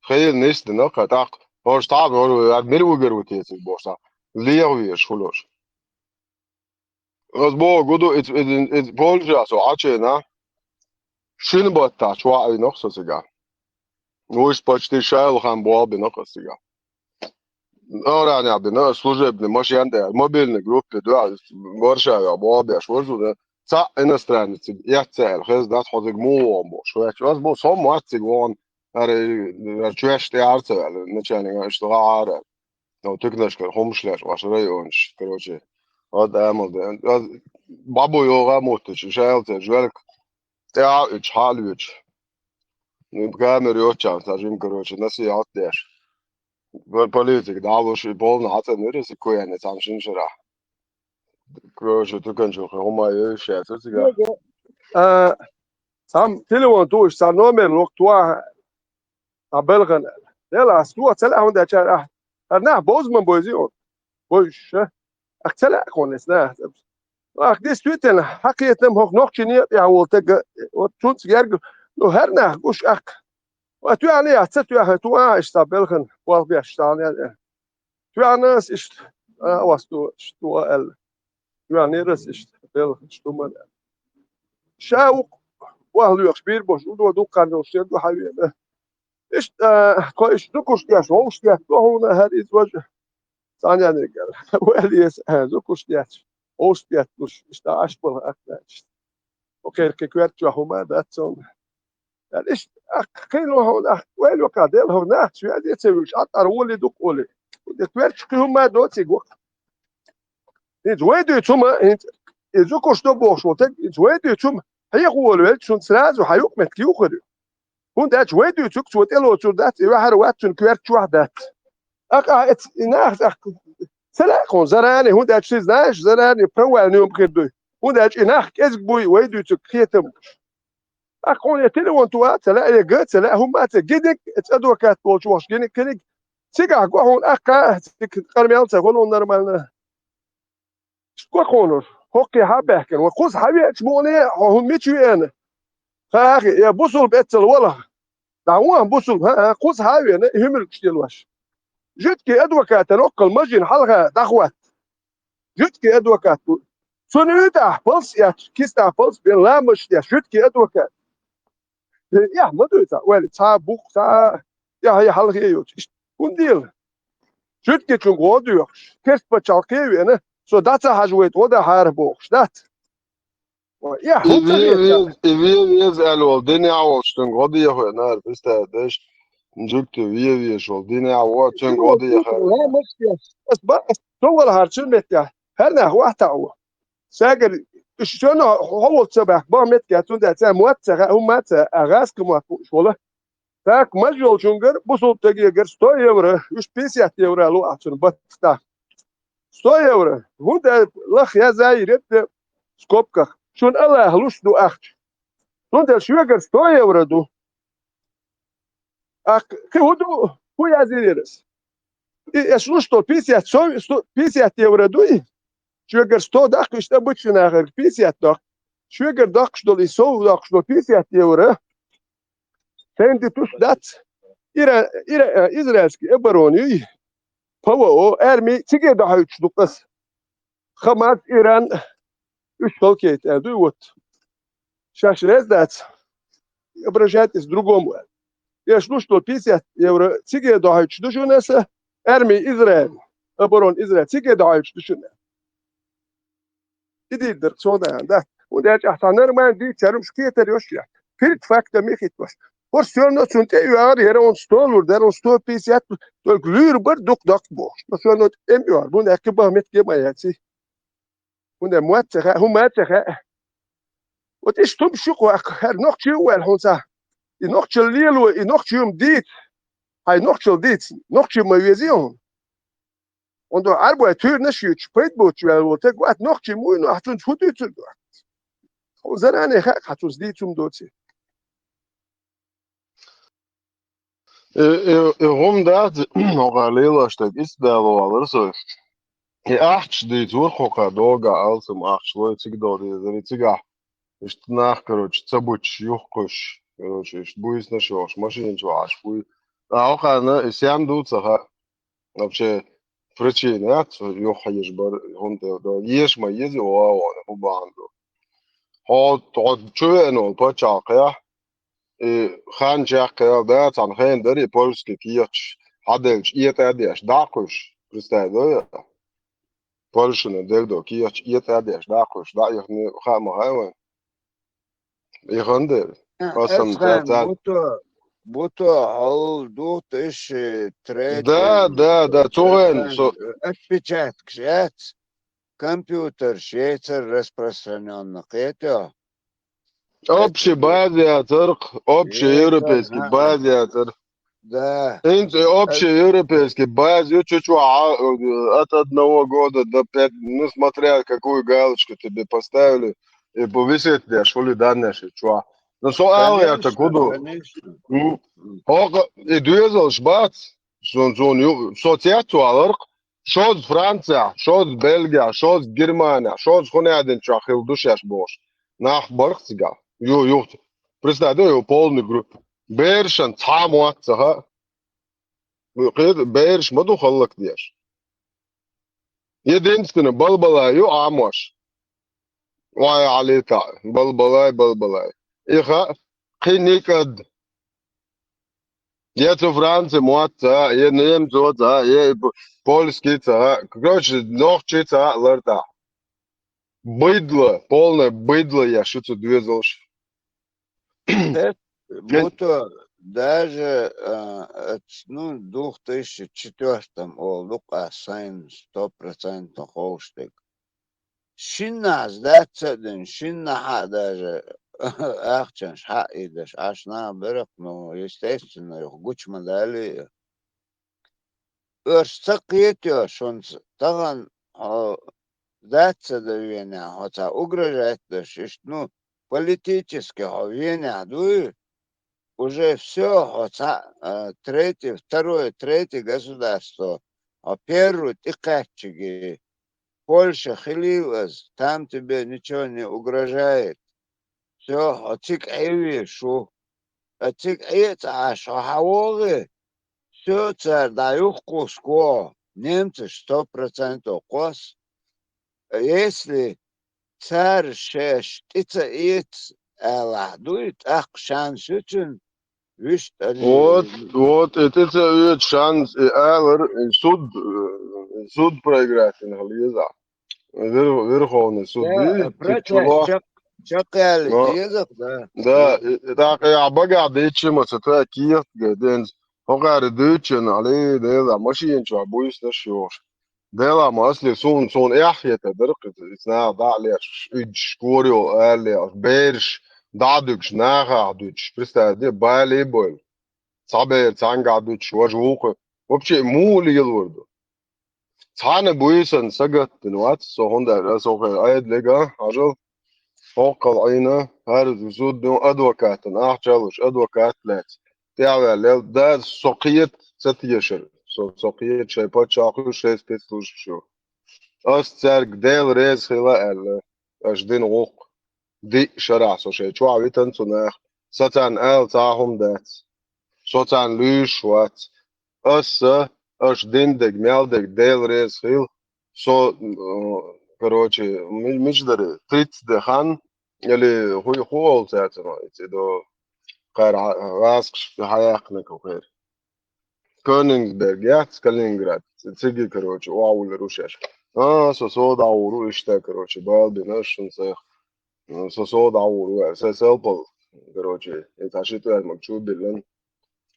Хийла нисдина кху тӀаккха, хӀорш цхьа а, хӀорш мила вуьгур ву те цига бохуш цхьа. Леха везаш хуьлуш. Ас боху гу ду, иза, иза, иза Польша со Ӏачийна, шина баттахь чохь а вина со цигахь. Вуьш почти шайла хан болх бина ас цигахь. Оранехь бина, служебный машен тӀехь, мобильный группе дуьхьа, Варшавехь болх беш вара со, цхьаъ иностранец эцна аьлла, хезна дац хьо цига муха вахана бохуш. Ваьлча ас бу, со ма вац цига вахана, хӀара, хӀара чоьш тӀе ара ца ваьлла, начальник иштта гӀахьара. Ну, туьканашкара хӀумаш леш, ваша районаш, короче, ад амал де. Ад бабу йогӀа муттачу, шайла церан жоьлка тӀе а уьдуш, хьалвуьдуш. Ну, камера йоцучарна цхьа жима, короче, насихьат деш. По-, политика дӀалуш, и полна хьацӀанвира, и кхуьнан цхьана шина шарахь. Короче, туканчух хӀума йевзаш яц цигахь. А, цхьамма телефон тухуш, цхьа номер лоху тоха, цхьа белхан. Дела, ас тоха ца лаьа хӀунда аьлча, ахь, хӀара нах бовза ма бовзий хьуна. Бовзуш, а? Ахь ца лаьа хьуна эс нах. Ахь действительно, хьан кхетам хӀокху нохчийн некъа тӀехь волу таг, вот цунца герга, ну, хӀара нах гуш ахь. Ва тоьхна яц, ца тоьхна, тоха ахь иштта цхьа белхан, болх беш цхьа. Тоьхна ас иштта, а, вас ту, иштта ту аьлла. Тоьхнера ас иштта, белхан, иштта хӀумма аьлла. Ша ву-кх, болх лоьхуш бийр болуш, удо дуккха хан долуш шен ду хьан вена. Иштта, а, тхо иштта зукуш деш, вовшах детташ ду хьуна, хӀара иза важа. Цхьана нигара. Ваьлла еза, а, зукуш детташ, вовшах детташ, иштта Ӏаш болу ахь даьлча. Окей, кхин коьрта чохь хӀума дац цунна. Ял иштта, ахь кхин хьуна, ахь ваьлла вакха дела хӀора нах, цу ваьлла ца вуьлуш, Ӏа тӀара волий дукха олий. Де коьртачу кхин хӀума доций гохь. ХӀинца вай дуьйцу хӀума, хӀинца и зукуш до бохуш волу таг, хӀинца вай дуьйцу хӀума, хьеха волу велча, шуна сразу хьан юкъаметтиг юхур ю. ХӀунда аьлча вай дуьйцург цо тӀелоцур дац, и ваьхьар вац цуьнан коьрта чохь дац. Аккха эц-, и нах, аккха, ца лаьа хьуна заранее, хӀунда аьлча ши знаешь, заранее провальный хӀума хир дуй. ХӀунда аьлча и нах кӀезиг буй вай дуьйцург кхетам. Аккха хьуна я телефон тоха ца лаьа, я га ца лаьа, хӀумма ца гиниг, эц адвокат волчу вахаш гиниг, гиниг. Цигахь го хьуна аккха, цигахь къармел ца хьуна нормально. Го хьуна, хӀокхе хьан баьхкина, вай кхуза хьан веача мукъане, хьо хӀун мича веана? Хьан ахи, я бусулба эццал валахь. ДӀа вон бусулба, хӀан, кхуза хьан а веана, и хӀуьмилгаш делош. Жуьгтийн адвокатан оккхал мажин хьалха дӀахӀотта. Жуьгтийн адвокат ву. Цунна уьйтӀахь палс эцча, кистахь палс бен ламазаш деш, жуьгтийн адвокат. Э, эхь ма дуй цхьа, ойла, цхьа а букъ, цхьа а эхь, эхь хьалхе йоцуш. Иштта хӀунда дела? Жуьгтичунга гӀо доьхуш, керста пачхьалкхе а веана, со дӀа ца хьажа вайта гӀо дан хьара бохуш, дац? Ой, эхь, И хӀун ца ве-, веза, и ве-, веза аьлла волу динехь волчу цуьнга гӀо дехар нара, представь, деш, жуьгти ве-, везаш волу динехь во, цуьнга гӀо дехар. Ламаз деш. Ас ба-, ас со валахьара цуьнан меттехь, хӀара нах вахьа таӀо. Сагар, уьш шуна хьо волчу ца баьхка, бан меттиг яц, цундела цара мотт ца хаьа, хӀумма ца, а гӀаска мотт бууш волу. ТӀаккха маж йолчунгара, бусулба тагегара сто евро, уьш пятьдесят евро лу ахь цунна баттахь. Сто евро. ХӀунда аьлча лаха язйира де скобках. Шуна Аллах луш ду ахча. Цундела шуьгара сто евро ду. Ахь кхин хӀун ду? ХӀун язйира ас? И ас луш долу пятьдесят, со-, сто, пятьдесят евро дуй? Шуьгара сто даккха, иштта обычный нахарга пятьдесят доккху. Шуьгара доккхуш долу, и сов доккхуш долу пятьдесят евро. Сайна дитуш дац. Ира-, ира-, э, израильский оборона юй. П В О, арми циге дохьуьйтуш ду ас. Хамас, Иран, уьш халкейта аьлла дуй вот. Шаьш реза дац. Обращайтесь к другому. Эш луш долу пятьдесят евро циге дохьуьйтуш ду шуна аса, арми Израиль, оборона Израиль, циге дохьуьйтуш ду шуна. И дийр дара, цо дан, да. ХӀунда аьлча ахь цхьа нормально дийцар, уьш кхетар йош я. Перед фактами хӀиттош. ХӀора всё равно цунна тӀе а йоьгӀар, яра он сто лур дара, он сто пятьдесят, только луьйр бар дукха доккха бохуш. Но всё равно тӀе а йоьгӀар, бун аьлла, кхин бан меттиг а ма яций. ХӀунда мотт ца хаьа, хӀума ца хаьа. Вот иштта хӀума шу кху ваккха, хӀара нохчий а ваьлла хьуна цхьа. И нохчалла лело, и нохчий хӀума дийца. Хьайн нохчалла дийца, нохчий ма везий хьуна. Ондо Ӏарбой туьйранаш юьтуш, пайда боцуш ваьлла волу таг вац, нохчий муй, ну, ахьа цунца хӀун дуьйцур ду? Хьо заране хаьа, хьан цунца дийцум доций? И, и, и хӀума дац, хӀокхара лелош дерг иштта дала валара со. И ахча дийцура хӀокхара догахь алсам ахча лой цига догӀу дезара, и цигахь иштта нах, короче, ца бучуш, юхкхуьйсуш, короче, иштта буьйсанаш йохуш, машина чу Ӏаш буй. Ткъа хӀокхарна и сен ду ца хаьа. Вообще, причина яц, юххьехьажа бара, хӀунда аьлла, еша ма еза, оха а вахана, хӀун бахьана ду. Хьо, хьо чу веана волу пачхьалкхехь, и хан чекхъяьлла, да, цхьана хенахь дара и польский кехаташ, хьаделлачу этӀа а деш, дӀа а кхуьйсуш, представь, да, я? Польшана дерг до кехаташ, этӀа а деш, дӀа а кхуьйсуш, дӀа а яхана, хаа ма хаьа вайн. И хӀун дера? А, аса ма ца, ца. Буто, буто, хьол ду тыш, э, третий, Да, да, да, цу хенахь со отпечаткаш яц, компьютер шецар распространённо кхетё. Общий база яцара, общий европейский база яцара. Да. ХӀинца и общий европейский база ю, чу чохь, а, от одного года до пять, ну, смотря какую галочку тебе поставили, и по висеть деш, хули даннеш и чохь. Ну, со ала яц, конечно, куду. М. ХӀокху и доьзалш бац, сон, сон ю, со цец валарх, шозза Францехь, шозза Бельгехь, шозза Германехь, шозза хӀун аьдина чохь хилла ду шаьш бохуш. Нах барх цигахь. Ю, юхт. Представь, да, ю полный группа. Берашан цхьа а мотт ца хаьа. Кхета, бераш ма ду хӀаллакдеш. Единственно, балбалай ю Ӏамош. Вай Ӏалита, балбалай, балбалай. И хаьа, кхин никад. Я цу Франци мотт ца хаьа, я немцо ца хаьа, я п-, польский ца хаьа. Короче, нохчи ца хаьа лартахь. Быдло, полное быдло я шу цу доьзалш. Э, Ген- буто даже, а, эц-, ну, двух тысячи четвёртом олу ду-кх ас сайн сто процентов ховшдерг. Шиннахь дац ца дина, шиннахь а даже ахчанаш хьаъ идаш, Ӏаш нах беракх, ну, естественно, юха гучу ма далий. Оьрс ца кхетайо шуна ц-, тахана хьо дац ца дан венехь, хьо цхьа угрожать деш, иштта, ну, политически хьо венехь дуй, уже всё, хьо цхьа, а, третий, второй, третий государство, хьо первый тӀекхаьччиге, Польша хилийла аса, там тебе ничего не угрожает. Всё, хьо цига Ӏе везаш ву. Ткъа цига Ӏе а ца Ӏаш, хьо хьан вогӀий? Всё, цара дӀа юхакхуссу хьо. Немцаш сто процентов кхосс. Если цара шаьш тӀе ца эца алахь дуй, тӀаккха шанс ю цуьнан, вуьшта али. Вот, вот, и тӀе ца оьцу шанс, и алар, и суд, э, суд проиграть дина хила еза. Вер-, Верховный суд, да, и, э, процесс чула чакх-, чакхъяли, но, еза, да. Да, и, и тӀаккха и ахь багахь дечи ма ца та кехат гай денз. ХӀокхара дуьйцучунна, Ӏали, Дела, машина чохь буьйсанаш йохуш. Дела ма асли суна, суна эхь хета дара, иза наха дӀа а леш, уьдуш, кора йолу ала леш, бераш дӀа а дуьгуш, нахах дуьтуш, представь, де, бали а бойла. Цхьа бер цхьаьнгахь дуьтуш, важа вукху. Вообще, муха лелор ду? Цхьана буьйсанна сагатдина вац со, хӀунда аьлча аса хӀокхуьнан Ӏедалега, хьажал, хӀокхул Ӏийна, хӀара зудно адвокатана, ахча а луш, адвокат лаьцна. ТӀаьхьаваьлла, да, со кхета ца тешара, со, со кхета шайн пачхьалкх, шайн спецслужбаш ю. Ас цаьрга Дела реза хила аьлла, аша дина гӀуллакх. Диъ шарахь со шайн чохь витан цу наха, сан царна ала цхьа а хӀума дац. Со царна луьйш вац. Аса, аша дина дерг, мел дерг Дела реза хила. Со, м, короче, ми-, мича дара, тридцать де хан, или хӀу-, хӀу олу цаьрца ма, и цӀе до, кхара гӀа-, гӀазкхаш хьаяьккхинарг хӀу кхера. Кёнигсберг яц, Калининград, ц-, цига, короче, охьавуллур ву шаьш. А, со, со дӀагӀур ву, иштта, короче, бала бина, ас шуна цех. М, со, со дӀагӀур ву, сан селпал, короче, и цхьа ши тӀоьрмаг чу а биллина.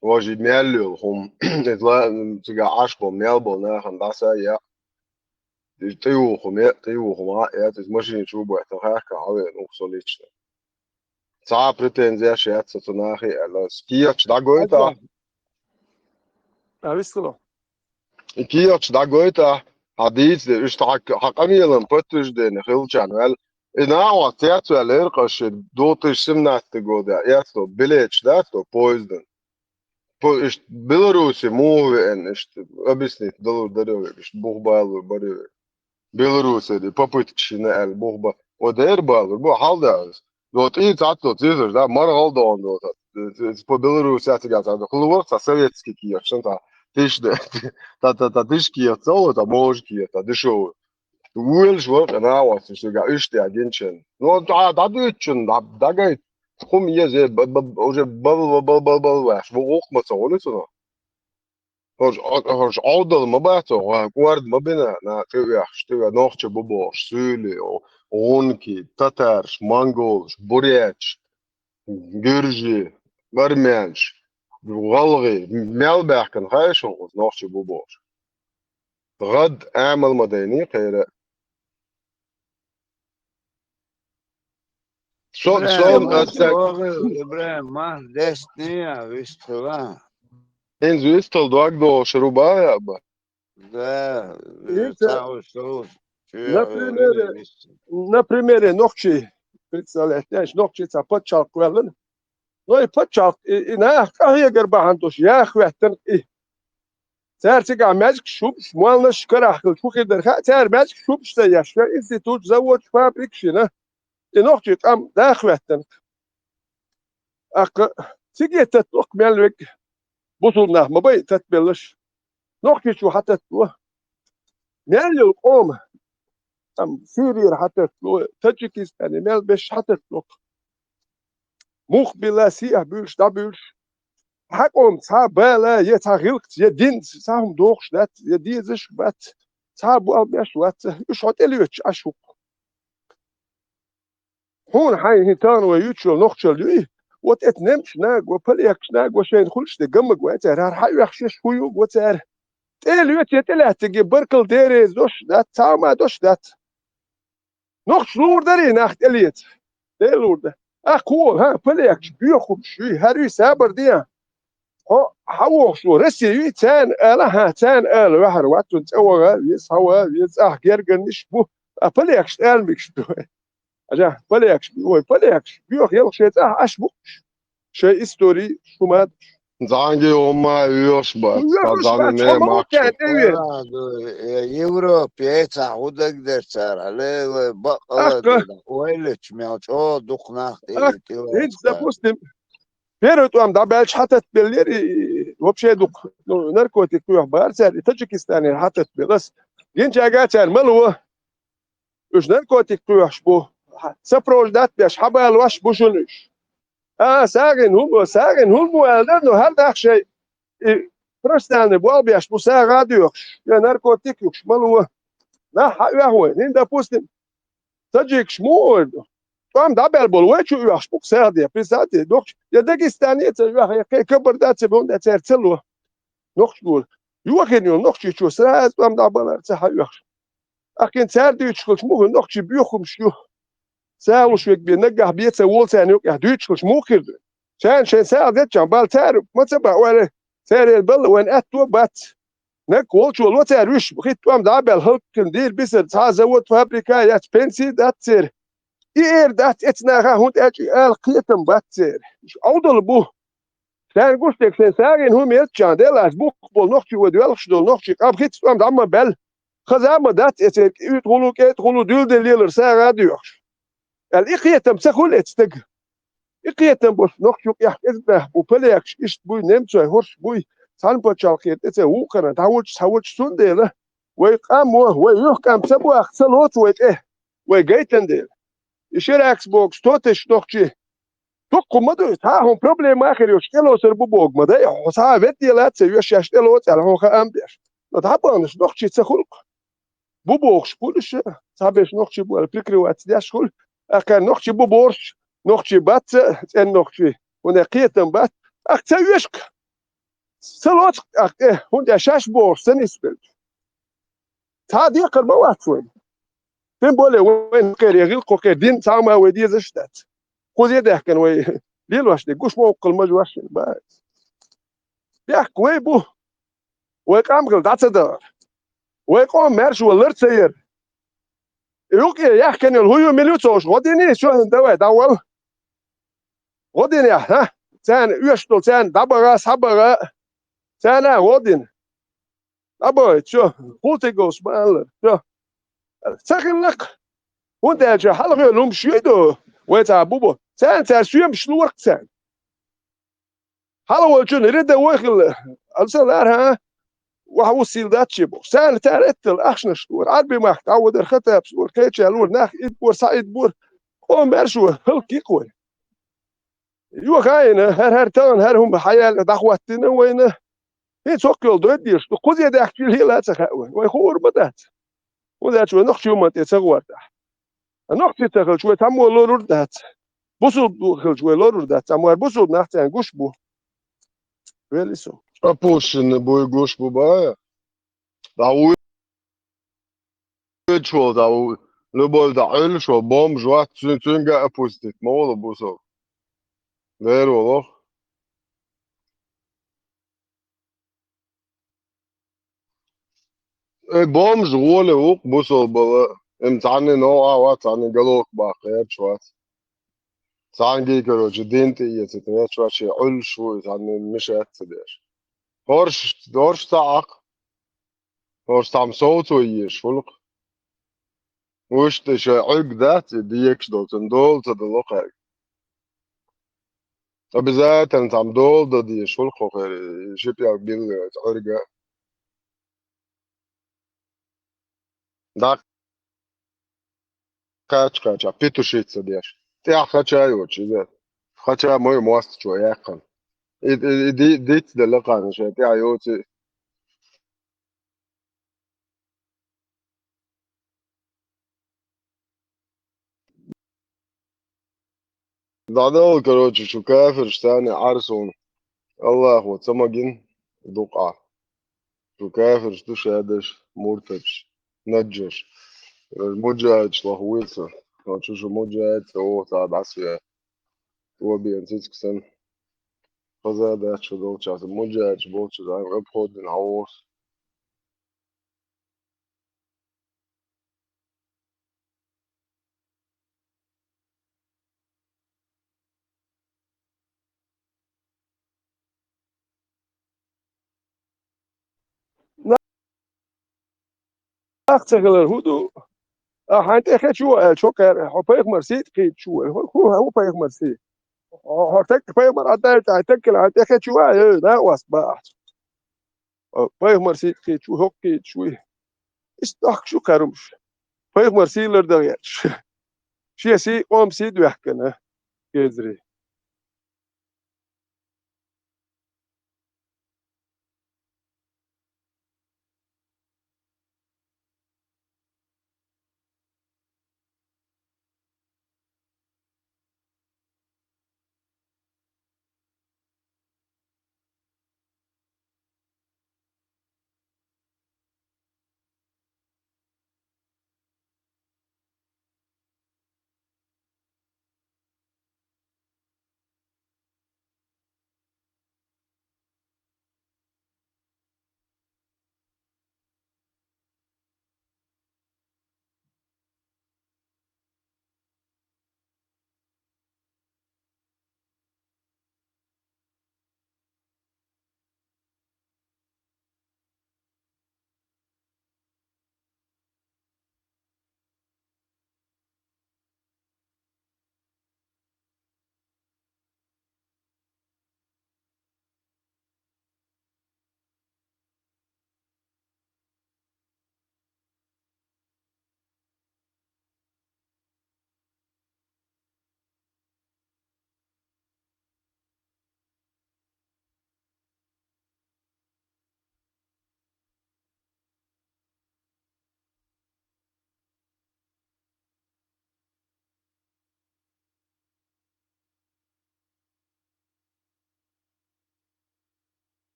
Важа мел йолу хӀума. Иза ла-, м, цигахь Ӏаш болу, мел болу нахана дӀаса а яа. Иза тӀе юху ме-, тӀе юху ма а яц, иза машина чу а боьттина, хаьхка хьавеана ву со лично. Цхьа а претензеш яц сан цу нахе аьлла. Кехаташ дӀагойтахь. А, вистхило. И кехаташ дӀагойтахь. Хьан дийца де, иштта хьан, хьан къамелан подтверждение хилчарна ваьлла. И нагӀа цец ваьлла, эркъаш ши две тысячи семнадцатый года, эцо билеташ да, со поездан. По-, иштта Беларуси муха веана, иштта объяснить далур даре ве, иштта бух балур баре ве. Беларусери попытка шина аьлла бух ба. О дер балур, бо хьал да. До тӀи цацо цифраш, да, маргӀал дон до. По Беларуси цига цацо. Хлур ца советский киеш, сан ца тиш де. Та, та, та тиш киеш, цо, та мож киеш, та дешёвый. Уьлш вар, на вас, что я, иште агенчен. Ну, да, да, дучен, да, да, гай. Хум езе, б-, б-, уже бал, бал, бал, бал, бал, ваш. Во, ох, ма цо, не цо. Хож, хож, Ӏовдал ма бац, ва кӀорд ма бина, на, чу вяхаш, чу вя-, нохча бу бохуш, суьйли, о, гӀунки, татарш, монголш, бурятш, гуьржи, армянш, гӀалгӀи, мел баьхкина хай шуна оцу нохча бу бохуш. ГӀад амал ма дайний кхера. Со, Ибрахим, со, ма аса чӀогӀа, Ибрахим, ма дестний а, вистхила. ХӀинца вистхила дог дохуш ру бахьа а ба. Да, Иштта, ца уж, ца уж. Чу на примере, вист. На примере нохчий представлять, знаешь, нохчий ца паччалкх кхоьллина. Но и паччалкх, и, и нах къахьегар бахьана долуш, яха хӀоьттина и. Цара цигахь маьжгаш хӀумаш, молланаш карахь хилча хӀун хир дара хаьа, цара маьжгаш хӀумаш ца еш, шайн институташ, заводаш, фабрикаш йина, и нохчий къам даха хӀоьттина. ТӀаккха циге татталуш мел вег бусулба нах ма бай таттабеллаш. Нохчийчу хьататтало. Мел йолу къома, там, Сирийра хьататтало, Таджикистане мел беш хьататтало. Мух билла, сехьа буьйлуш, дӀабуьйлуш. Хьан къоман цхьа а бала, я цхьа гӀиллакхца, я динца, цхьа хӀума дохуш дац, я дезаш а бац, цхьа а болх беш а вац, уьш хьо тӀелоьцуш Ӏаш ву-кх. Хьуна хьайн хӀин тахана вай юьйцуш йолу нохчалла юй, вот эта немцаш нагахь, полякаш нагахь шайна хуьлуш де гаммаг вай цара, хӀара хьан оьхуш еш хӀун юг ву цара? ТӀелоьцу я тӀелаьцнарг баркалла дереза дош дац, цхьа а ма дош дац. Нохчаш лур дарий нах тӀелеца? Де лур дан. Ахь кхо, хӀа, полякаш, боьха хӀумаш юй, хӀара юй сабар де. Хьо хьан вохуш ву? Россия юй, царна ала, хӀа, царна ала, ваьхьар вац, цунна цӀа ваха веза, хьан ваха веза, ахь гергарниш бу. А полякаш тӀе ала мегаш ду. Аьлла, полякаш, вай полякаш, боьха ялх шайн цӀахь Ӏаш бу уьш. Шайн истори шу ма дац. Зангий хӀумма а оьхуш бац, Оьхуш цхьа бац, зангий хӀумма махкахь. Европе цхьа хӀун дагадер цара, ле, ле, бакъала ТӀаккха. Дина, ойла ца мел чӀогӀа дукха нах тӀе, ТӀаккха, тӀе хӀинца, лаьцна. Допустим, первый тӀом дӀабаьлча хьататбеллера, и, вообще дукха, ну, наркотик тоьхна бара цара, и Таджикистанера хьататбелла ас. Гинчаьрга цара ма ло. Уьш наркотик кхоьхьуш бу. Сопровождать беш, хьабалош бу шуна уьш. А, сагӀина хӀума, сагӀина хӀума аьлла, ну, хӀара даха шайн и профессиональный болх беш бу, сагӀа а доьхуш, я наркотик юкъуш ма ло. Нах хьан оьху вай? ХӀинца, допустим, таджикаш муха ойла ду? ТӀом дӀабаьлла болу вай чу оьхуш бу-кх сагӀа де, представьте, нохчий, я Дагестане а ца оьху, я кхин Кабарда а ца бу, я цара ца ло. Нохчий лора. Йохийна йолу нохчичо сразу тӀом дӀабалар ца хьан оьхуш. Ахкин цара дуьйцуш хилча муха нохчий боьха хӀумаш ю. СагӀа луш верг бен наггахь бен ца волу царна юкъехь дуьйцуш хилча муха хир ду? Царна шайн сагӀа деччахь бала цара ма ца бан ойла, церан бала вайн аьтто бац. Наггахь волчо ло цара вуьш, хӀитта тӀом дӀа а баьлла, хӀаллакьхилла дийр бисар, цхьа а завод, фабрика а яц, пенси а дац церан. И эр дац эцу наха, хӀунда аьлча и ала кхетам бац церан. Уьш Ӏовдал бу. Царна гуш дерг шайн сагӀина хӀума елччахьана, делахь бухахь болу нохчий, вай доьлхуш долу нохчий къам хӀинца тӀом дӀа ма баьлла, хаза а ма дац эцерг, уьйтӀа гӀулу, кӀетӀа гӀулу дуьйладелла лелар сагӀа а доьхуш. Аьлла, и кхетам ца хуьлу эцу стага. И кхетам болуш нохчий юкъехь кӀезиг нах бу, полякаш иштта буй, немцой хӀорш буй, цхьана пачхьалкхера тӀе ца вукхарна, дӀавулча, схьавулча, цундела вай къамо, вай юьхькӀам ца боху, ца лоцу вай тӀе, вай гайтан дела. И шеракс богу, стоташ нохчий, дуккха ма ду, цхьа а хӀума проблема а хир йолуш, тӀелоцур бу богу ма дай, хьо схьа а ведделац, ца веш шаьш тӀелоцу аьлла, хьо хаам беш. Но дӀабаханаш нохчий ца хуьлу-кх. Бу бохуш хуьлуш, цхьаберш нохчий бу аьлла прикрываться деш хуьлу, ахкхар нохчий бу борш, нохчий бац, цӀен нохчий, хӀунда кхетам бац, ахь ца вешка. Ца лоцу ахь тӀе, хӀунда аьлча шаьш бохуш ца нисбелча. Цхьа а декхар ма вац вайн. Тем более вайн кхеран гӀиллакхо кхеран дин цхьа а ма вай дезаш а дац. Кхузе а даьхкина вай лелош дерг гуш ма воккхал мажош а бац. Бехк вай бу. Вай къам хила дӀа ца дахар. Вай къоман маьрша валар ца яр. Юкъе яхканел хӀу ю, мила ю ца уш, гӀо дина, шо хӀун давай, дӀавал. ГӀо дина, хӀа? Царна оьшуш долу, царна дӀабаха, схьабаха. Царна гӀо дина. ДӀабахийта, всё, хӀун цига вовс ма аллара, всё. Ца хилла-кх. ХӀунда аьлча хьалхе лумаш юй ду, вай цхьа бу бо. Царна цара соьмаш лора-кх царна. Хьалха волчун рида вай хилла, алсалара, хӀа? Ваха ву сийла дац ши бохуш. Царна цара эттал ахчанаш лора, Ӏарби махка дӀавадар, хатапс лора, кхеча лора, нах идбора, схьаидбора. Къоман маьрша валар хӀаллакйи-кх вай. Юха а йина, хӀара-хӀара тахана хӀара хӀума хьаяьлла дӀахӀоттийна вайна. ХӀинца хӀокху йолу дойд дезаш ду, кхуза даьхкича лела а ца хаьа вай. Вай хуур ма дац. ХӀунда аьлча вай нохчийн хӀуманна тӀе ца гӀортахь. Ткъа нохчий ца хилча, вай цхьаммо лорур а дац. Бусулба хилча, вай лорур дац. Амма бусулба нах царна гуш бу. Вели со. Опущенный буй гуш бу баха. ДӀавуьйцуш волу, дӀа ву, любой дӀа Ӏуьллуш волу бомж вац, цуьнга а опустить ма волу бусулба. Дера волу. Э, бомж гӀоле ву-кх бусулбала, им цхьанна новкъа вац, цхьанна головка баккха гӀерташ вац. Цхьаьнгге, короче, дин тӀеэцийта гӀерташ вац, шен Ӏуьллуш ву и, цхьанна мешать ца деш. ХӀорш, хӀорш ца Ӏаккха. ХӀорш цхьамма совцо езаш хуьлу-кх. Вуьшта шайн Ӏуьрг дац и декаш долу, цунна дола ца дало кхаьрга. Обязательно цхьамма дола дан дезаш хуьлу-кх хӀокхеран, и ши пӀелг билла Ӏуьрга. ДӀа кхача-кхача, петушиться деш. ТӀехь хача йоцуш иза. Хача ма ю мостагӀчо яьккхина. И, и, и ди-, диц делла кхарна шайн тӀехь йоций. ДӀадала, короче, шу кафирш царна Ӏар суна. Аллахо ца магина дукъа. Шу кафирш ду шадерш, муртаташ, наджаш. Муджахидаш лаха вуьйцу. Шу, шу муджахид ца вогӀу цхьа дӀасаве. Тобиан цициг санна. Хаза дац шу долчохь, муджахидаш болчу зама обходдина хьан вогӀу. Нах ца хилар хӀун ду? А, хьайн тӀе хечо аьлла, чо кхаьра, хьо пайхамар сий тӀе кхийдаш ву, хӀу, хӀу, хӀу пайхамар сий? Хьо, хьо таг пайхамар Ӏаддаьлча, хьайн таг хила, хьайн тӀе хечо а, э, накъост бахьа. О, пайхамар сий тӀе кхийдаш ву, хӀокху кхийдаш вуй. Иштта дохкуш ю кхаьрумаш. Пайхамар сий лардан гӀерташ. Шен сий, къоман сий доьхкина. Кезри.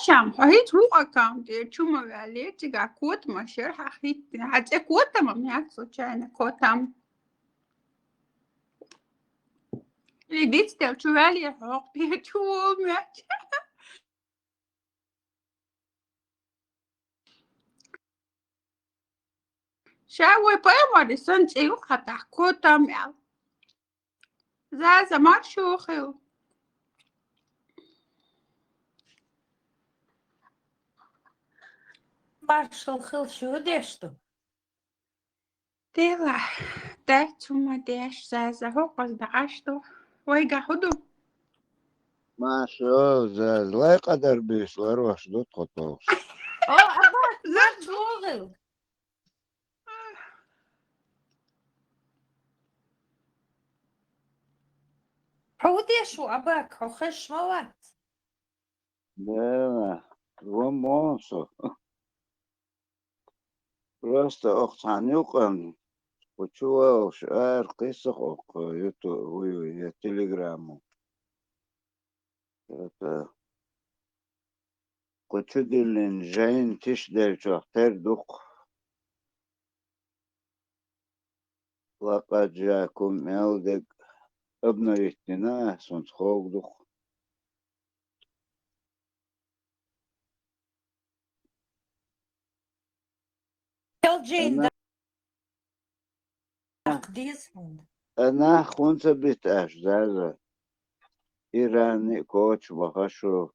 Шам, хьо хӀинца вукху аккаунте чу ма ваьллий, цигахь кота ма шера, хьан хӀиттина. Хьан цӀе кота ма мега, случайно, кота ма. И дицдел чу ваьллий, хьо хӀокху чу ву мега. Ша вай пайхамаре санна цӀе ю хьан тӀаккха, кота ма аьлла. Заза, маршалла хила. Маршалла хила, шу деш ду. Делахь, дац хӀума деш, Заза, хӀокхуза дӀакъаш ду. Вайгахь хӀун ду? Маша, Заза, лай къадар буьйса ларош ду тхо товш. О, Абак, марш вогӀил. Хьо хӀун деш ву, Абак, хьо хезаш ма вац? Дела, вон мон со. Просто окху цхьана юкъана, кху чу валуш ара кхийсах окху юту-, вуй-вуй, я телеграму. Это, кху чу диллина жайна тиша деллачох тера дукха. Лакъад жаакум мел дег обновить дина, ас хӀунца ховга дукха. Ана, даккха деза хьуна. Ана хӀунца бита аьлча, Заза? Иран а коча баха шу,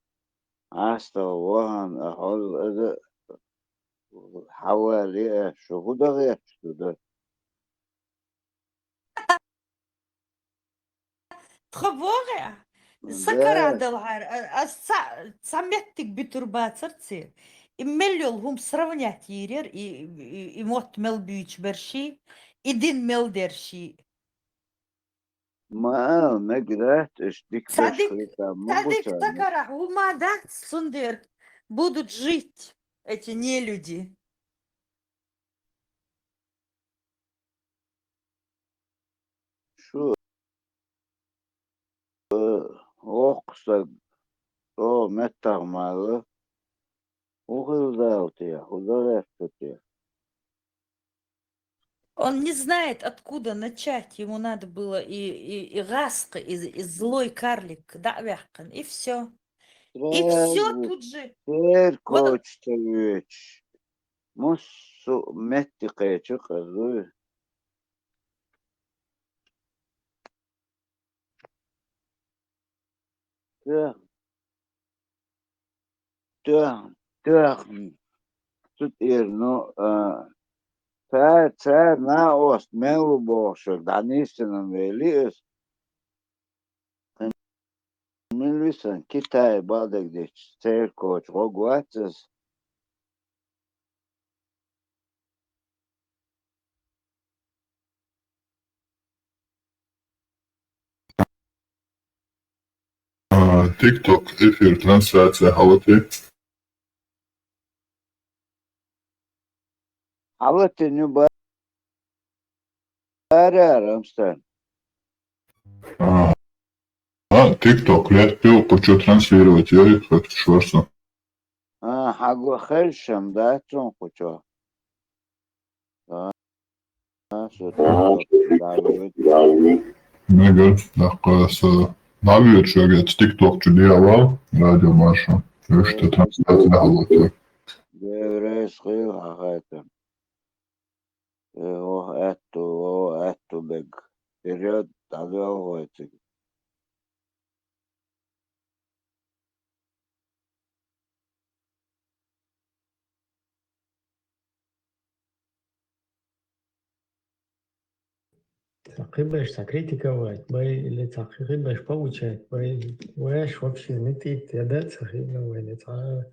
ӀастагӀа вахана а хьол ада хьавале а, шу хӀун дан гӀерташ ду дан? Тхо боху, са кара далахьара, а, ас ца, ца меттиг буьтур бацар церан. И мел йолу хӀума сравнять йийр яра, и, и, и мотт мел буьйцуш берш, и дин мел дерш. Ма ала, мега дац, уьш дика берш хилийта ма бу царна. Цадик такарахь хӀума дац, цундела будут жить эти нелюди. Шу, э, воккха стаг, чӀогӀа меттахь ма-алла, хӀун хила Дала те, хӀун дан гӀерта те? Он не знает, откуда начать. Ему надо было и, и, и гӀаскхи, и, и злой карлик дӀа а ваьккхина, и всё. И всё тут же. Церан коча ца воьдуш. Массо а метте кхечу къа дуй. Тоьхна, тоьхна, тоьхна. Цу тӀера, ну, а, цара, цара накъост мел ву бохуш, дӀанисдина вели аса. Мила висан Китай бакъдерг дечу церан коча гӀо вац аса. А, TikTok эфир трансляция хьалати. Хьалати ню ба-, барара, амстан. А, а, TikTok летту кхучу транслировать йой, хӀоьттуш вара со. А, хьан го хезаш-м дац цунна кхучу. А, со TikTok дӀавоьду. Мега, даккха со дӀавоьду шуьга, TikTok чу дӀавала, радио Маршо. Иштта трансляция хьалати. Деврес хила хьан хатам. Э, ох, аьтту, ох, аьтту бег. Период дӀадоьлху вай цига. Цхьа кхин беш цхьа критика вайта бай, или цхьа кхин беш получать бай, веш вообще не тит, я да цхьа хилла вай, или цхьа,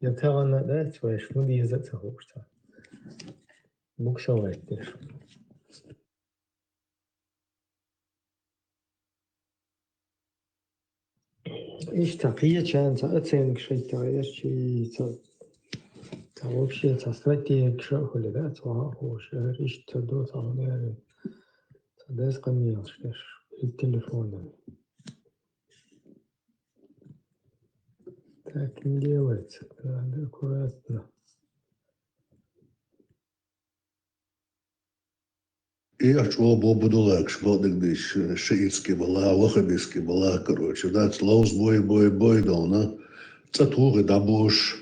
я тагӀана да, веш, ну, деза ца хууш цхьа. Буксовать деш. Иштта кхечарна ца оценка шайтта, иштта ца, ца вообще ца стратегия ша хуьлу, да, ца хууш, иштта ца до, ца хӀума, ца деза къамелаш деш, и телефонан. Так не делается. Надо аккуратно. И ахчо бо будулакш, бо дыгдыш, шиитский была, ваххабистский была, короче, да, лоуз бой, бой, бой, долна. Цатугы да бош.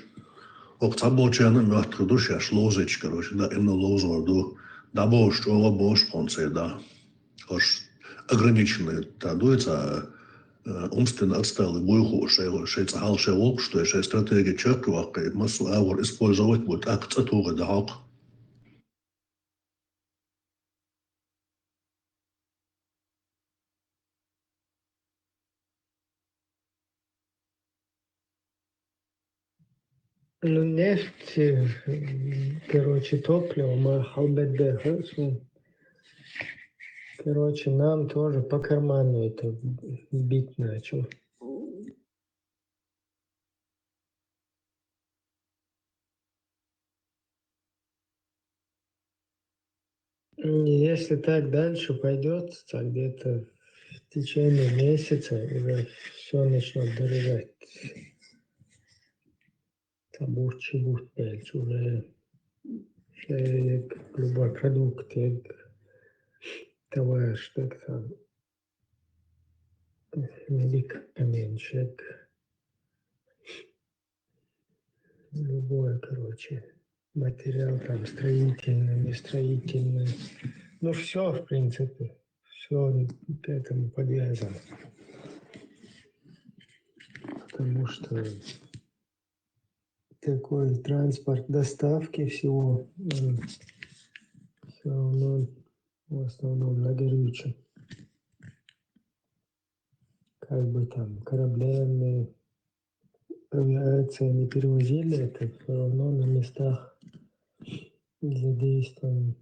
Ок, цабочана мёхтхы душ, аш лоузыч, короче, да, именно лоуз варду. Да бош, чё бош, конце, да. Аж ограниченный, та дуется, э, умственно отсталый буйху, шей, шей цахал, шей волк, что шей стратегия чак, вахкай, массу аур использовать будет, ак цатугы да хок. Ну, нефть, э, короче, топливо, мы халбет дехе, короче, нам тоже по карману это бить начал. Если так дальше пойдет, то где-то в течение месяца уже все начнет дорожать. Там бурчи бурт пельч уже, э, любой продукт, э, товар, что там, медикамент, любое, короче, материал там строительный, нестроительный. Ну, все, в принципе, все к этому подвязано. Потому что такой транспорт доставки всего, все равно в основном на горючем. Как бы там кораблями, авиациями перевозили, это все равно на местах задействован,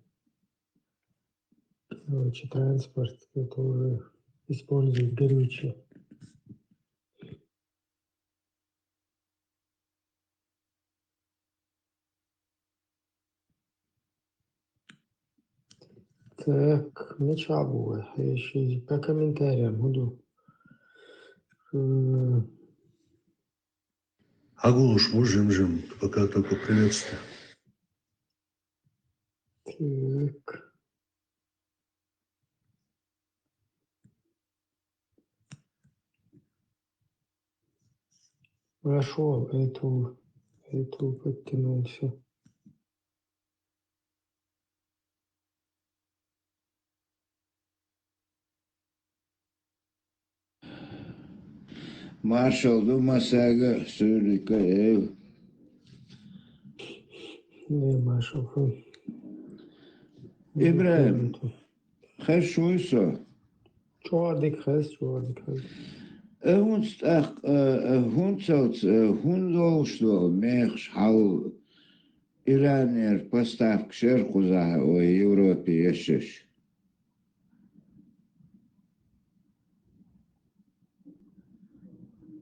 короче, транспорт, который использует горючее. Так, начало. Ещё по комментариям буду. М. Агулуш, мужим-жим, пока только приветствие. Так. Хорошо, эту, эту подтянулся. Маршал ду масага сурика эл. Не, маршал фу. ИбрагӀим, хеш вуй со? ЧӀоагӀа дика хез, чӀоагӀа дика хез. Э, хӀунца тӀаккха, э, э, хӀунцалц, э, хӀун долуш ду мехаш хьал Иранера поставка шер кхузахь вай Европе ешаш?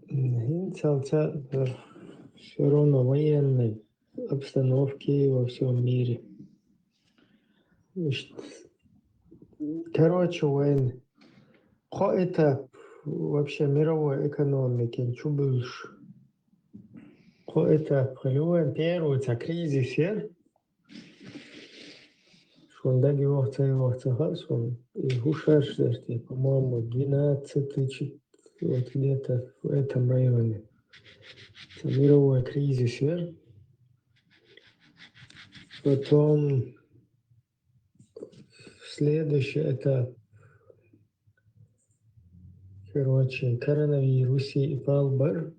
ХӀинцалца всё равно военной обстановки во всём мире. Ишт-, короче, вайн кхо этап вообще мировой экономикин чубуьлуш. Кхо этап хилла вайн. Первый ца кризис яр. Шун даги вахца, вахца хас он. И хушарш дерти, по-моему, двенадцатый, чит-, вот где-то в этом районе. Ца мировой кризис яр. Потом следующий этап. Короче, коронавирус и палбар.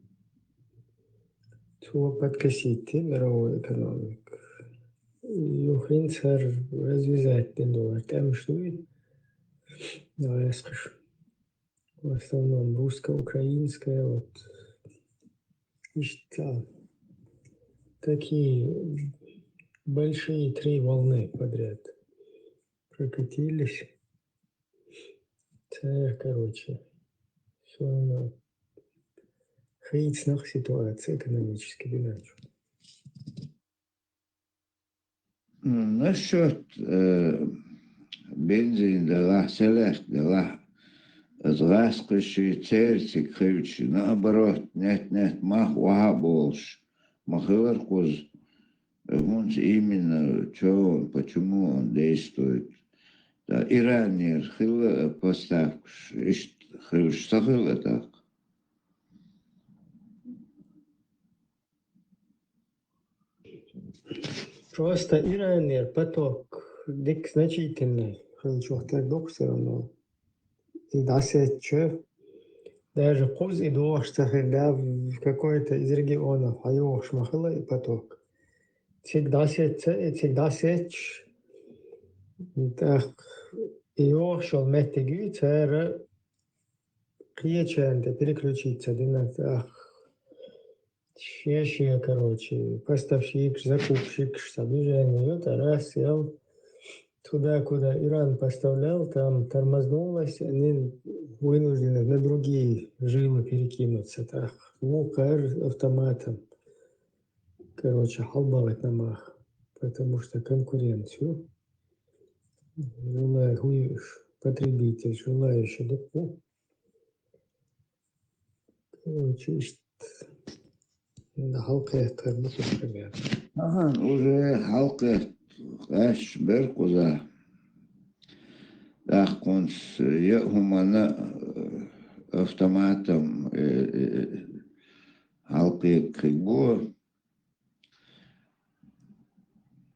Цо подкосить мировую экономику. И юхинцар развязать дин доллар. Там что и? Давай я скажу. В основном русско-украинская, вот. Ишта. Такие большие три волны подряд прокатились. Ца, короче, всё равно хьийцнах ситуация экономически биначу. М, насчёт, э, бензин далахь, селех далахь, Аса гӀаскхаши церцига хилча, наоборот, нет-нет, мах ваха болуш, ма хилар кхуза, хӀунца именно, чё он, почему он действует. Да, Иранера хилла поставкаш, иштта хилча ца хилла тӀаккха. Просто Иранера поток дика значительный хилча, вахтар дукха всё равно. И дӀасецча, даже кхуза и догӀуш ца хир, да, в какой-то из регионов хьайогӀуш ма хилла и поток. Цига дӀасеца, и цига дӀасецча, тӀаккха и йогӀуш йолу меттиг ю, цара кхечарна тӀе переключиться дина, тӀаккха шен-шен, короче, поставщикаш, закупщикаш, цхьа движение ю, тӀаккха раз ел, туда, куда Иран поставлял, там тормознулось, они вынуждены на другие жилы перекинуться, так, лукар автоматом, короче, хьалбалат намах, потому что конкуренцию желаю, потребитель, желающий дукха. Короче, иштта хьалкхетар бу цу примерно. Аха, уже хьалкхетта къаьсташ бер кхуза. ТӀаккха хӀинца я хӀуманна, э, автоматом, э, э, хьалкхетта хир бу.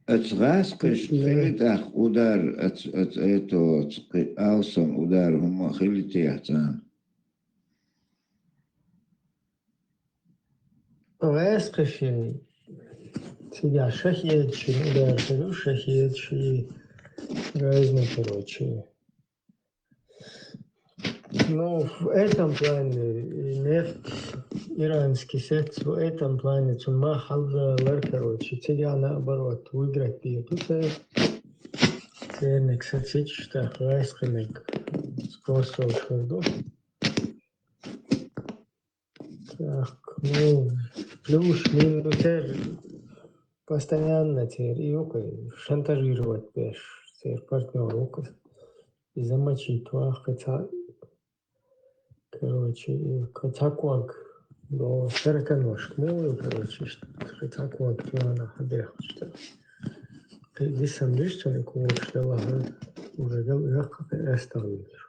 Оцу гӀаскхашна хили тӀаккха удар, оцу, оцу, ето, оцу кхин алсам удар хӀума хили техьа царна? ГӀаскхашна цигахь шахедашна удар хир ю, шахедаш и разный, короче. Ну, в этом плане, и нефть, иранский сеть, в этом плане цунна мах хьалдалар, короче, цигахь, наоборот, выиграть дийр ду церан. Церниг сацийча, тӀаккха гӀаскхиниг скосолчур ду. Так, ну, плюс-минус церан постоянно церан и ю-кх, шантажировать беш, церан партнёр ву-кх. И замочить ваха кхин цхьа, короче, и кхин цхьа ког, до тараканошка муха ю, короче, кхин цхьа ког туьйхина хьабехаш. Кхин дисам диш цунна когаш делахь, уже гал оьху кхин астагӀа вуьйлуш.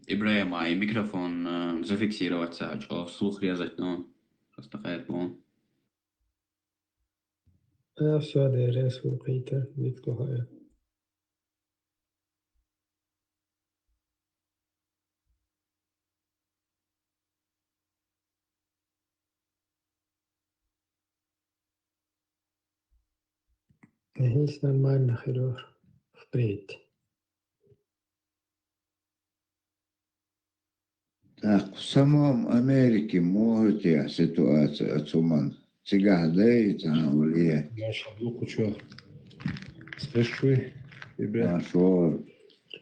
ИбрахӀим, а и микрофон, э, зафиксировать ца, чӀогӀа слух резать, ну, просто кхетта ма ву. А, всё, деррис ву кхийтта, дика ду хьан. Нахьийс нормально хир вара впредь. Так, в самом Америке муха ю техьа ситуация оцу хӀуманна? Цигахь дай цхьаьна влиять? Маша, ну, чё? Спрашивай, ребят. Хорошо.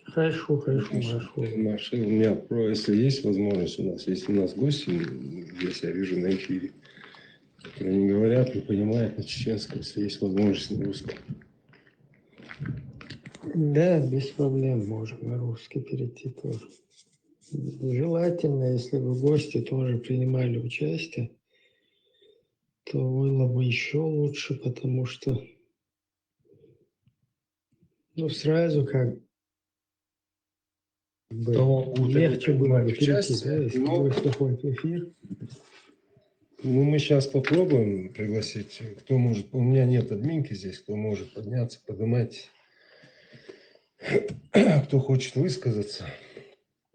Хорошо, хорошо, хорошо. Маша, у меня про-, если есть возможность у нас, если у нас гости, если я вижу на эфире, которые не говорят, не понимают на чеченском, если есть возможность на русском. Да, без проблем можем на русский перейти тоже. Желательно, если бы гости тоже принимали участие, то было бы ещё лучше, потому что, ну, сразу как бы легче было бы перейти, да, если будет какой-то эфир. Ну, мы сейчас попробуем пригласить, кто может. У меня нет админки здесь, кто может подняться, поднимать, кто хочет высказаться.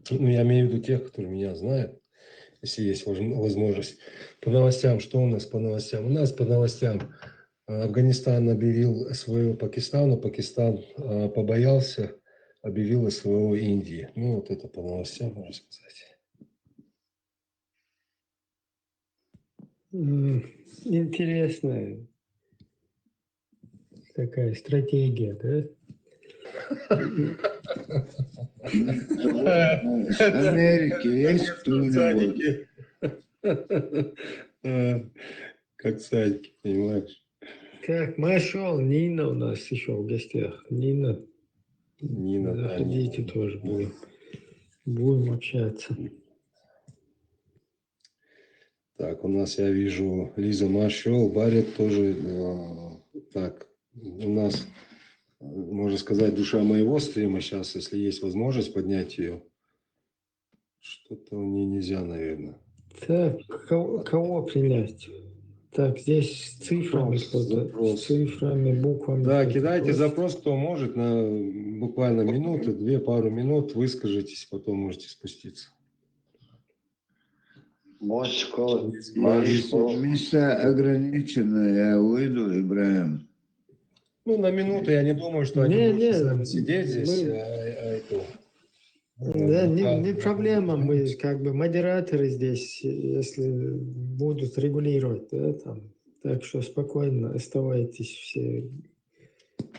Ну, я имею в виду тех, которые меня знают, если есть возм-, возможность. По новостям, что у нас по новостям? У нас по новостям, э, Афганистан объявил СВО Пакистану, Пакистан, э, побоялся, объявил СВО Индии. Ну, вот это по новостям, можно сказать. М, интересная такая стратегия, да? В Америке есть кто-нибудь? Как садики, понимаешь? Так, Машол, Нина у нас ещё в гостях. Нина. Нина, Таня. Заходите тоже, будем, будем общаться. Так, у нас, я вижу, Лиза Маршал, Барет тоже. Э, так, у нас, э, можно сказать, душа моего стрима сейчас, если есть возможность поднять ее. Что-то мне нельзя, наверное. Так, кого, кого принять? Так, здесь с цифрами Запрос, что-то, запрос. С цифрами, буквами. Да, что-то. кидайте Просто- запрос, кто может, на буквально минуту, две, пару минут, выскажитесь, потом можете спуститься. Мошко, Маршал. Место ограничено, я выйду, Ибраим. Ну, на минуту, я не думаю, что они Не, будут не, с нами сидеть здесь. мы- а, а, это, Да, не, да, не да, проблема, да. Мы как бы модераторы здесь, если будут регулировать, да, там. Так что спокойно оставайтесь все,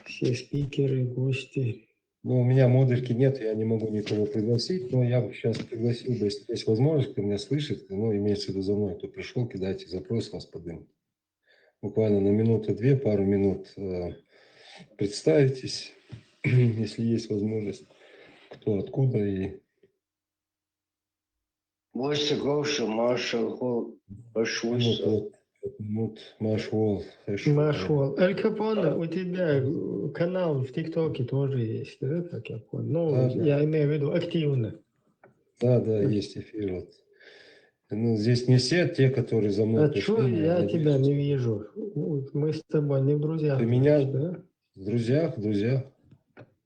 все спикеры, гости. Ну, у меня модерки нет, я не могу никого пригласить, но я бы сейчас пригласил бы, если есть возможность, кто меня слышит, ну, имеется в виду за мной, кто пришел, кидайте запрос, вас поднимут. Буквально на минуту-две, пару минут э, представитесь, если есть возможность, кто откуда и Мошко, Маршал, минут, Пашуса. вот, пять минут, Маршал, хорошо. Маршал. Эль Капоне, у тебя канал в ТикТоке тоже есть, да, как я понял? Ну, Да, да. Я имею в виду активно. Да, да, есть эфир. Вот. Ну, здесь не все те, которые за мной А пришли, что я я надеюсь. Тебя не вижу? Вот мы с тобой не в друзьях. Ты меня- Да? В друзьях, в друзьях.